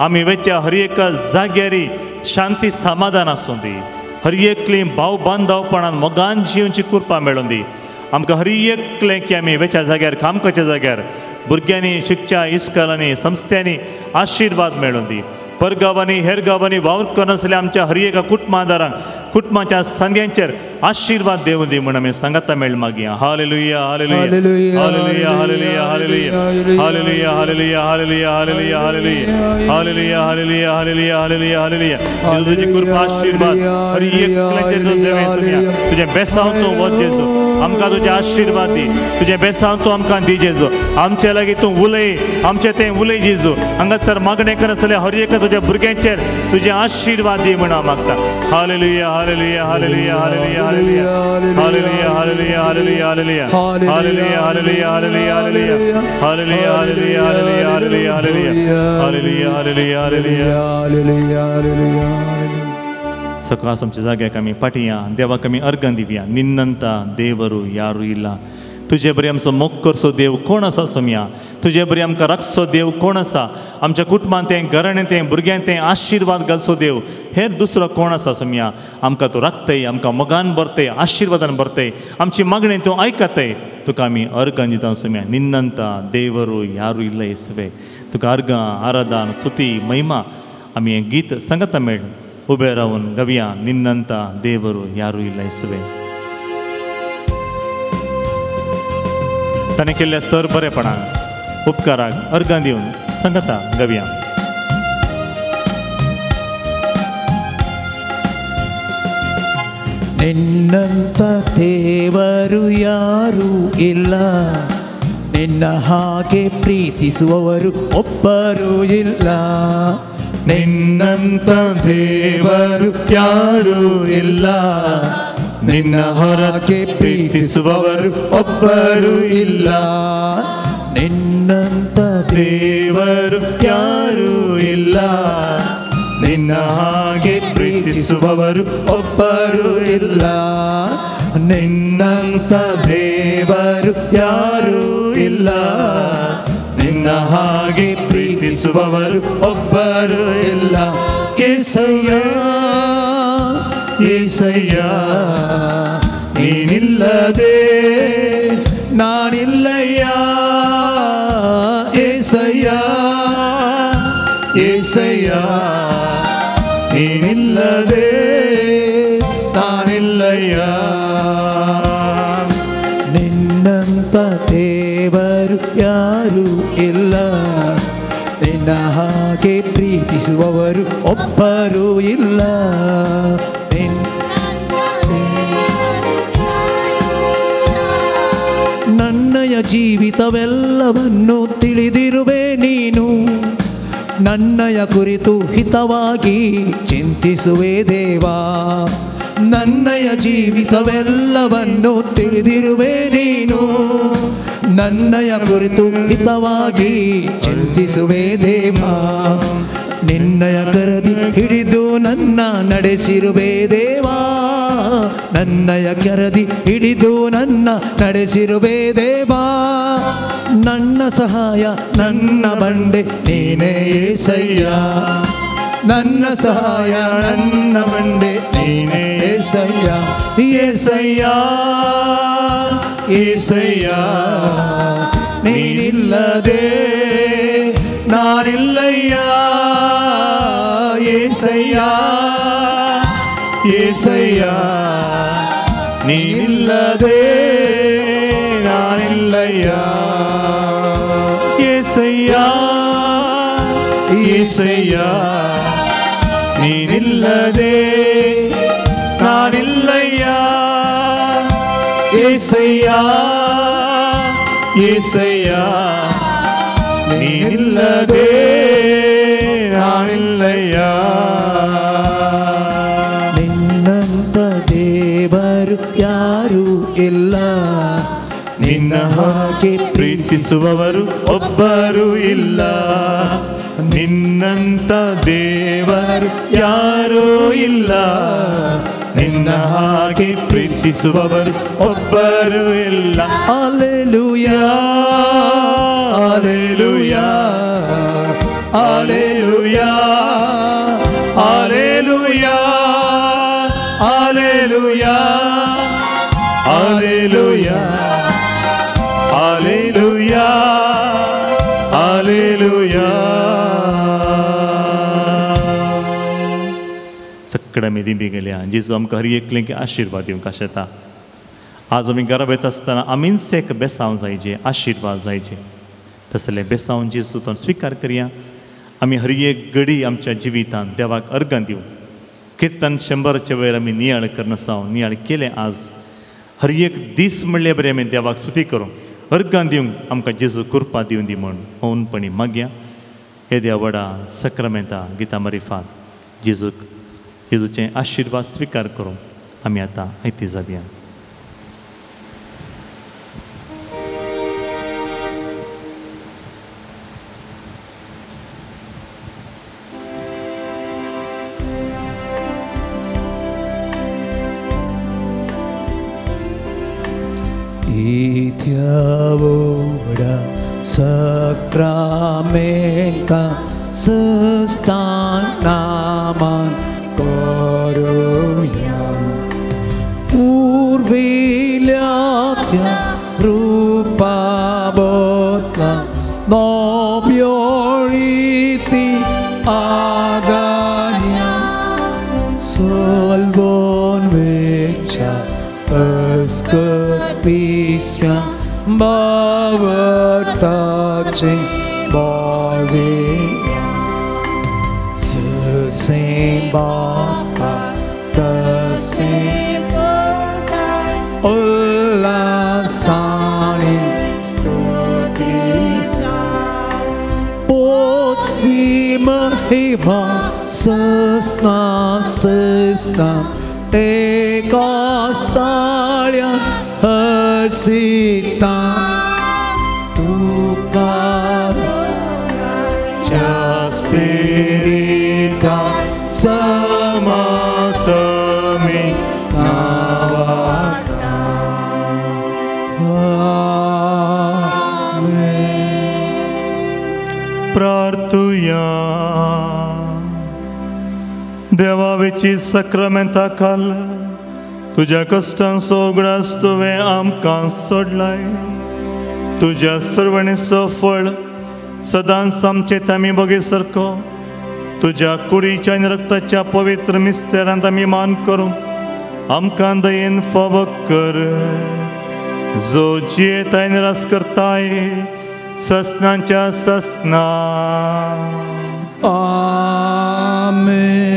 आमी वेच्या हर एका जाग्यारी शांती समाधान आसूं दी. हर एकली भाव बांधवपणान मोगान जिवची कृपा मेळूं दी. आमकां हर एकलें की आमी वेच्या जाग्यार, काम करच्या जाग्यार भुरग्यांनी शिकच्या इस्कॉलांनी, संस्थ्यांनी आशिर्वाद मेळूं दी. परगांवांनी, हेर गांवांनी वावर करनासल्या आमच्या हर एका कुटुंबादारांक, कुटुंबाच्या सांद्यांचेर आशिर्वाद देवूं दी म्हूण आमी सांगाता मेळ मागया. Hallelujah, hallelujah, hallelujah, hallelujah, hallelujah, hallelujah, hallelujah, hallelujah, hallelujah, hallelujah, hallelujah, hallelujah, hallelujah, hallelujah. तुजी कृपा आशिर्वाद हर एकल्याचेर देवे सोम्या. तुजें बेसांव तूं वच जेजू, आमकां तुजें आशिर्वाद दी. तुजें बेसांव तूं आमकां दी जेजू. आमचे लागीं तूं उलय, आमचें तें उलय जेजू. हांगासर मागणें करनासलें हर एका तुज्या भुरग्यांचेर तुजें आशिर्वाद दी म्हूण हांव मागता. Hallelujah, hallelujah, hallelujah, hallelujah, hallelujah, hallelujah, hallelujah, hallelujah, hallelujah, hallelujah, hallelujah, hallelujah, hallelujah, hallelujah, hallelujah, hallelujah, hallelujah, hallelujah, hallelujah, hallelujah. सकाळ आमच्या जाग्याक आमी पाटया देवाक आमी अर्गां दिवया. निन्नंता देवरू यारू इल्ला. तुजे बरी आमचो मोग करचो देव कोण आसा सोम्या. तुजे बरी आमकां राखचो देव कोण आसा. आमच्या कुटुंबांत तें, घराण्यांत तें, भुरग्यांत तें आशिर्वाद घालचो देव हेर दुसरो कोण आसा सोम्या. आमकां तूं राखतय, आमकां मोगान भरतय, आशिर्वादान भरतय, आमची मागणी तूं आयकतय. तुका आमी अर्गां दिता सोम्या. निन्नंता देवरू यारू इल्ला येसवे. तुका अर्गां, आराधन, स्तुती, महिमा आमी हें गीत सांगता मेळ उबे रावन गवया. निन्नंता देवरू यारू इल्ला येसवे. ताणें केल्ल्या सर बरेपणाक, उपकाराक अर्गां दिवन सांगता गवया.
ನಿನ್ನಂತ ದೇವರು ಯಾರೂ ಇಲ್ಲ, ನಿನ್ನ ಹಾಗೆ ಪ್ರೀತಿಸುವವರು ಒಬ್ಬರೂ ಇಲ್ಲ.
ನಿನ್ನಂತ ದೇವರು ಯಾರೂ ಇಲ್ಲ, ನಿನ್ನ ಹೊರಗೆ ಪ್ರೀತಿಸುವವರು ಒಬ್ಬರೂ ಇಲ್ಲ.
ನಿನ್ನಂತ
ದೇವರು ಯಾರೂ ಇಲ್ಲ, ನಿನ್ನ ಹಾಗೆ ಪ್ರೀತಿಸುವವರು ಒಬ್ಬರೂ ಇಲ್ಲ. ನಿನ್ನಂತ ದೇವರು ಯಾರೂ ಇಲ್ಲ, ನಿನ್ನ ಹಾಗೆ ಪ್ರೀತಿಸುವವರು ಒಬ್ಬರೂ ಇಲ್ಲ. ಏಸಯ್ಯ, ಏಸಯ್ಯ, ನೀನಿಲ್ಲದೆ ನಾನಿಲ್ಲಯ್ಯ. ಏಸಯ್ಯ, ಏಸಯ್ಯ, ನೀನಿಲ್ಲದೆ ನಾನಿಲ್ಲಯ್ಯ.
ನಿನ್ನಂತ ದೇವರು ಯಾರೂ ಇಲ್ಲ, ನಿನ್ನ ಹಾಗೆ ಪ್ರೀತಿಸುವವರು ಒಬ್ಬರೂ ಇಲ್ಲ. ನನ್ನಯ ಜೀವಿತವೆಲ್ಲವನ್ನು ತಿಳಿದಿರುವೆ ನೀನು, ನನ್ನಯ ಕುರಿತು ಹಿತವಾಗಿ ಚಿಂತಿಸುವೆ ದೇವಾ. ನನ್ನಯ ಜೀವಿತವೆಲ್ಲವನ್ನು ತಿಳಿದಿರುವೆ ನೀನು, ನನ್ನಯ ಕುರಿತು ಹಿತವಾಗಿ ಚಿಂತಿಸುವೆ ದೇವಾ. ನಿನ್ನಯ ಕರದಿ ಹಿಡಿದು ನನ್ನ ನಡೆಸಿರುವೆ ದೇವಾ, ನನ್ನಯ ಕರದಿ ಹಿಡಿದು ನನ್ನ ನಡೆಸಿರುವೆ ದೇವಾ. ನನ್ನ ಸಹಾಯ ನನ್ನ ಬಂಡೆ ನೀನೇ ಏಸಯ್ಯ, ನನ್ನ ಸಹಾಯ ನನ್ನ ಬಂಡೆ ನೀನೇ ಏಸಯ್ಯ.
ಏಸಯ್ಯ, ಏಸಯ್ಯ, ನೀನಿಲ್ಲದೆ ನಾನಿಲ್ಲಯ್ಯ. ಏಸಯ್ಯ, ಏಸಯ್ಯ, ನೀನಿಲ್ಲದೆ ನಾನಿಲ್ಲಯ್ಯ. ಏಸಯ್ಯ, ಏಸಯ್ಯ, ನೀನಿಲ್ಲದೆ
येसय्या येसय्या ನೀನಿಲ್ಲದೆ ನಾನಿಲ್ಲಯ್ಯ.
ನಿನ್ನಂತ ದೇವರು ಯಾರೂ ಇಲ್ಲ,
ನಿನ್ನ ಹಾಗೆ ಪ್ರೀತಿಸುವವರು ಒಬ್ಬರು ಇಲ್ಲ, ನಿನ್ನಂತ ದೇವರು ಯಾರೂ ಇಲ್ಲ, ನಿನ್ನ ಹಾಗೆ ಪ್ರೀತಿಸುವವರು ಒಬ್ಬರು ಇಲ್ಲ.
Alleluia
alleluia alleluia alleluia alleluia alleluia alleluia alleluia. सगळ्या आमी दिंबी गेल्या जेजू आमकां हर एकलेंक आशिर्वाद दिवंक आशेता. आज आमी घरा वयता आसतना आमीच एक बेसांव जायचे, आशिर्वाद जायचे, तसलें बेसांव जेजू तो स्विकार करया. आमी हर एक घडी आमच्या जिवितांत देवाक अर्गां दिवं. किर्तन 100 वयर आमी नियाळ करनासांव नियाळ केलें. आज हर एक दीस म्हणले बरें आमी देवाक स्तुती करूं, अर्गां दिवंक आमकां जेजू कृपा दिवं दी म्हूण मौनपणी मागया. येद्या व्हडा सक्रामेंता गिता मारिफात जेजूक जेजूचे आशिर्वाद स्विकार करूं आमी आतां आयती जावया.
Itiavoda sacramenta sustanaman koruya purvilyatya rupa botla nobioriti aganya solvon vecha Escapisya bhavartache bhaviya Sasembapa tasim Ullasani stutisa Potvi mahima sasna sasna Ekastalya harsita Tukar
Spirita samasami navata.
Amen.
Prartuya देवावेची सक्रामेंता काल तुज्या कश्टांचो उगडास तुवें आमकां सोडलाय. तुज्या सर्वणेचो फळ सदांच आमचे तामी बगे सारको तुज्या कुडीच्या आनी रक्ताच्या पवित्र मिस्तेरांत आमी मान करूं आमकां दयेन फावो कर. जो जियेताय निरास करताय ससनाच्या ससना.
आमेन.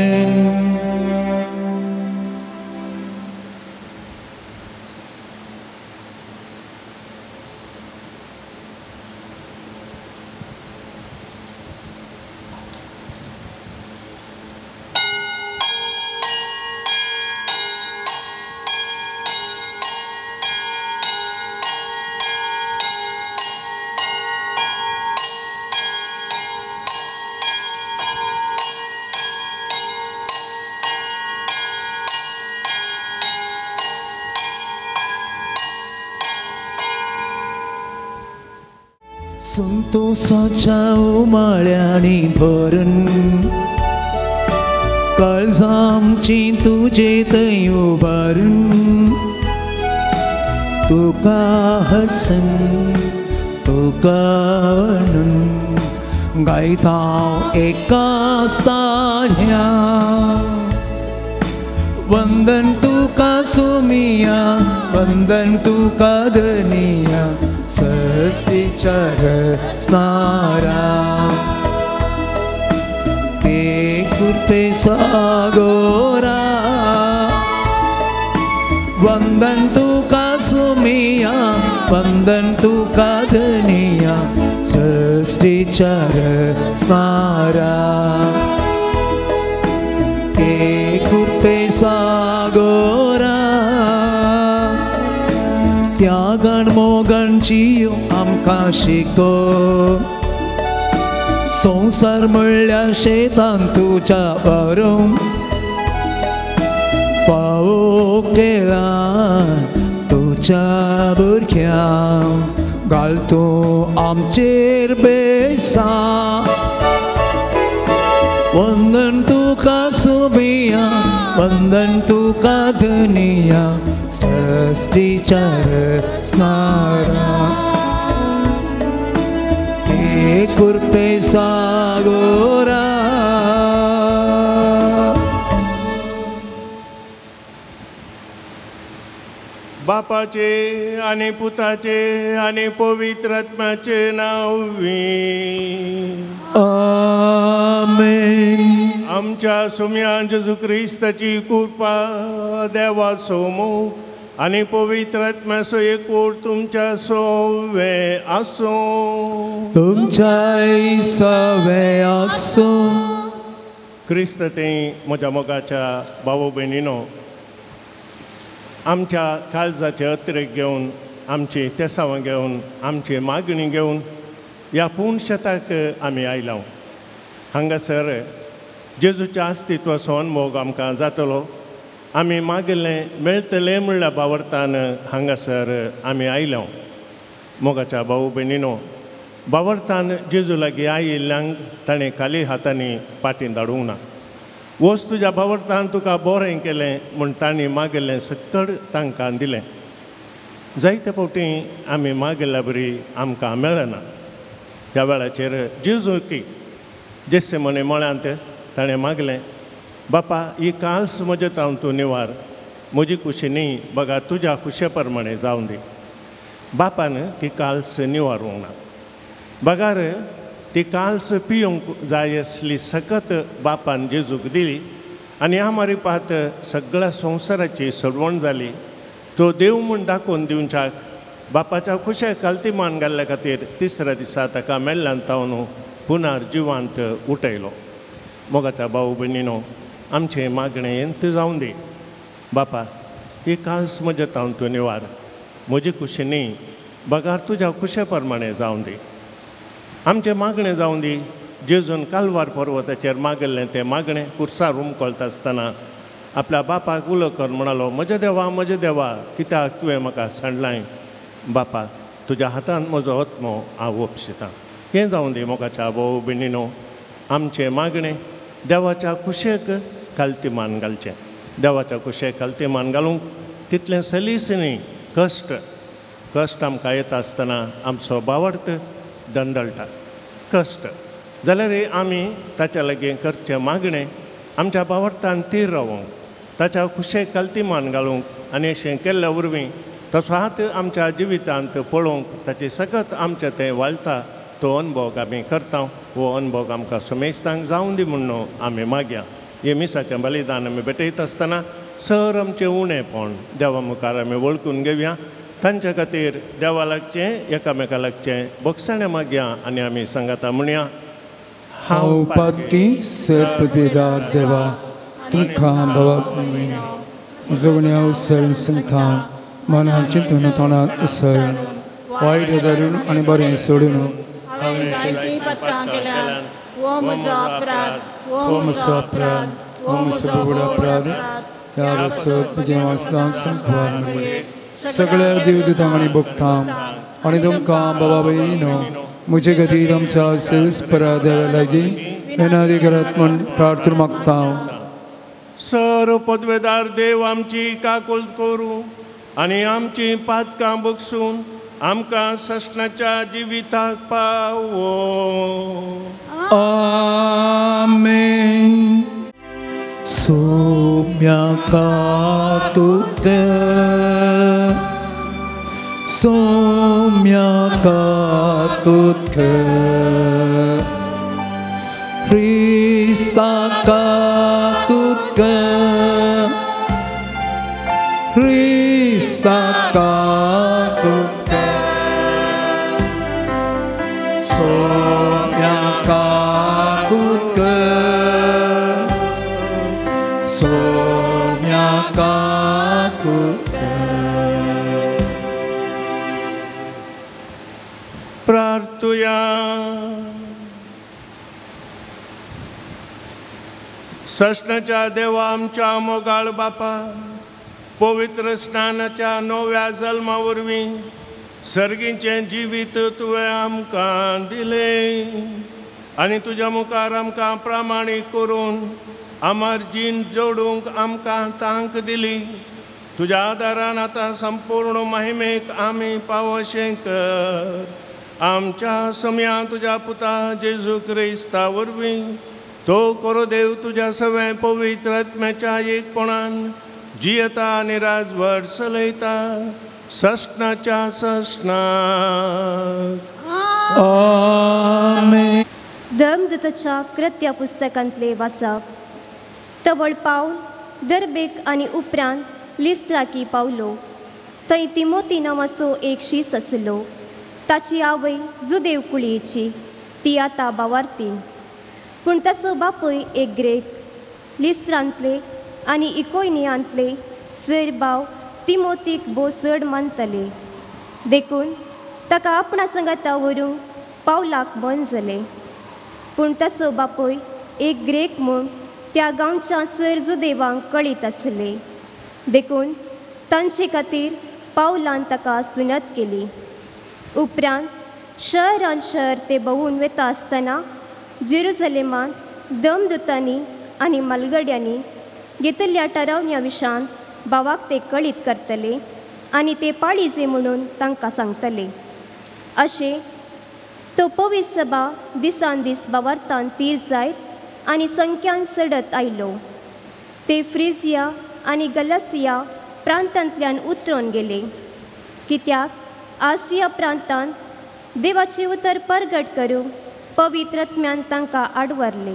संतोषाच्या उमाळ्यांनी भरून काळजां आमचीं तुजे थंय उबारून तुका हसन तुका म्हणून गायता एका स्थान्या. वंदन तुका सुमिया वंदन तुका धनिया सस्तीच्या रसनारा ते कृपे सागोरा. वंदन तुका सुमिया रचनारा के कृपे सागोरा त्यागण मोगण जियो आमकां शिको संवसार म्हणल्यार शेतान तुज्या बरोवन फावो केला तुज्या भुरग्यांक घाल तूं आमचेर बेसा वंदन तुका सुबिया वंदन तुका धनिया सस्तीच्या रचनारा हे कृपे सागोरा.
बापाचे आनी पुताचे आनी पवित्र आत्म्याचे नांवी
आमेन.
आमच्या सुम्या जेजू क्रिस्ताची कृपा देवाचो मोग आनी पवित्र आत्म्याचो एकवट तुमच्या सवे आसूं.
तुमच्याय सवे आसूं.
क्रिस्त ते म्हज्या मोगाच्या भाव भयणीनो, आमच्या काळजाचे अतिरेक घेवन, आमची तेसावां घेवन, आमची मागणी घेवन ह्या पूर्ण शेताक आमी आयला. हांगासर जेजूच्या अस्तित्वाचो अनमोग आमकां जातलो. आमी मागिल्लें मेळटलें म्हणल्या बावडतान हांगासर आमी आयला. मोगाच्या भाऊ भयणीनो, बावडतान जेजू लागीं आयिल्ल्यांक ताणें खाली हातांनी पाटीं धाडूंक ना. वच तुज्या बावडतान तुका बरें केलें म्हूण तांणी मागिल्लें सक्कड तांकां दिलें. जायते फावटी आमी मागिल्ल्या बरी आमकां मेळना. ह्या वेळाचेर जेजू की जेसे मने मळ्यांत ताणें मागलें, बापा ही काल्स म्हजे तावन तूं निवार, म्हजी खुशी न्ही बघा तुज्या खुशे प्रमाणे जावन दी. बापान ती काल्स निवारूंक ना, बगार ती काल्स पिवंक जाय आसली सकत बापान जेजूक दिली आनी ह्या मारिपात सगळ्या संवसाराची सोडवण जाली. तो देव म्हूण दाखोवन दिवच्याक बापाच्या खुशे खालती मान घाल्ल्या खातीर तिसऱ्या दिसा ताका मेल्ल्यान तावन पुनर जिवांत उठयलो. मोगाच्या भाऊ भयणीनो, आमचें मागणें येंत जावन दी. बापा ही काल्स म्हज्या तावन तूं निवार, म्हजी खुशी न्ही बगार तुज्या खुशे प्रमाणे जावन दी. आमचें मागणें जावन दी. जेजून कालवार पर्वताचेर मागिल्लें तें मागणें कुर्सार उमकळटा आसतना आपल्या बापाक उलो कर म्हणालो, म्हज्या देवा म्हज्या देवा कित्याक तुवें म्हाका सांडलाय? बापा तुज्या हातान म्हजो आत्मो हांव ओपशितां. हें जावन दी. मोगाच्या भाऊ भयणीनो, आमचें मागणें देवाच्या खुशेक खालती मान घालचें. देवाच्या खुशेक खालती मान घालूंक तितलें सलीस न्ही, कश्ट कश्ट आमकां येता आसतना आमचो बावडत दंदळटा कश्ट जाल्यार आमी ताच्या लागीं करचें मागणें आमच्या बावडतान तीर रावोंक, ताच्या खुशेक खालती मान घालूंक आनी अशें केल्ल्या वरवीं तसो हात आमच्या जिवितांत पळोवंक ताची सकत आमचें तें वाळटा तो अनभोग आमी करता. हो अनभोग आमकां सुमेस्तांक जावन दी म्हूण आमी मागया. हे मिसाचें बलिदान आमी भेटयता आसतना सर आमचें उणेपण देवा मुखार आमी वळखून घेवया. तांच्या खातीर देवा लागचें एकामेका लागचें बक्षाणें मागया आनी आमी सांगाता म्हणया,
हांव पातकी सर्पदेदार देवा तुमकां बाबा जगण्या उसळ सांगता मनान चिंतून तोंडान उसळ वायट धरून आनी बरें सोडून
हांवें जायतीं पथकां केल्यांत. हो म्हजो अपराध,
हो म्हजो अपराध, हो म्हजो व्हड अपराध. ह्या वसत म्हजें वाचना संपवार सगळ्या देवदूतांक आनी भक्तां आनी तुमकां बाबा भयणीनो म्हजे खातीर आमच्या सेल्स परा देवा लागीं विनंती करात म्हूण प्रार्थना मागता.
सर पदवेदार देव आमची काकुळट करूं आनी आमची पातकां बगसून आमकां ससनाच्या जिविताक पावो.
आमेन. सोम्या कातुत सोम्या कातुत क्रिस्ता कातुत क्रिस्ता कातुत सोम्या
सस्नाच्या देवा आमच्या मोगाळ बापा, पवित्र स्नानाच्या नव्या जल्मा वरवीं सर्गीचें जिवीत तुवें आमकां दिलें आनी तुज्या मुखार आमकां प्रामाणीक करून आमार जीण जोडूंक आमकां तांक दिली. तुज्या आदारान आतां संपूर्ण महिमेक आमी पावोशें कर. आमच्या समया तुज्या पुता जेजू क्रिस्ता वरवीं तो करो देव तुज्या सगळ्या पवित्र आत्म्याच्या एकपणान जियेता आनी राजवट चलयता सस्नाच्या सस्नाक.
आमेन.
धर्मदूताच्या कृत्या पुस्तकांतले वाचप. तवळ पावल दर्बेक आनी उपरांत लिस्त्राकी पावलो. थंय तिमोती नांवाचो एक शीस आसलो. ताची आवय जुदेव कुळयेची, ती आतां बावारती, पूण ताचो बापूय एक ग्रेक. लिस्त्रांतले आनी इकोयनियांतले सर भाव तिमोतीक भोव चड मानताले, देखून ताका आपणा संगाता व्हरूंक पावलाक मन जालें. पूण ताचो बापूय एक ग्रेक म्हूण त्या गांवच्या सर जुदेवांक कळीत आसले, देखून तांचे खातीर पावलान ताका सुनत केली. उपरांत शहरान शहर ते भोंवून वता आसतना जेरुजलेमांत दमदुतांनी आनी मालगड्यांनी घेतिल्ल्या ठरावण्या विशांत भावाक ते कळीत करतले आनी ते पाळीजे म्हणून तांकां सांगतले. अशें तो पवित्र सभा दिसान दीस भावार्थान तीर जायत आनी संख्यान चडत आयलो. ते फ्रिजिया आनी गलसिया प्रांतांतल्यान उतरून गेले, कित्याक आसिया प्रांतांत देवाचें उतर परगट करूंक पवित्र आत्म्यान तांकां आडवरले.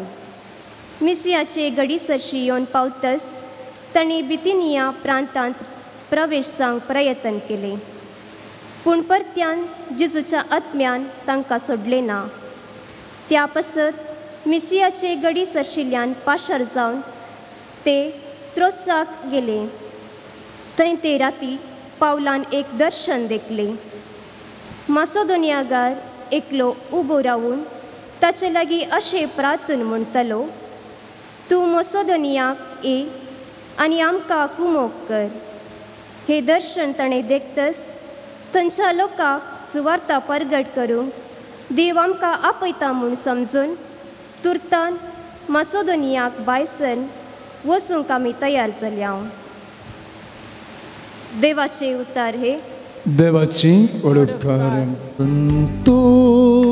मिसियाचे गडीसरशी येवन पावतस तांणी बितिनिया प्रांतांत प्रवेश जावंक प्रयत्न केलें, पूण परत्यान जेजूच्या आत्म्यान तांकां सोडलें ना. त्या पासत मिसियाचे गडी सरशिल्ल्यान पाशार जावन ते त्रोसाक गेले. थंय ते राती पावलान एक दर्शन देखलें. मासोदोनियागार एकलो उबो रावून ताचे लागीं अशें प्रार्थून म्हणटालो, तूं मोसोदोनियाक ये आनी आमकां कुमोक कर. हें दर्शन ताणें देखतस थंयच्या लोकांक सुवार्ता परगट करूंक देव आमकां आपयता म्हूण समजून तुर्तान मासोदोनियाक भायसन वचूंक आमी तयार जाल्या. देवाचे उतार हे
देवाची ओळख.
तू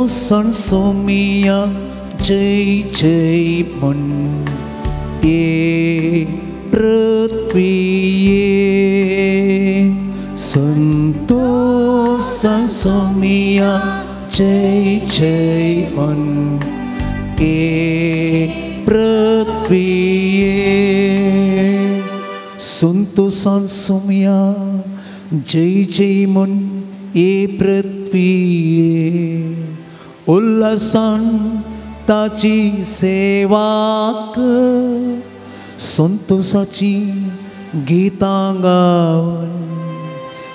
सणसोमिया जय जय म्हण ये पृथ्वीये, संतोष सणसोमिया जय जय म्हण ये पृथ्वीये, संतोष सणसोमिया जय जय म्हण ये पृथ्वीये, उल्हासान ताची सेवा कर, संतोषाची गीतां गावन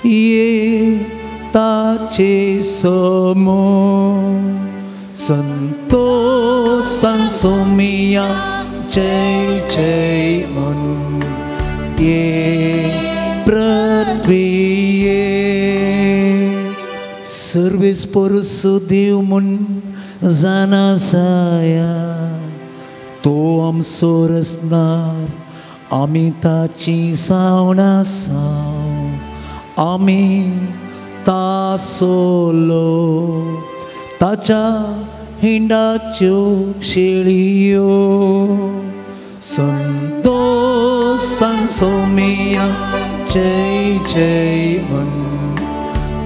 ये ताचे समोर. संतोष सणसोमिया जय जय म्हण ये पृथ्वीये, सर्वेस परस देव म्हण जाणा जाया, तो आमचो रचणार आमी ताची सावणां साव, आमी तासोलो ताच्या हिंडाच्यो शेळयो. संतोष सणसोमिया जय जय म्हण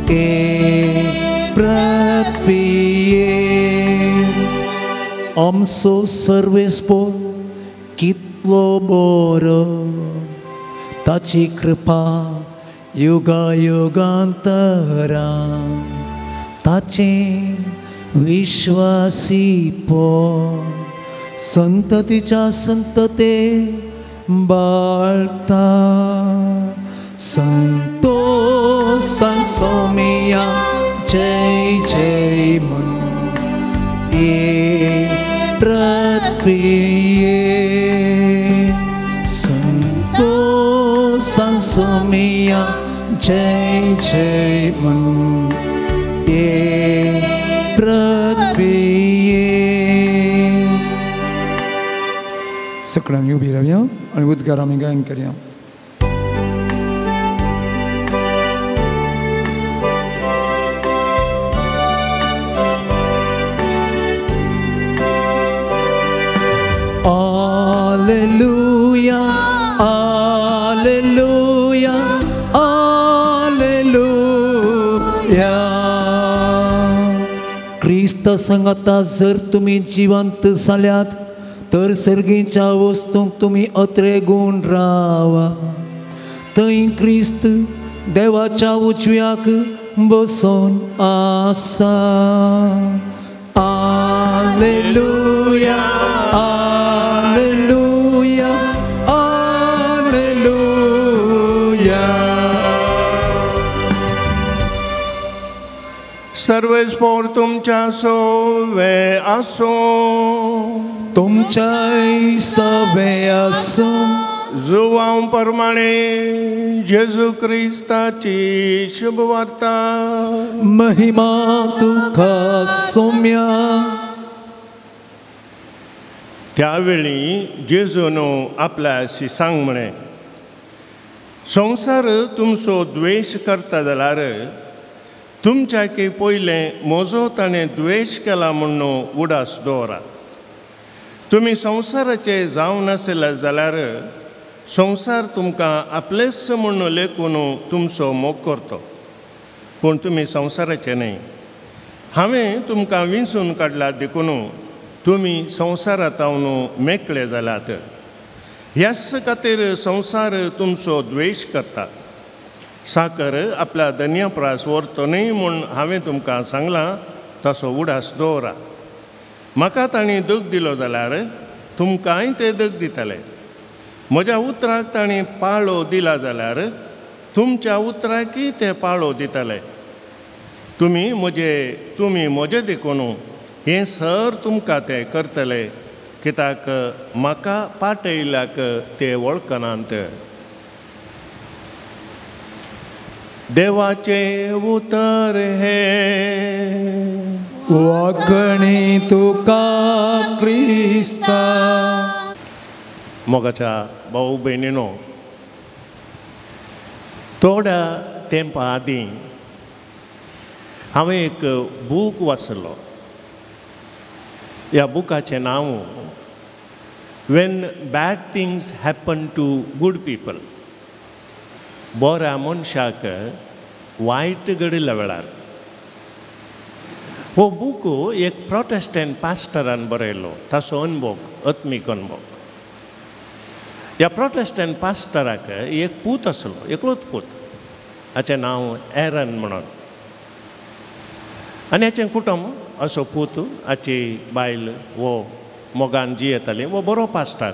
ये पृथ्वीये, आमचो सर्वेस्पोर कितलो बरो, ताची कृपा युगा युगांतरा, ताचें विश्वासीपण संततीच्या संतते बाळता. संतोष सणसोमिया जय जय म्हण ये पृथ्वीये. सोम्या जय जय म्हण ये पृथ्वीये.
सगळ्यांनी उबी रावया आनी उद्गार आमी गायन करया.
Alleluia, Alleluia, Alleluia. क्रिस्त संगता जर तुमी जिवंत जाल्यात तर सर्गीच्या वस्तूंक तुमी अत्रे गुण रावा. थंय क्रिस्त देवाच्या उजव्याक बसून आसा. Alleluia, Alleluia, Alleluia.
सर्वेस्पोर तुमच्या सोवे आसूं,
तुमच्याय सवे आसूं.
जुवांव प्रमाणे जेजू क्रिस्ताची शुभवार्ता.
महिमा तुका सोम्या.
त्यावेळी जेजून आपल्या शिसांक म्हळें, संवसार तुमचो द्वेश करता जाल्यार तुमच्याकी पयलें म्हजो ताणें द्वेश केला म्हूण उडास दवरात. तुमी संवसाराचे जावन आसले जाल्यार संवसार तुमकां आपलेच म्हूण लेखून तुमचो मोग करतो, पूण तुमी संवसाराचे न्हय. हांवें तुमकां विंचून काडला देखून तुमी संवसारांत मेकळे जाल्यात. ह्याच खातीर संवसार तुमचो द्वेश करता. साकर आपल्या धनया प्रास व्हरतो न्हय म्हूण हांवें तुमकां सांगलां तसो उडास दवरा. म्हाका तांणी दग दिलो जाल्यार तुमकांय ते दग दितले. म्हज्या उतराक तांणी पाळो दिला जाल्यार तुमच्या उतराकय ते पाळो दितले. तुमी म्हजे देखून हें सर तुमकां ते करतले, कित्याक म्हाका पाटयल्याक ते वळखनात. देवाचें उतर हें.
वागणी तुका क्रिस्ता.
मोगाच्या भाऊ भयणीनो, थोड्या तेंपा आदीं हांवें एक बूक वाचलो. ह्या बुकाचें नांव when bad things happen to good people. बऱ्या मनशाक वायट घडिल्ल्या वेळार. हो बूक एक प्रोटेस्टंट पास्टरान बरयलो. ताचो अनुभव, आत्मीक अनुभव. ह्या प्रोटेस्टंट पास्टराक एक पूत आसलो, एकलोच पूत. हाचें नांव एरन म्हणून. आनी हाचें कुटुंब असो पूत, हाची बायल वो मोगान जियेताली. वो बरो पास्टर,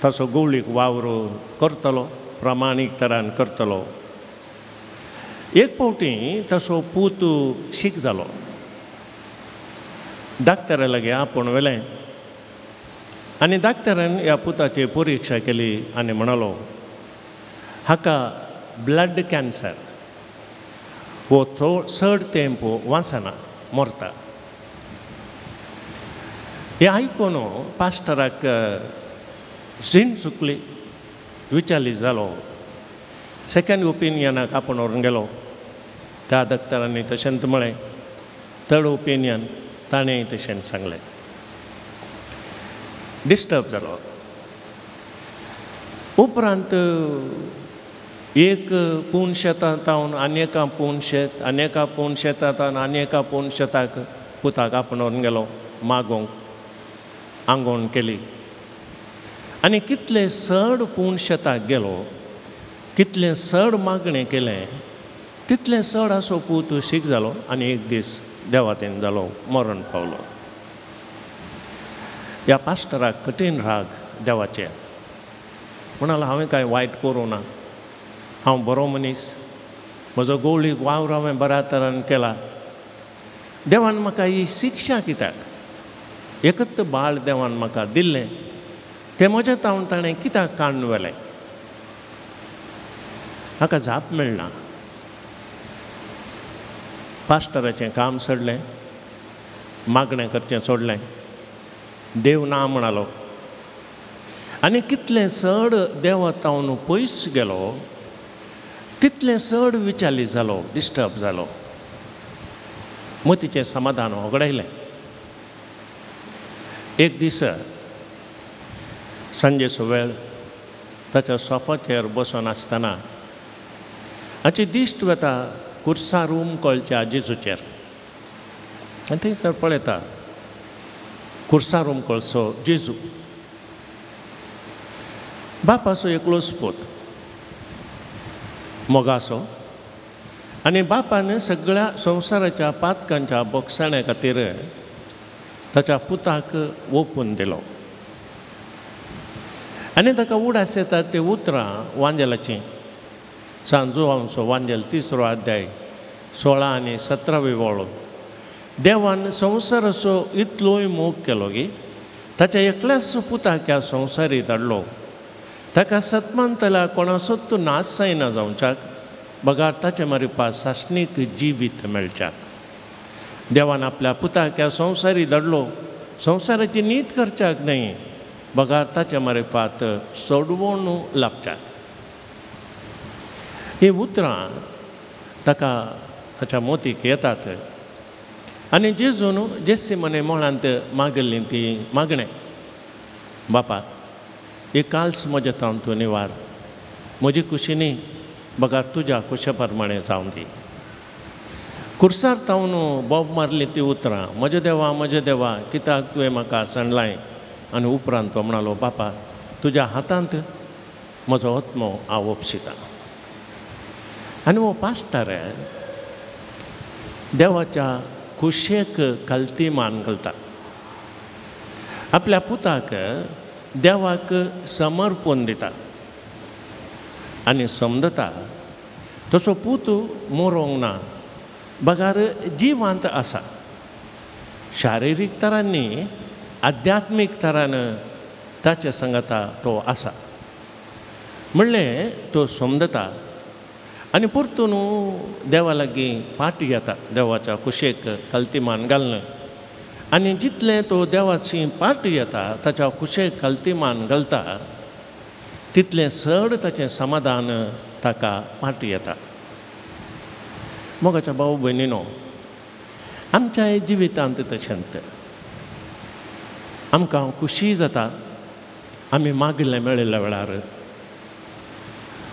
ताचो गवळीक वावर करतलो, प्रामाणीक तरान करतलो. एक फावटी ताचो पूत शीक जालो. डाक्टरा लागीं आपोवन व्हेलें आनी डाक्टरान ह्या पुताची परिक्षा केली आनी म्हणालो, हाका ब्लड कॅन्सर, हो चड तेंप वाचना, मरता. हें आयकून पास्टराक जीण चुकली, विचारली जालो. सेकंड ओपिनियनाक आपूण व्हरून गेलो. त्या डॉक्टरांनी तशेंच म्हळें. थर्ड ओपिनियन ताणें तशेंच सांगलें. डिस्टर्ब जालो. उपरांत एक पूण शेतांत आनी एका पूण शेत, आनी एका पूण शेतांत आनी एका पूण शेताक पुताक आपूण व्हरून गेलो मागोवंक. आंगवण केली आनी कितले चड पूण शेताक गेलो, कितलें चड मागणें केलें, तितलें चड असो पूत शीक जालो आनी एक दीस देवातेन जालो, मरण पावलो. ह्या पास्टराक कठीण राग देवाचेर. म्हणालो, हांवें कांय वायट करूं ना, हांव बरो मनीस, म्हजो गवळीक वावर हांवें बऱ्या तरान केला, देवान म्हाका ही शिक्षा कित्याक? एकच बाळ देवान म्हाका दिल्लें, तें म्हज्या तावन ताणें कित्याक काडून व्हेलें? हाका जाप मेळना. पास्टराचें काम सोडलें, मागणें करचें सोडलें, देव ना म्हणालो आनी कितलें चड देवा तावन पयस गेलो तितलें चड विचाली जालो, डिस्टर्ब जालो, मतीचें समाधान होगडायलें. एक दीस सांजेचो वेळ ताच्या सोफाचेर बसून आसतना हाची दिश्ट वता कुर्सा रूम कळच्या जेजूचेर आनी थंयसर पळयता कुर्सा रूम कळचो जेजू, बापाचो एकलोच पूत, मोगाचो आनी बापान सगळ्या संवसाराच्या पातकांच्या बोगसाण्या खातीर ताच्या पुताक ओपून दिलो. आनी ताका उडास येतात ते उतरां वांजेलाचीं, सांजुआंचो वांजेल 3 अध्याय 16 आनी 17 वळ. देवान संवसाराचो इतलोय मोग केलो की ताच्या एकल्याच पुताक ह्या संवसारी धाडलो, ताका सतमानतल्या कोणाचो तूं नाश जायना जावच्याक बगार ताचे मारिपा सासणीक जिवीत मेळच्याक. देवान आपल्या पुताक ह्या संवसारी धाडलो संवसाराची नीत करच्याक न्हय बगार ताचे मारिफात सोडवण लाभच्याक. ही उतरां ताका ताच्या मोतीक येतात आनी जेजून जेसीमने मोळांत मागल्ली ती मागणें, बापा एक काल्स म्हज्या तावन तूं निवार, म्हजी कुशीनी बगार तुज्या कुशे प्रमाणें जावन दी. कुर्सार तावन बोब मारली ती उतरां, म्हज्या देवा म्हज्या देवा कित्याक तुवें म्हाका सांडलाय. आनी उपरांत तो म्हणालो, बापा तुज्या हातांत म्हजो आत्मो हांव ओपशिता. आनी हो पास्टर देवाच्या कुशेक खालती मान घालता, आपल्या पुताक देवाक समर्पण दिता आनी समजता तसो पूत मरोंक ना बगार जिवांत आसा, शारिरीक तरांनी आध्यात्मीक तरान ताचे सांगता तो आसा म्हणलें तो समजता आनी परतून देवा लागीं फाट घेता, देवाच्या कुशेक खालती मान घालना आनी जितलें तो देवाची पाट येता ताच्या कुशेक खालती मान घालता तितलें चड ताचें समाधान ताका पाट येता. मोगाच्या भाव भयणीनो, आमच्या जिवितांत तशेंच आमकां खुशी जाता आमी मागिल्लें मेळिल्ल्या वेळार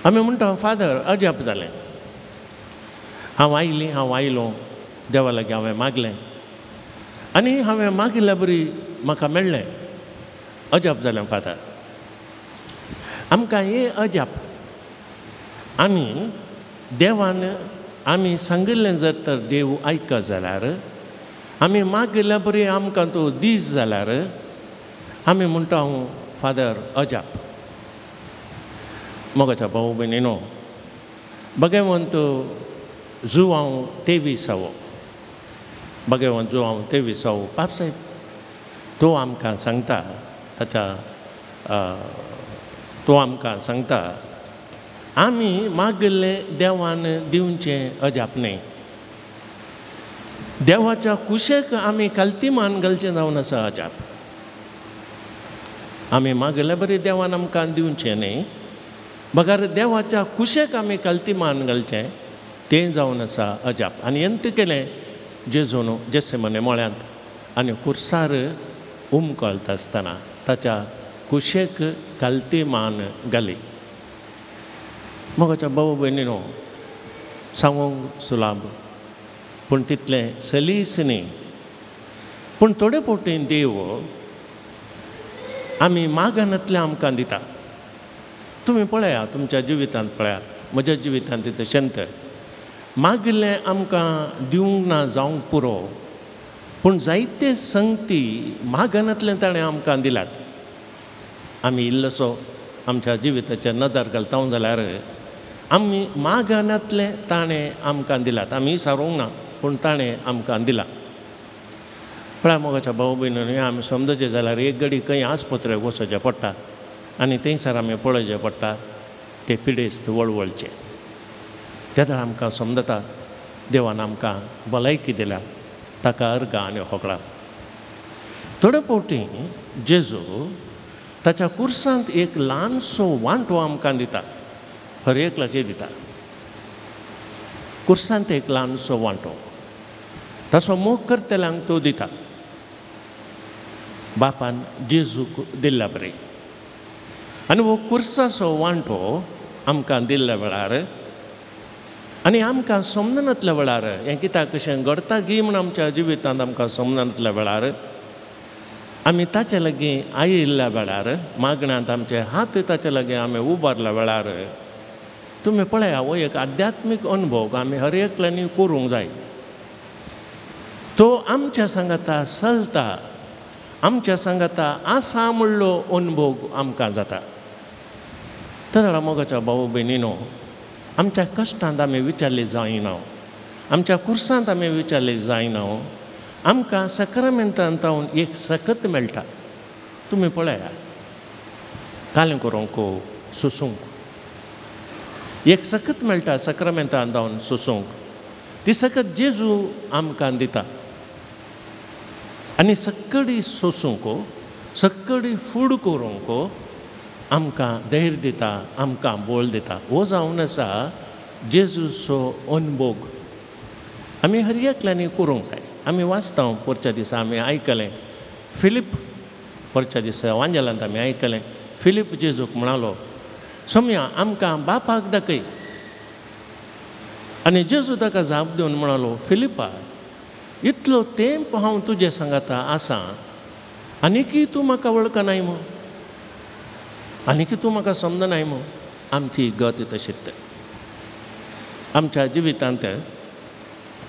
आमी म्हणटा, फादर अजाप जालें, हांव आयली, हांव आयलो देवा लागीं हांवें मागलें आनी हांवें मागिल्ल्या बरी म्हाका मेळ्ळें, अजाप जालें फादर. आमकां हें अजाप आमी देवान आमी सांगिल्लें जर तर देव आयकत जाल्यार, आमी मागिल्ल्या बरी आमकां तो दीस जाल्यार आमी म्हणटा हांव फादर अजाप. मोगाच्या भाऊ भयणीनो, भगवंत जुवांव 23 भगवंत जुवांव 23 बापसाहेब तो आमकां सांगता, ताच्या तो आमकां सांगता आमी मागिल्लें देवान दिवचें अजाप न्हय, देवाच्या कुशेक आमी खालती मान घालचें जावन आसा अजाप. आमी मागिल्ले बरी देवान आमकां दिवचें न्हय बगर देवाच्या कुशेक आमी खालती मान घालचें तें जावन आसा अजाप. आनी अंत केलें जेजून जेसेमने मळ्यांत आनी कुर्सार उमकळता आसतना ताच्या कुशेक खालती मान घाली. मोगाच्या भाऊ भयणीनो, सांगूंक सुलाब पूण तितलें सलीस न्ही, पूण थोडे फावटी देव आमी मागनातलें आमकां दिता. तुमी पळया तुमच्या जिवितांत पळया, म्हज्या जिवितांत तशेंच मागिल्लें आमकां दिवंक ना जावंक पुरो, पूण जायते संगती मागनातलें ताणें आमकां दिल्यात. आमी इल्लोसो आमच्या जिविताचेर नदर घालता जाल्यार आमी मागनातलें ताणें आमकां दिल्यात, आमी सारोवंक ना पूण ताणें आमकां दिलां. पळया मोगाच्या भाऊ भयणींनी, आमी समजचें जाल्यार एक घडी खंय आस्पत्रेक वचचें पडटा आनी थंयसर आमी पळोवचें पडटा ते पिडेस्त वळवळचे. तेदळा आमकां समजता देवान आमकां भलायकी दिल्या, ताका अर्गां आनी होगळां. थोडे फावटी जेजू ताच्या कुर्सांत एक ल्हानसो वांटो आमकां दिता, हर एक लागीं दिता. कुर्सांत एक ल्हानसो वांटो ताचो मोग करतल्यांक तो दिता. बापान जेजूक दिल्ल्या बरी आनी हो कुर्साचो वांटो आमकां दिल्ल्या वेळार आनी आमकां समजनातल्या वेळार हें कित्याक कशें घडटा गी म्हूण आमच्या जिवितांत आमकां समजनातल्या वेळार आमी ताचे लागीं आयिल्ल्या वेळार मागण्यांत आमचे हात ताचे लागीं आमी उबारल्या वेळार तुमी पळया हो एक आध्यात्मीक अनुभव आमी हर एकल्यांनी करूंक जाय. तो आमच्या सांगाता चलता, आमच्या सांगाता आसा म्हणलो अनुभव आमकां जाता. तेदळा मोगाच्या भाव भयणीनो, आमच्या कश्टांत आमी विचारले जायना, आमच्या कुर्सांत आमी विचारले जायना, आमकां सक्रामेंतान तावन एक सकत मेळटा. तुमी पळया कालें करूंक सोसूंक एक सकत मेळटा, सक्रामेंतान तावन सोसूंक. ती सकत जेजू आमकां दिता आनी सक्कडी सोसूंक, सक्कडी फूड करूंक आमकां धैर्य दिता, आमकां बोल दिता. हो जावन आसा जेजूचो अनभोग. आमी हर एकल्यांनी करूंक जाय. आमी वाचता पोरच्या दिसा आमी आयकलें फिलीप, पोरच्या दिसा वांजेलांत आमी आयकलें फिलीप जेजूक म्हणालो, सोम्या आमकां बापाक दाखय. आनी जेजू ताका जाप दिवन म्हणालो, फिलिपा इतलो तेंप हांव तुजे सांगाता आसा आनीकी तूं म्हाका वळखनाय मू, आनीकी तूं म्हाका समजनाय मू. आमची गत तशीच. आमच्या जिवितांत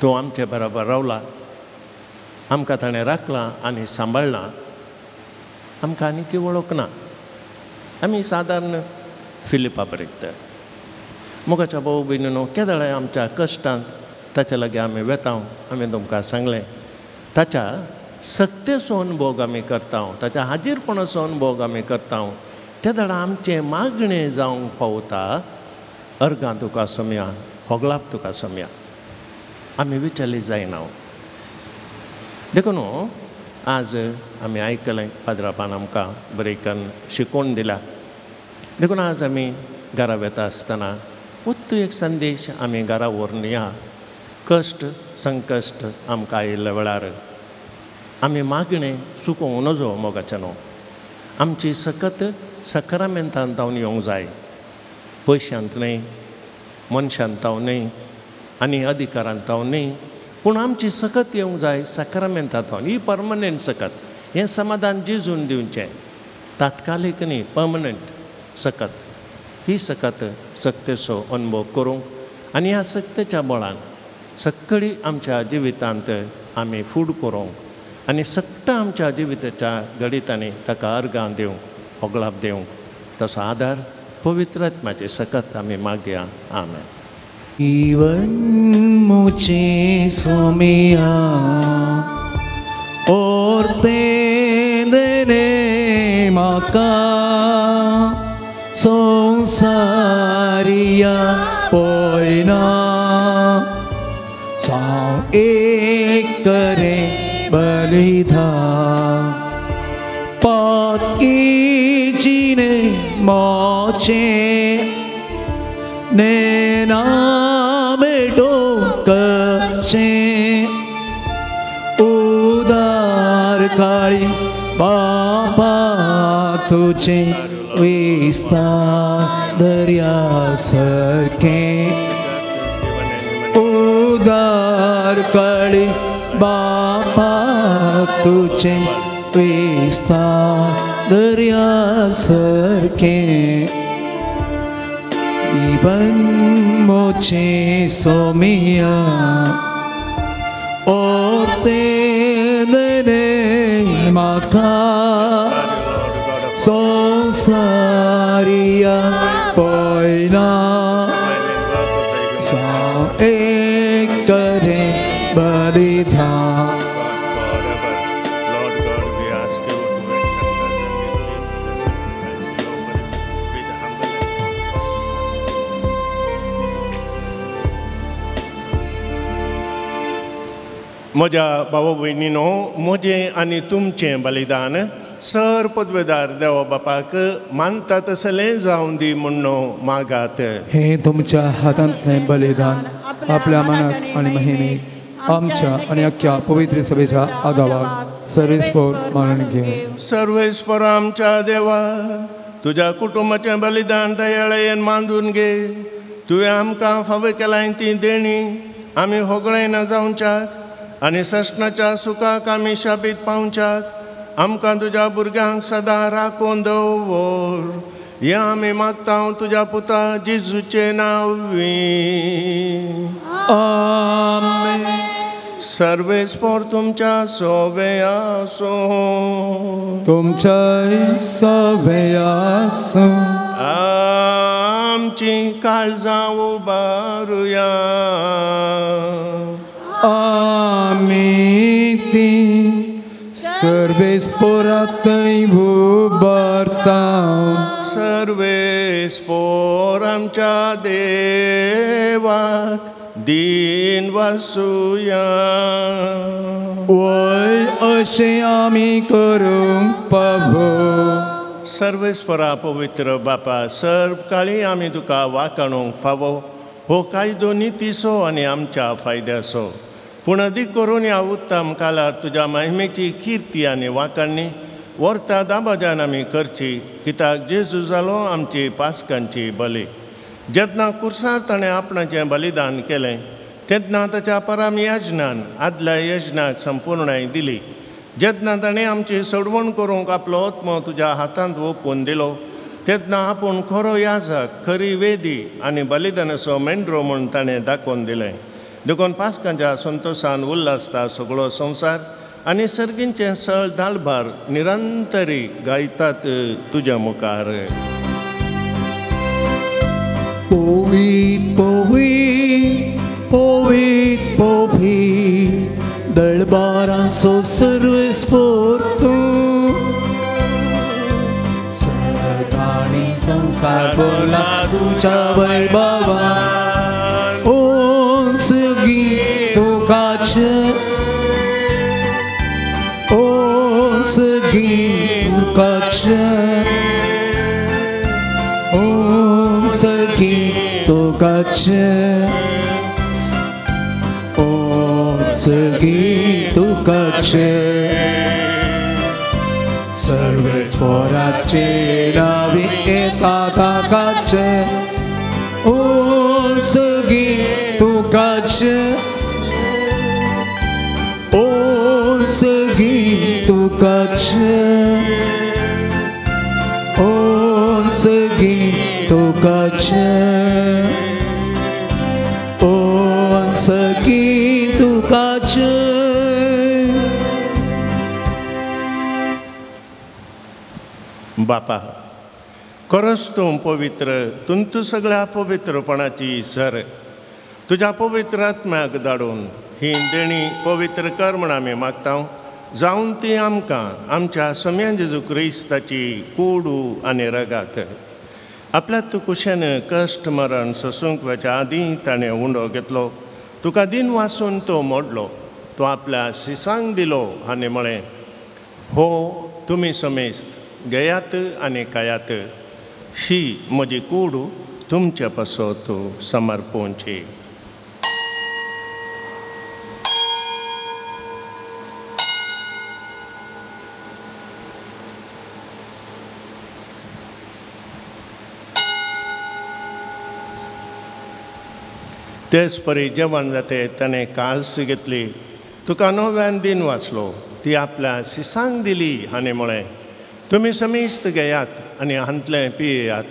तो आमचे बराबर रावला, आमकां ताणें राखलां आनी सांबाळ्ळां, आमकां आनीकी वळखना. आमी सादारण फिलिपा बरयत. मोगाच्या भाव भयणीनो, केदळाय आमच्या कश्टांत ताच्या लागीं आमी वेता. आमी तुमकां सांगलें ताच्या सक्तेचो अनुभोग आमी करता, ताच्या हाजीरपणाचो अनुभोग आमी करता. तेदळा आमचें मागणें जावंक पावता. अर्गां तुका सोम्या, होगलाप तुका सोम्या, आमी विचारली जायना. देखून आज आमी आयकलें पाद्रापान आमकां बरें शिकोवन दिला. देखून आज आमी घरा वेता आसतना उत्तू एक संदेश आमी घरा व्हरून या. कश्ट संकश्ट आमकां आयिल्ल्या वेळार आमी मागणें चुकोवंक नजो मोगाचें न्हू. आमची सकत सक्रामेंतान तावन येवंक जाय, पयशांत न्हय, मनशांत तावन न्हय आनी अधिकारांत तावन न्हय, पूण आमची सकत येवंक जाय सक्रामेंतान तावन. ही परमनंट सकत, हें समाधान जेजून दिवचें, तात्कालीक न्ही, परमनंट सकत. ही सकत सक्तेचो अनुभव करूंक आनी ह्या सक्तेच्या बळान सक्कडी आमच्या जिवितांत आमी फूड करूंक आनी सगळ्या आमच्या जिविताच्या घडितांनी ताका अर्गां दिवंक, होगलाप दिवंक तसो आदार पवित्र आत्म्याचे सकत आमी मागया. आमेन.
जीवन मुझे सोमिया और तेंदने माका संसारिया पोयना साव एक करे बलिदान पातकी जीने मोचे नैना बेटो कचे उदार काळी बापा तुझे विस्तार दर्या सरके उदार काळी बापा तुझे विस्तार दर्या सरके जीवन मुझे सोमिया और तेने माखा संसारिया पोयना सा एक करे बलिदान.
म्हज्या भाव भयणीनो, म्हजें आनी तुमचें बलिदान सर पदवेदार देवा बापाक मानता तसलें जावन दी म्हूण मागात.
हे तुमच्या हातांतलें बलिदान आपल्या मनाक आनी महिमेक आमच्या आनी अख्ख्या पवित्र सभेच्या आदावाक सर्वेस्पोर मानून घे.
सर्वेस्पोर आमच्या देवा, तुज्या कुटुंबाचें बलिदान दयाळेन मांदून घे. तुवें आमकां फावो केलाय ती देणी आमी होगळायना जावच्याक आनी सस्नाच्या सुखाक आमी शाबीत पावच्याक आमकां तुज्या भुरग्यांक सदां राखून दवर. हें आमी मागता तुज्या पुता जेजूचे नांवी.
आमेन.
सर्वेस्पोर तुमच्या सोबे आसो.
तुमच्याय सोबे आसो.
आमची काळजां उबारुया.
आमी ती सर्वेस्पोरातय उबारता.
सर्वेस्पोर आमच्या देवाक दीन वासुया.
वय अशें आमी करूंक पावो.
सर्वेस्परा पवित्र बापा, सर्व काळी आमी तुका वाकाणूंक फावो हो कायदो नितीचो आनी आमच्या फायद्याचो. पूण अदीक करून ह्या उत्तम कालार तुज्या महिमेची किर्ती आनी वाकाणणी व्हरता दाबाजान आमी करची, कित्याक जेजू जालो आमची पासकांची बली. जेन्ना कुर्सार ताणें आपणाचें बलिदान केलें तेन्ना ताच्या पराम यजनान आदल्या यजनाक संपूर्णाय दिली. जेन्ना ताणें आमची सोडवण करूंक आपलो आत्मो तुज्या हातांत ओंपून दिलो तेन्ना आपूण खरो याजक, खरी वेदी आनी बलिदानाचो मेंढरो म्हूण ताणें दाखोवन दिलें. देखून पासकांच्या संतोशान उल्हासता सगळो संवसार आनी सर्गींचें सळ दालभार निरंतरी गायतात तुज्या मुखार.
पवित पवित पवित पवित दळबारांचो सर्वेस्पोर तूं, सदांनी संवसार भरला तुज्या वैभवान. ओंच गीत तुकाचें, ओंच गीत तुकाचें, ओंच गीत तुकाचें, ओंच गीत तुकाचें. सर्वेस्पोराचे नांवी येता ताकाचें, ओंच गीत तुकाचें, ओंच गीत तुकाचें, ओंच गीत तुकाचें, ओंच गीत तुकाचें.
बापा, खरोच तूं पवित्र, तूं सगळ्या पवित्रपणाची सर. तुज्या पवित्र आत्म्याक धाडून ही देणी पवित्र कर म्हूण आमी मागता, जावन ती आमकां आमच्या सम्या जेजू क्रिस्ताची कोडू आनी रगात. आपल्या तूं कुशेन कश्ट मरण सोसूंक वच्या आदीं ताणें उंडो घेतलो, तुका दिन वासून तो मोडलो, तो आपल्या शिसांक दिलो आनी म्हळें, हो तुमी समेस्त घेयात आनी खायात, ही म्हजी कूड तुमचे पासत समर्पोवची. तेच परी जेवण जाते ताणें काल्स घेतली, तुका नव्यान दिन वाचलो, ती आपल्या शिसांक दिली आनी म्हळें, तुमी समेस्त घेयात आनी हांतलें पियेयात,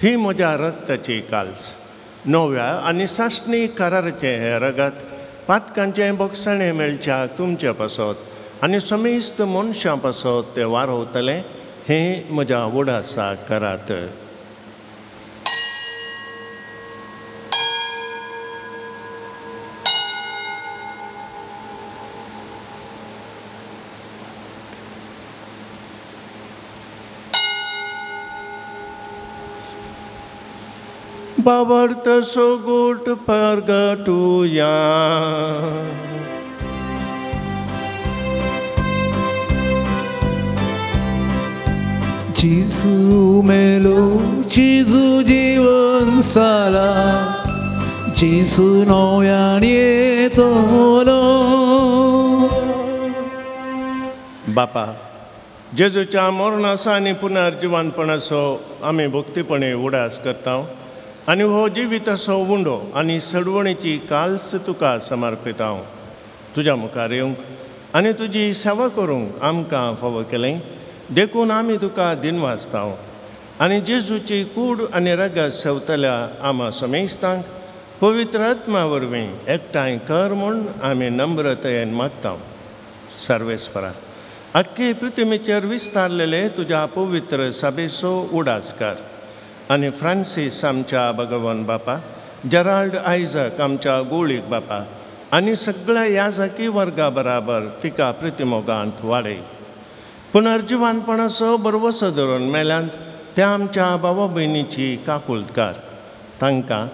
ही म्हज्या रक्ताची काल्स, नव्या आनी सासणी कराराचें हें रगत पातकांचें बोगसणें मेळच्याक तुमचे पासत आनी समेस्त मनशां पासत तें वारवतलें, हें म्हज्या उडासा करात. बाबर्त सोगूट परगटुया.
जेजू मेलो जेजू जिवन जाला जेजू नव्यान येतलो.
बापा जेजूच्या मरणाचो आनी पुनर्जिवनपणाचो आमी भक्तीपणे उडास करता आनी हो जिविताचो उंडो आनी सडवणीची काल्स तुका समर्पिता. तुज्या मुखार येवंक आनी तुजी सेवा करूंक आमकां फावो केलें देखून आमी तुका दिनवासता आनी जेजूची कूड आनी रगत सेवतल्या आमा समेस्तांक पवित्र आत्मा वरवीं एकठांय कर म्हूण आमी नम्रतयेन मागता. सर्वेस्परा आख्खे पृथ्वीचेर विस्तारलेले तुज्या पवित्र सभेचो उडास कर आनी फ्रांसीस आमच्या भगवान बापा, जेराल्ड आयजक आमच्या गोळीक बापा आनी सगळ्या याजकी वर्गा बराबर तिका प्रतिमोगांत वाडय. पुनर्जिवानपणाचो बरवसो धरून मेल्यांत त्या आमच्या बाबा भयणीची काकुळट कर. तांकां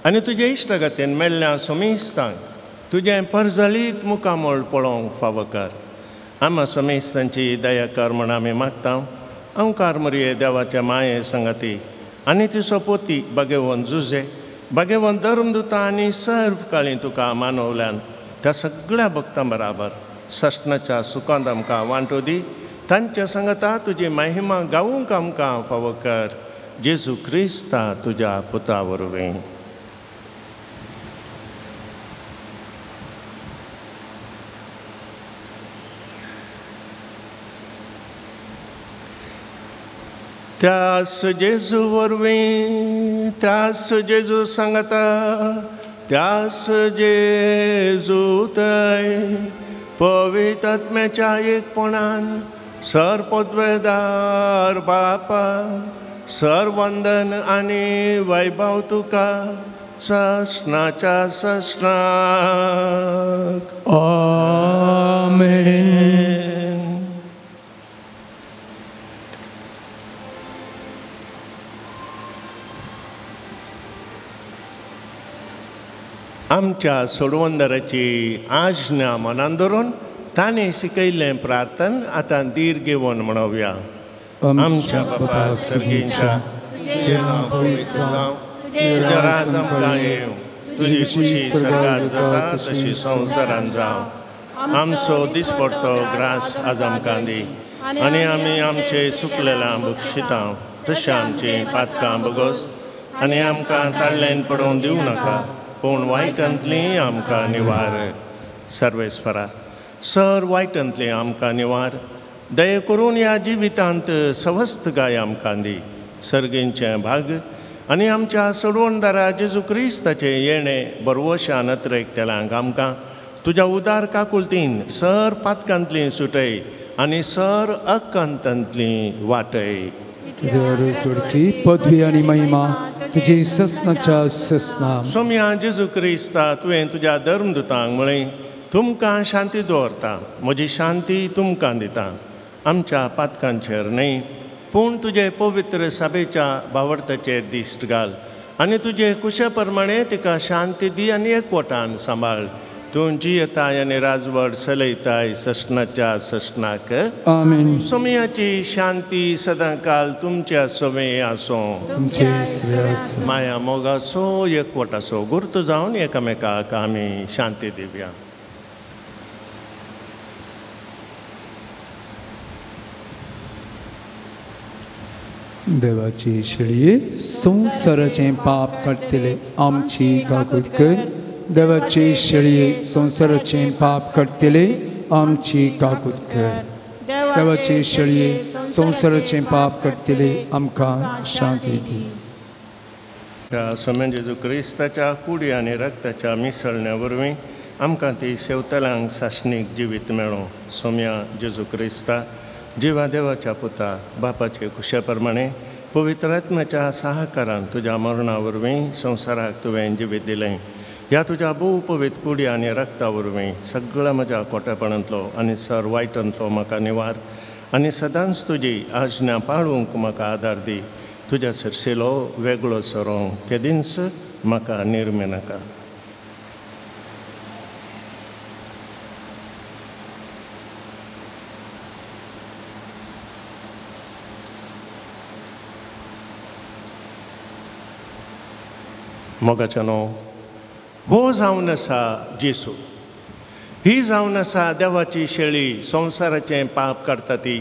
आनी तुजे इश्टगतीन मेल्ल्या समेस्तांक तुजें परजळीत मुखामळ पळोवंक फावो कर. आमा समेस्तांची दया कर म्हूण आमी मागता. अंकार मरये देवाच्या माये संगती आनी तिचो पोती बागेवन जुजे बागेवन धर्मदुता आनी सर्व काळी तुका मानवल्यान त्या सगळ्या भक्तां बराबर सश्णाच्या सुखांत आमकां वांटो दी. तांच्या संगता तुजी महिमा गावूंक आमकां फावो कर. जेजू क्रिस्ता तुज्या पुता वरवीं. त्यास जेजू वरवीं, त्यास जेजू सांगता, त्यास जेजू थंय पवित्र आत्म्याच्या एकपणान सर पदवेदार बापा सर वंदन आनी वैभव तुका ससनाच्या ससनाक.
आमेन.
आमच्या सोडवंदराची आज्ञा मनान धरून ताणें शिकयल्लें प्रार्थन आतां धीर घेवन म्हणोवया. आमच्या बापा सर्गीच्या, तुजें नांव पवित्र जावं, तुजें राज आमकां येवं, तुजी खुशी सरकार जाता तशी संवसारान जावं. आमचो दिसपडटो ग्रास आज आमकां दी आनी आमी आमचे सुकलेलां बक्षिता तशें आमचीं पातकां बगोस आनी आमकां ताडल्यान पडोवन दिवं नाका पूण वायटांतली आमकां निवार. सर्वेस्परा सर वायटांतली आमकां निवार. दया करून ह्या जिवितांत सवस्तकाय आमकां दी. सर्गींचें भाग आनी आमच्या सोडवणदारा जेजू क्रिस्ताचें येणें बरवशान नत्रेक तेलांक आमकां तुज्या उदार काकुळतीन सर पातकांतली सुटय आनी सर अकांतांतली वाटय.
तुज्या सोडची पदवी आनी महिमा तुजी ससनाच्या ससना.
सोम्या जेजू क्रिस्ता तुवें तुज्या धर्मदुतांक म्हळें तुमकां शांती दवरता, म्हजी शांती तुमकां दिता. आमच्या पातकांचेर न्हय पूण तुजे पवित्र सभेच्या बावडताचेर दिश्ट घाल आनी तुजे कुशे प्रमाणे तिका शांती दी आनी एकवटान सांबाळ. तूं जियेताय आनी राजवट चलयताय ससनाच्या ससनाक.
आमेन.
सोम्याची शांती सदांकाल तुमच्या सवे आसूं. माया मोगाचो एकवटाचो गुर्त जावन एकामेकाक आमी शांती दिवया.
देवाची शेळये संवसाराचें पाप काडटले आमची काकूत कर. देवाची शेळये संवसाराचें पाप काडटले आमची काकूत कर. देवाची शेळये संवसाराचें पाप काडटले आमकां शांती दी.
सोम्या जेजू क्रिस्ताच्या कुडी आनी रक्ताच्या मिसळण्या वरवीं आमकां ती शेवतलांक सासणीक जिवीत मेळूं. सोम्या जेजू क्रिस्ता जिवा देवाच्या पुता बापाचे खुशे प्रमाणे पवित्र आत्म्याच्या सहाकारान तुज्या मरणा वरवीं संवसाराक तुवें जिवीत दिलें. ह्या तुज्या भोव पवित्र कुडी आनी रक्ता वरवीं सगळ्या म्हज्या कोटेपणांतलो आनी सर वायटांतलो म्हाका निवार आनी सदांच तुजी आज्ञा पाळूंक म्हाका आदार दी. तुज्या सरशिलो वेगळो सरोंक केदींच म्हाका निर्मे नाका. मोगाच्यानो, हो जावन आसा जेसू, ही जावन आसा देवाची शेळी, संवसाराचें पाप काडटा ती.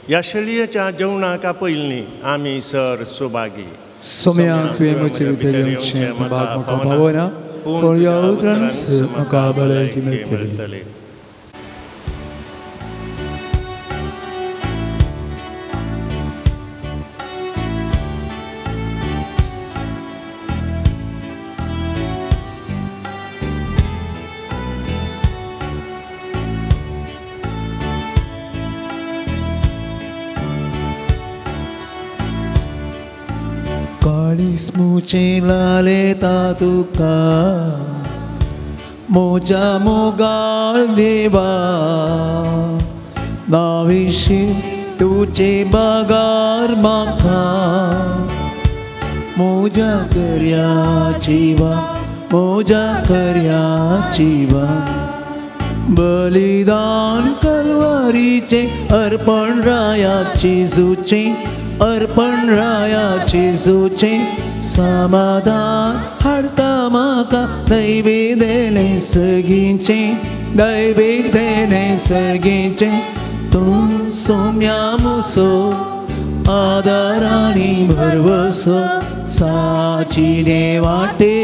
ह्या शेळयेच्या जेवणाक आपयल्ली आमी सर सुभागी.
सोम्या तुवें म्हजे भितर येवचें म्हाका फावना, पूण ह्या उतरानच म्हाका भलायकी मेळटली. मुझे लालेता तुका मोजा मोगाल देवा, नाविशी तुझे बगार म्हाका, मोजा करया जीवा, मोजा करया जीवा. बलिदान कलवारीचे अर्पण राया जेजूचे, अर्पण राया जेजूचे. समाधान हाडता म्हाका दैवी देणे सगींचे, दैवी देणे सगींचे. तूं सोम्या मुसो आदार आनी भरवसो, साचिने वाटे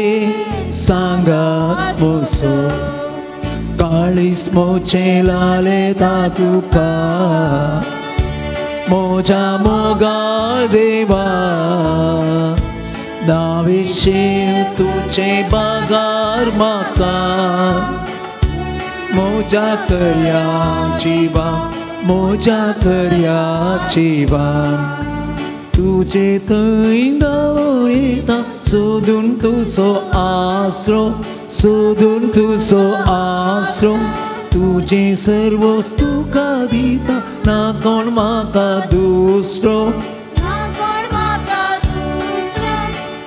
सांगात मुसो. काळीस मोचे लालेता तुका मोजा मोगाळ देवा, नाविशी तुझे बगार म्हाका, मोजा करया जीवा, मोजा करया जीवा. तुझे थंय धांवयता सोदून तुजो आसरो, सोदून तुजो आसरो. तुझे सर्वस तुका दिता, ना कोण म्हाका दुसरो.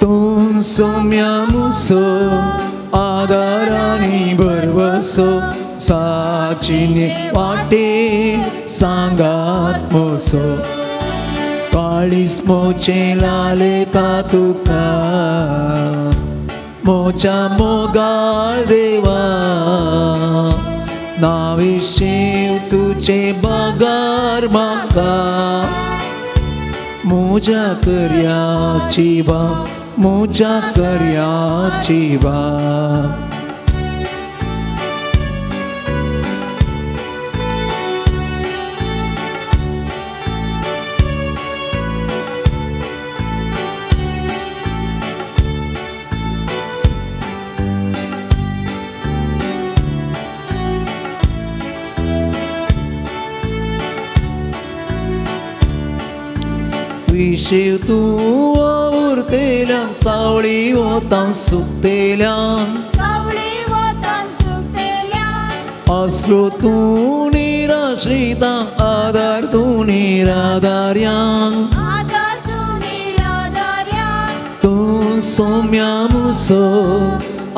तूं सोम्या मुसो आदार आनी भरवसो, साचिने वाटे सांगात मुसो. काळीस मोचे लालेता तुका मोजा मोगाळ देवा, नाविशी तुझे बगार म्हाका, मोजा करया जीवा, मोजा करया जीवा. विशीव तूं उरतेल्यांक, सावळी वतान सुकतेल्यांक, आसलो तूं निराश्रितांक, आदार तूं निराधार्यांक. तूं सोम्या मुसो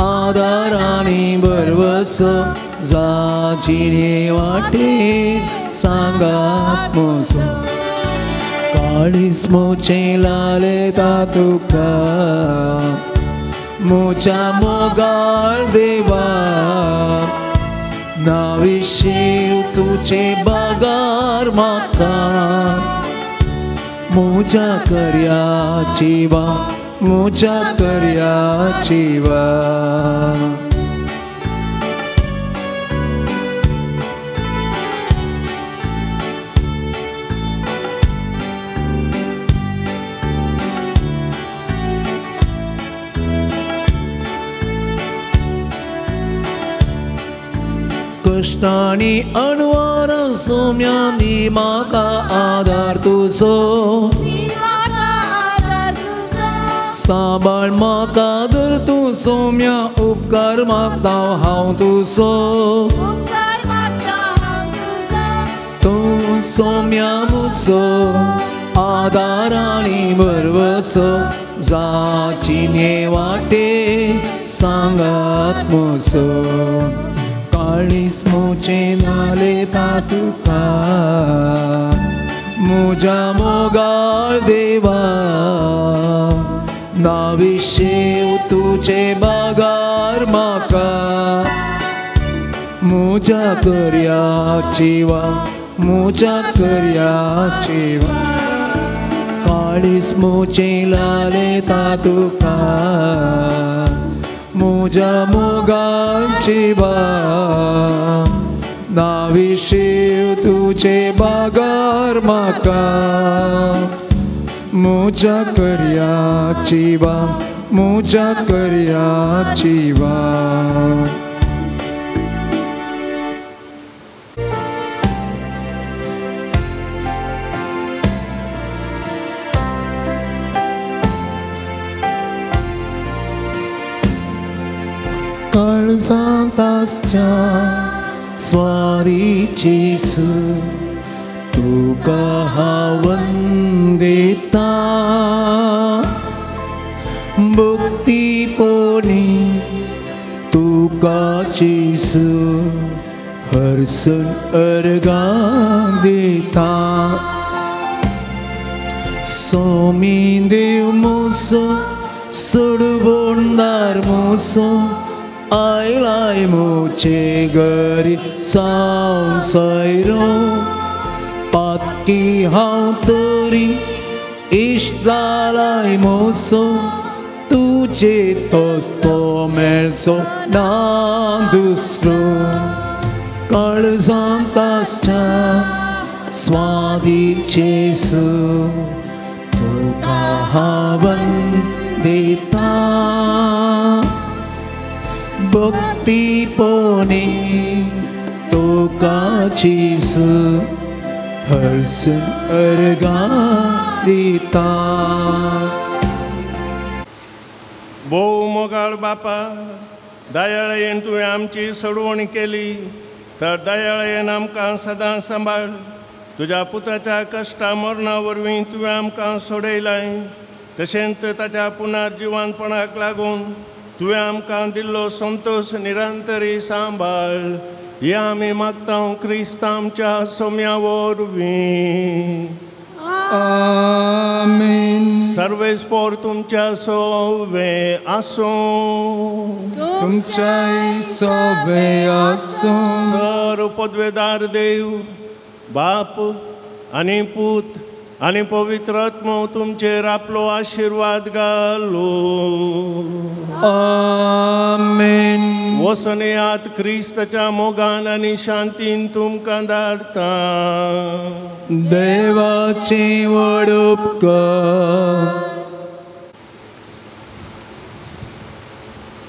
आदार आनी भरवसो, जाजिने वाटे सांगात मुसो. काळीस मोचे लालेता तुका मोजा मोगाळ देवा, नाविशी तुझे बगार म्हाका, मोजा करया जीवा, मोजा करया जीवा. कश्टांनी अणवारा सोम्यांनी म्हाका आदार तुजो, सांबाळ म्हाका धर तूं सोम्या, उपकार मागता हांव तुजो. तूं सोम्या मुसो आदार आनी भरवसो, जाचिने वाटे सांगात मुसो. काळीस मोचे लालेता तुका मोजा मोगाळ देवा,
नाविशेव तुजे बागार म्हाका मुज्या करयाची वा मुज्या करयाची वा काळीस मुजें लालेता तुका मुज्या मोगाची वा नाविशेव तुजे बागार म्हाका मुज्या करयाची वा मुज्या करयाची वा. काळजांत आसच्या स्वारी जेसू तुका हांव वंदिता भक्तीपणी तुका जेसू हरसण अर्गां दिता. सोमी देव मोसो सोडवणदार मोसो आयलाय मुझे घरी साव सैरो पातकी हांव तरी इश्ट जालाय मोसो तुजे तस्तो मेळचो ना दुसरो. काळजांत आसच्या स्वादी जेसू तुका हांव वंदिता भक्तीपणी तुका जेसू हरसण अर्गां दिता.
भोव मोगाळ बापा, दयाळेन तुवें आमची सोडवण केली तर दयाळेन आमकां सदां सांबाळ. तुज्या पुताच्या कश्टा मरणा वरवीं तुवें आमकां सोडयलाय, तशेंच ताच्या पुनर्जिवानपणाक लागून तुवें आमकां दिल्लो संतोश निरंतरी सांबाळ. हे आमी मागता क्रिस्त आमच्या सोम्या वरवीं.
आमेन.
सर्वेस्पोर तुमच्या सोवे आसूं.
तुमच्याय सोवे आसूं.
सर पदवेदार देव बाप आनी पूत आनी पवित्र आत्मो तुमचेर आपलो आशिर्वाद घालूं.
आमेन.
वसनयात क्रिस्ताच्या मोगान आनी शांतीन तुमकां धाडटा.
देवाचे व्हड उपकार.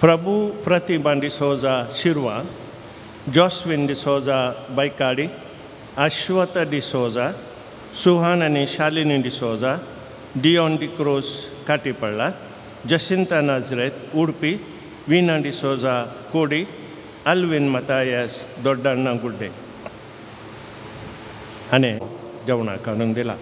प्रभू प्रतिभा डिसोजा शिरवा, जॉस्विन डिसोजा बायकाडी, अश्वत डिसोजा, सुहान आनी शालिनी डिसोजा, डियोन डिक्रोज काटीपडला, जसिंता नाजरेत उडपी, वीना डिसोजा कोडी, अल्विन मतायस दोड्डाण्णा गुड्डे हाणें जेवणाक हाडून दिला.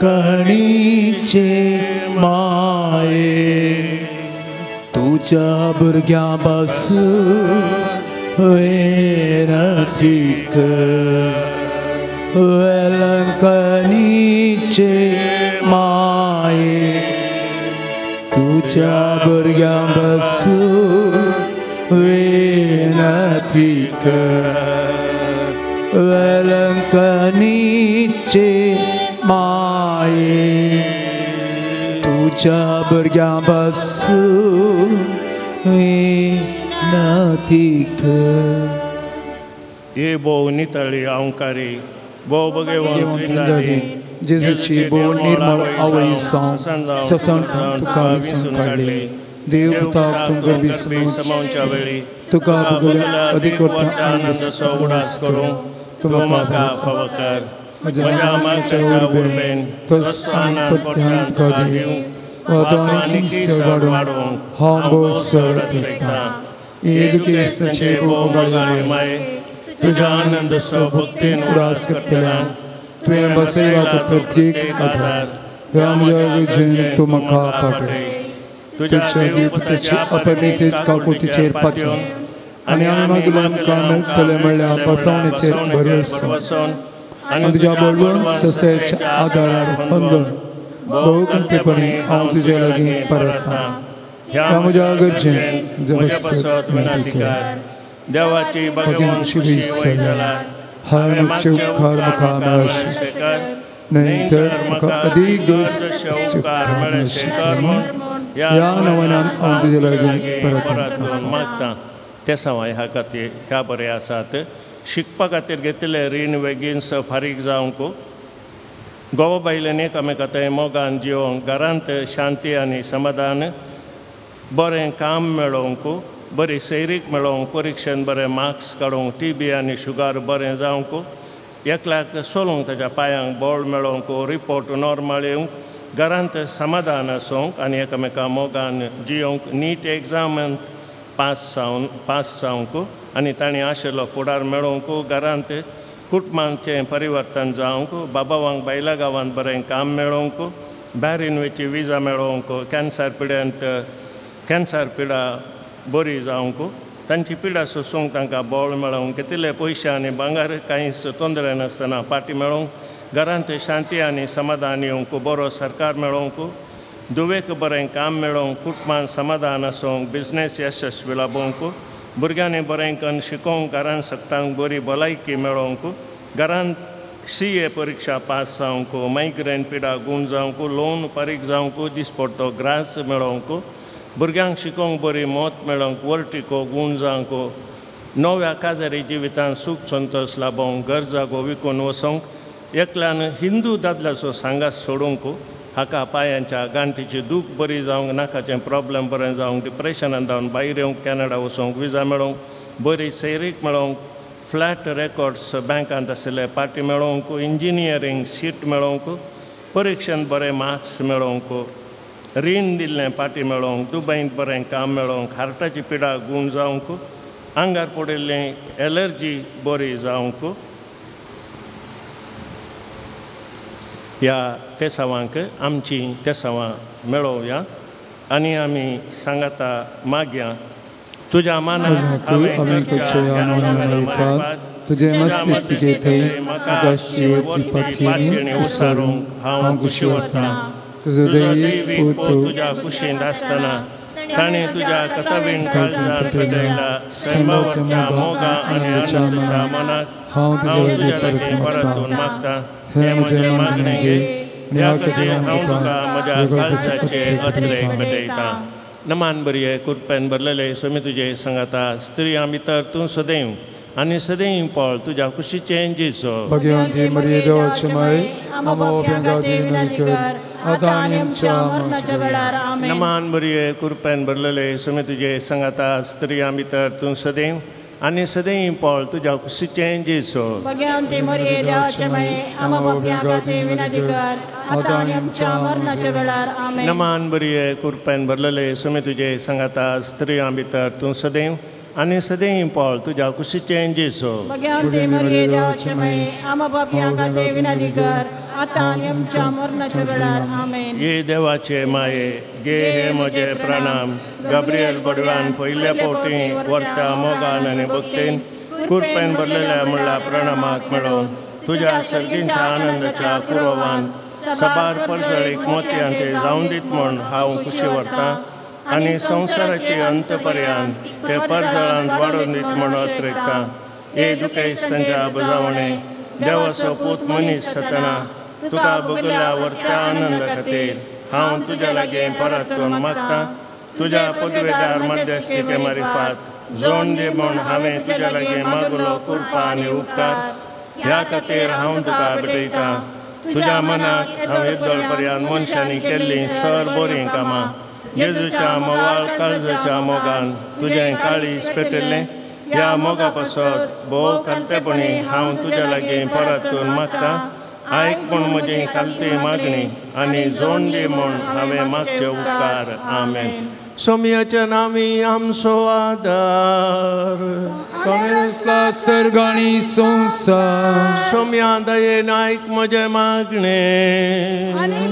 वेलंकणीचे माये तुज्या भुरग्यां पासून विनंती कर. वेलंकणीचे माये तुज्या भुरग्यां पासून विनंती कर. वेलंकणीचे माये तुज्या भुरग्यां पासून विनंती कर.
हे भोव नितळी अहंकारी भोव भगेवंत त्रिंदादी
जेजूची भोव निर्मळ आवय ससन तुका विसून काडली. देव पुताक तुमकां
समावच्या वेळी
तुका अदीक
आनंदाचो उडास करूंक तूं म्हाका फावो कर. म्हज्या मागच्या उर्बेन तसो आनंद परत्यान तुका दिवंक वा तो आनीक चड वाडोवंक
हांव भोव
चड अत्रेकतां.
येदू क्रिस्ताचे भोव मोगाळ
माये तुज्या आनंदाचो भक्तीन उडास करतल्यान
तुवें बसयला तो प्रत्येक आधार ह्या म्हज्या गरजेन तूं म्हाका पाटय.
तुज्या देवपुताच्या
अपरिणीत काकुळतीचेर पातयेवन आनी आमी मागीर आमकां मेळटलें म्हणल्यार बसवणेचेर भरवंसोन आनी तुज्या बळवंत ससेच्या आदारार अंदून बहुकंतेपणी हांव तुजे लागीं परततां. ह्या म्हज्या गरजेन म्हजे
विनंती कर. देवाची भगवान खुशी
हांवें मागचे उपकार म्हाका मेळशे न्हय तर म्हाका अदीक उपकार मेळशे म्हूण ह्या नवनान हांव तुजे लागीं परत
मागतां. तेसांव ह्या खातीर ह्या बरें आसात. शिकपा खातीर घेतिल्लें रीण बेगीन फारीक जावंक, गोवा बायलेन एकामेका थंय मोगान जिवोवंक, घरांत शांती आनी समाधान, बरें काम मेळोवंक, बरी सैरीक मेळोवंक, परिक्षेन बरें मार्क्स काडूंक, टीबी आनी शुगर बरें जावंक, एकल्याक सोलूंक ताच्या पांयांक बळ मेळोवंक, रिपोर्ट नॉर्मल येवंक, घरांत समाधान आसूंक आनी एकामेका मोगान जियोवंक, नीट एग्जामांत पास जावंक आनी तांणी आशिल्लो फुडार मेळोवंक, घरांत कुटुंबाचें परिवर्तन जावंक, बाबावांक बायला गांवांत बरें काम मेळोवंक, बॅरीन वयची विजा मेळोवंक, कॅन्सर पिड्यांत कॅन्सर पिडा बरी जावंक, तांची पिडा सोसूंक तांकां बळ मेळोवंक, घेतिल्ले पयशे आनी भांगर कांयच तोंदरे नासतना फाटीं मेळोवंक, घरांत शांती आनी समाधान येवंक, बरो सरकार मेळोवंक, दुवेक बरें काम मेळोवंक, कुटुंबान समाधान आसूंक, बिजनेस यशस्वी लाबोवंक, भुरग्यांनी बरें करून शिकोवंक, घरांत सगटांक बरी भलायकी मेळोवंक, घरांत CA परिक्षा पास जावंक, मायग्रेन पिडा गूण जावंक, लोन फारीक जावंक, दिसपडटो ग्रास मेळोवंक, भुरग्यांक शिकोवंक बरी मत मेळोवंक, वर्टिको गूण जावंक, नव्या काजारी जिवितांत सूख संतोश लाबोवंक, घर जागो विकून वचोंक, एकल्यान हिंदू दादल्याचो सांगात सोडूंक, हाका पांयांच्या गांठीची दूख बरी जावंक, नाकाचें प्रॉब्लम बरें जावंक, डिप्रेशनान जावन भायर येवंक, कॅनडा वचोंक, विजा मेळोवंक, बरी सैरीक मेळोवंक, फ्लॅट रेकॉर्ड्स बँकांत आशिल्ले पाटी मेळोवंक, इंजिनियरींग सीट मेळोवंक, परिक्षेंत बरे मार्क्स मेळोवंक, रीण दिल्लें पाटी मेळोवंक, दुबयंत बरें काम मेळोवंक, हार्टाची पिडा गूण जावंक, आंगार पडिल्लें एलर्जी बरी जावंक. ह्या तेसावांक आमची तेसावां मेळोवया आनी आमी सांगाता मागया. तुज्या मनाक
हांवें तुजे मस्तिष्के थंय म्हाका पातयेणी
उसारूंक हांव खुशी वतां.
तुजो दैवीक पूत
तुज्या कुशींत आसतना ताणें तुज्या कथवीण काळजान पेटयला सैमावरच्या मोगा आनी आनंदाच्या मनाक
हांव
हांव
तुजे
तुज्या
लागीं
लागीं
परत
परतून
मागतां.
मागतां.
हें
हें
म्हजें
म्हजें
मागणें
मागणें
घे
घे.
आनी
ह्या
ह्या
खातीर
खातीर
हांव तुका म्हज्या काळजाचे अत्रेक
पेटयतां.
पेटयतां. नमान बरये कुरपेन भरलेले स्वामी तुजे सांगाता. स्त्रियां भितर तूं सदैव आनी सदैव पळ तुज्या कुशीचें जेजो.
भगवंती मरिये देवाचे माये आम्हा पाप्यां खातीर विनंती कर आतां आनी आमच्या मरणाच्या
वेळार. आमेन.
नमान बरये कुरपेन भरलेले स्वामी तुजे सांगाता. स्त्रियां भितर तूं सदैव आनी सदैव पळ तुज्या कुशीचें जेजो.
भगवंती मरिये देवाचे माये आम्हा पाप्यां खातीर विनंती कर आतां आनी आमच्या मरणाच्या वेळार. आमेन.
नमान बरये कुरपेन भरलेले स्वामी तुजे सांगाता. स्त्रियां भितर तूं सदैव आनी सदैव पळ तुज्या कुशीचें जेजो.
भगवंती मरिये देवाचे माये आम्हा पाप्यां खातीर विनंती कर आतां आनी आमच्या मरणाच्या वेळार. आमेन.
ये देवाचे माये गे हे म्हजे प्रणाम. गाब्रियल बडव्यान पयल्या फावटी व्हरता मोगान आनी भक्तीन कुरपेन भरलेल्या म्हणल्या प्रणामाक मेळोवन तुज्या सर्गींच्या आनंदाच्या कुरोवान सबार परजळीक मोतयान ते जावन दीत म्हूण हांव खुशी व्हरतां आनी संवसाराचे अंत पर्यंत ते परजळांत वाडोवन दीत म्हूण अत्रेकतां. हे दुखेस्तांच्या बजावणे देवाचो पूत मनीस जातना तुका बगल्या व्हरत्या आनंदा खातीर हांव तुज्या लागीं परतून मागतां. तुज्या पदवेदार मध्यस्थिके मारिफात जोण दी म्हूण हांवें तुज्या लागीं मागलो कृपा आनी उपकार. ह्या खातीर हांव तुका भेटयतां. तुज्या मनाक हांव येदोळ पर्यंत मनशांनी केल्लीं सर बरीं कामां जेजूच्या मोवाळ काळजाच्या मोगान तुजें काळीज पेटिल्लें ह्या मोगा पासत भोव खालतेपणी हांव तुज्या लागीं परतून मागतां. आयक म्हूण म्हजी खालती मागणी आनी जोड दी म्हूण हांवें मागचे उपकार. आमेन. सोमयाच्या नांवी आमचो आदार.
सर्गाणी संवसार.
सोमया दयेन आयक म्हजें मागणें
आनी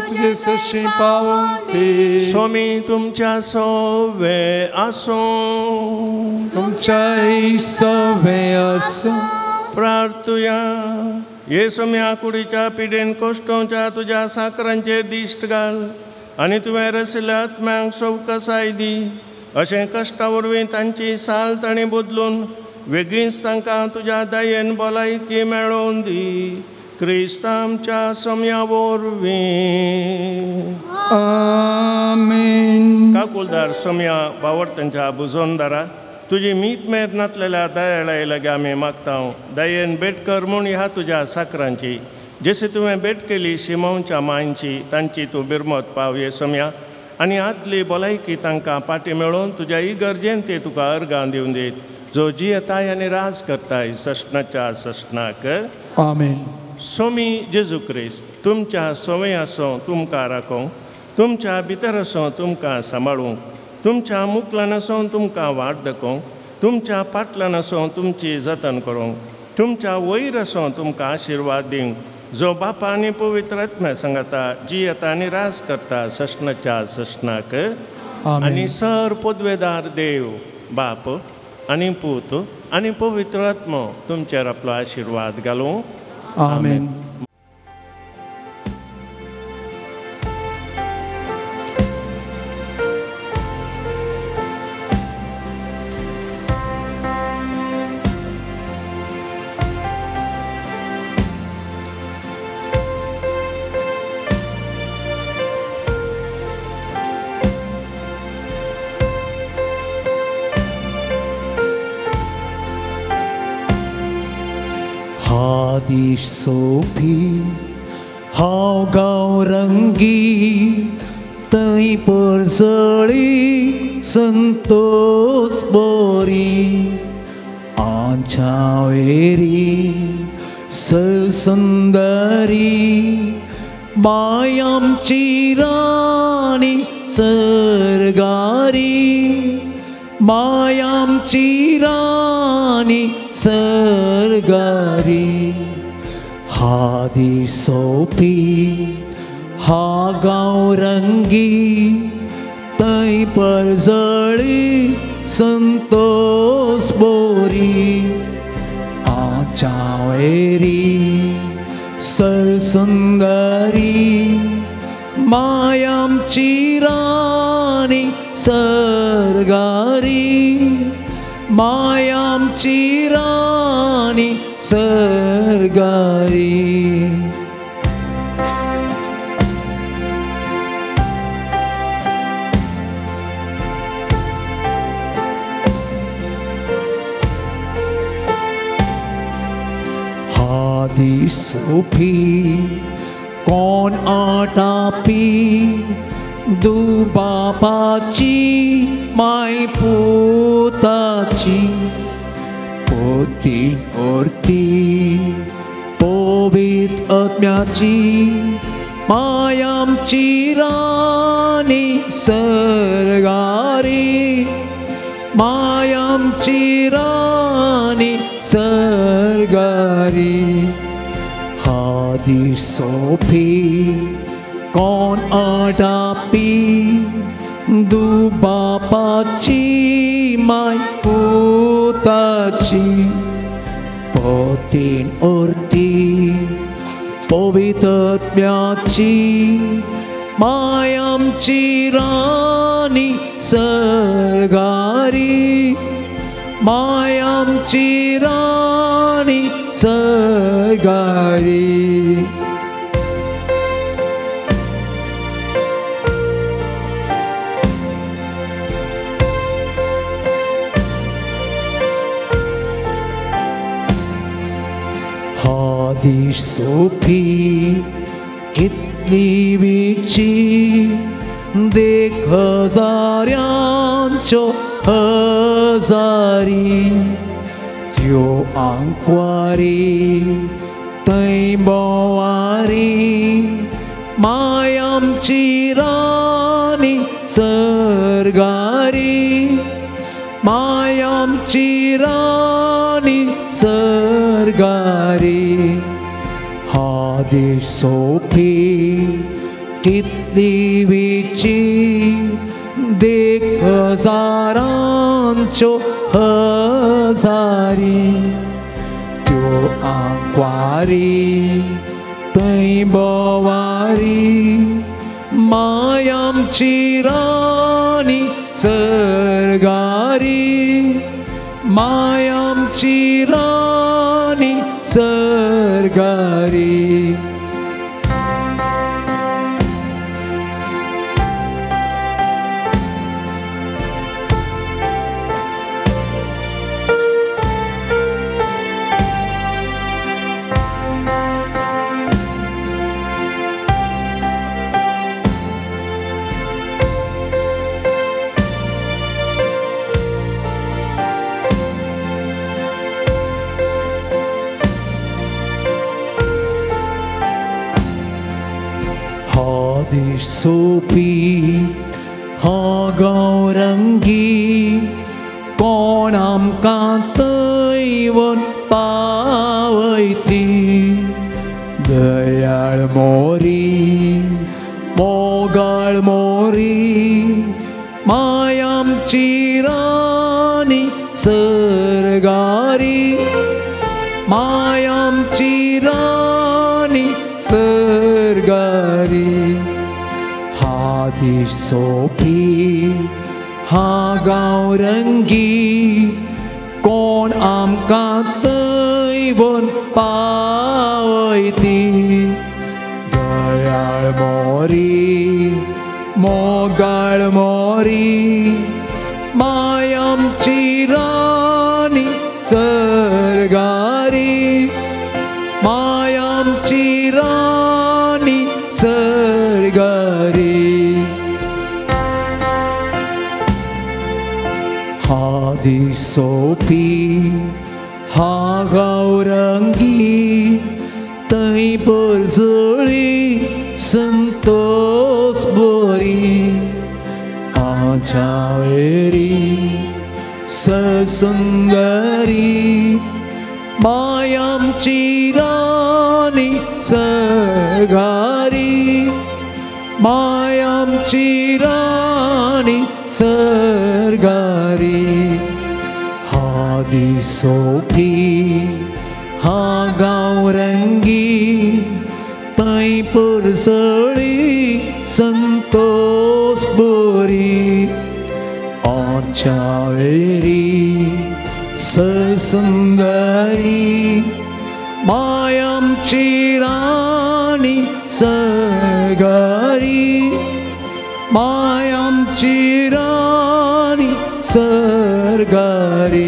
तुजे सशी पावती.
सोमी तुमच्या सवे आसूं.
तुमच्याय सवे आसूं.
प्रार्थुया. हे सोम्या कुडीच्या पिडेन कश्टोच्या तुज्या साकरांचेर दिश्ट घाल आनी तुवें रसिल्ल्या आत्म्यांक सवकसाय दी. अशें कश्टा वरवीं तांची साल तांणी बदलून वेगींच तांकां तुज्या दयेन भलायकी मेळोवन दी. क्रिस्त आमच्या सोम्या वरवीं.
आमेन.
काकुलदार सोम्या बावडतांच्या बुजोनदारा तुजी मीत मेर नातलेल्या दयाळाय लागीं आमी मागता. दयेन भेट कर म्हूण ह्या तुज्या साकरांची जशी तुवें भेट केली शिमोवच्या मांयची तांची तूं बिरमत पाव हे सोम्या आनी आदली भलायकी तांकां पाटी मेळोवन तुज्या इगर्जेन ते तुका अर्गां दिवन दीत जो जियेताय आनी राज करताय सश्णाच्या सश्णाक.
आमेन.
सोमी जेजू क्रिस्त तुमच्या सोवे आसो तुमकां राखोवंक, तुमच्या भितर आसो तुमकां सांबाळूंक, तुमच्या मुकलान आसो तुमकां वाट दाखोवंक, तुमच्या पाटलान आसो तुमची जतन करूंक, तुमच्या वयर आसो तुमकां आशिर्वाद दिवंक, जो बापा आनी पवित्र आत्म्या सांगता जियेता आनी राज करता सश्णाच्या सश्णाक. आनी सर पदवेदार देव बाप आनी पूत आनी पवित्र आत्मो तुमचेर आपलो आशिर्वाद घालूं.
आमेन.
सोफी हांव गांव रंगी थंय परजळी संतोष बोरी आंचावेरी सुंदरी माय आमची राणी सरगारी माय आमची राणी सरगारी. हादी सोपी हा गांव रंगी थंय परजळी संतोष बोरी आंचावेरी सरसुंदरी माय आमची राणी सरगारी माय आमची राणी सरगारी. हादी सोफी कोण आटापी दुबापाची माय पुताची पोती ओरती पवित्र आत्म्याची माय आमची राणी सरगारी माय आमची राणी सरगारी. हादी सोफी कोण आटापी दुबापाची माय पुताची पोतीन ओरती पवित्र आत्म्याची माय आमची राणी सरगारी माय आमची राणी सरगारी. हादी सोफी कितली विची देख हजाऱ्यांच्यो हजारी त्यो आंकवारी थंय बोवारी माय आमची राणी सर्गारी माय आमची राणी सर्गारी हा देश सोपी कितली विची देख हजारांच्यो हजारी त्यो आंकवारी थंय बोवारी माय आमची राणी सर्गारी माय आमची राणी सर्गारी. सोपी हो गौरंगी कोण आमकां थंय व्हरून पावयती दयाळ मोरी मोगाळ मोरी माय आमची राणी सर्गारी माय आमची राणी सर्गारी. हा देश सोपी हा गांव रंगी कोण आमकां थंय व्हरून पावयती दयाळ मोरी मोगाळ मोरी माय आमची राणी सर्गारी माय आमची राणी सर्गारी. हा देश सोपी हा गौरंगी थंय परजळी संतोष बोरी आजावेरी ससुंदरी माय आमची राणी सर्गारी माय आमची राणी सर्गारी. हा देश सोपी हा गांव रंगी थंय परजळी संतोष बोरी आचावेरी ससुंदरी माय आमची राणी सर्गारी माय आमची राणी सर्गारी.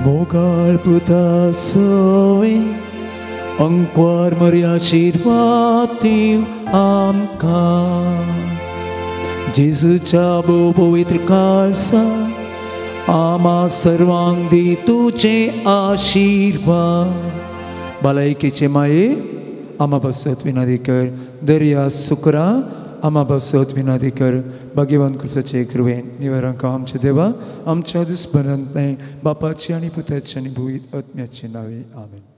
मोगाळ पुता सवे अंकवार मरी आशिर्वाद दीव आमकां जेजूच्या भोव पवित्र काळसा आमा सर्वांक दी तुजे आशिर्वाद. भलायकेचे माये आमा पासत विनंती कर दर्या सुकरा आमा पासत विनंती कर भाग्यवान क्रिस्ताचे कृपेन निवारांक आमच्या देवा आमच्या दुस्मनांतलें बापाचे आनी पुताचे आनी भुंयत आत्म्याचे नांवे आमेन.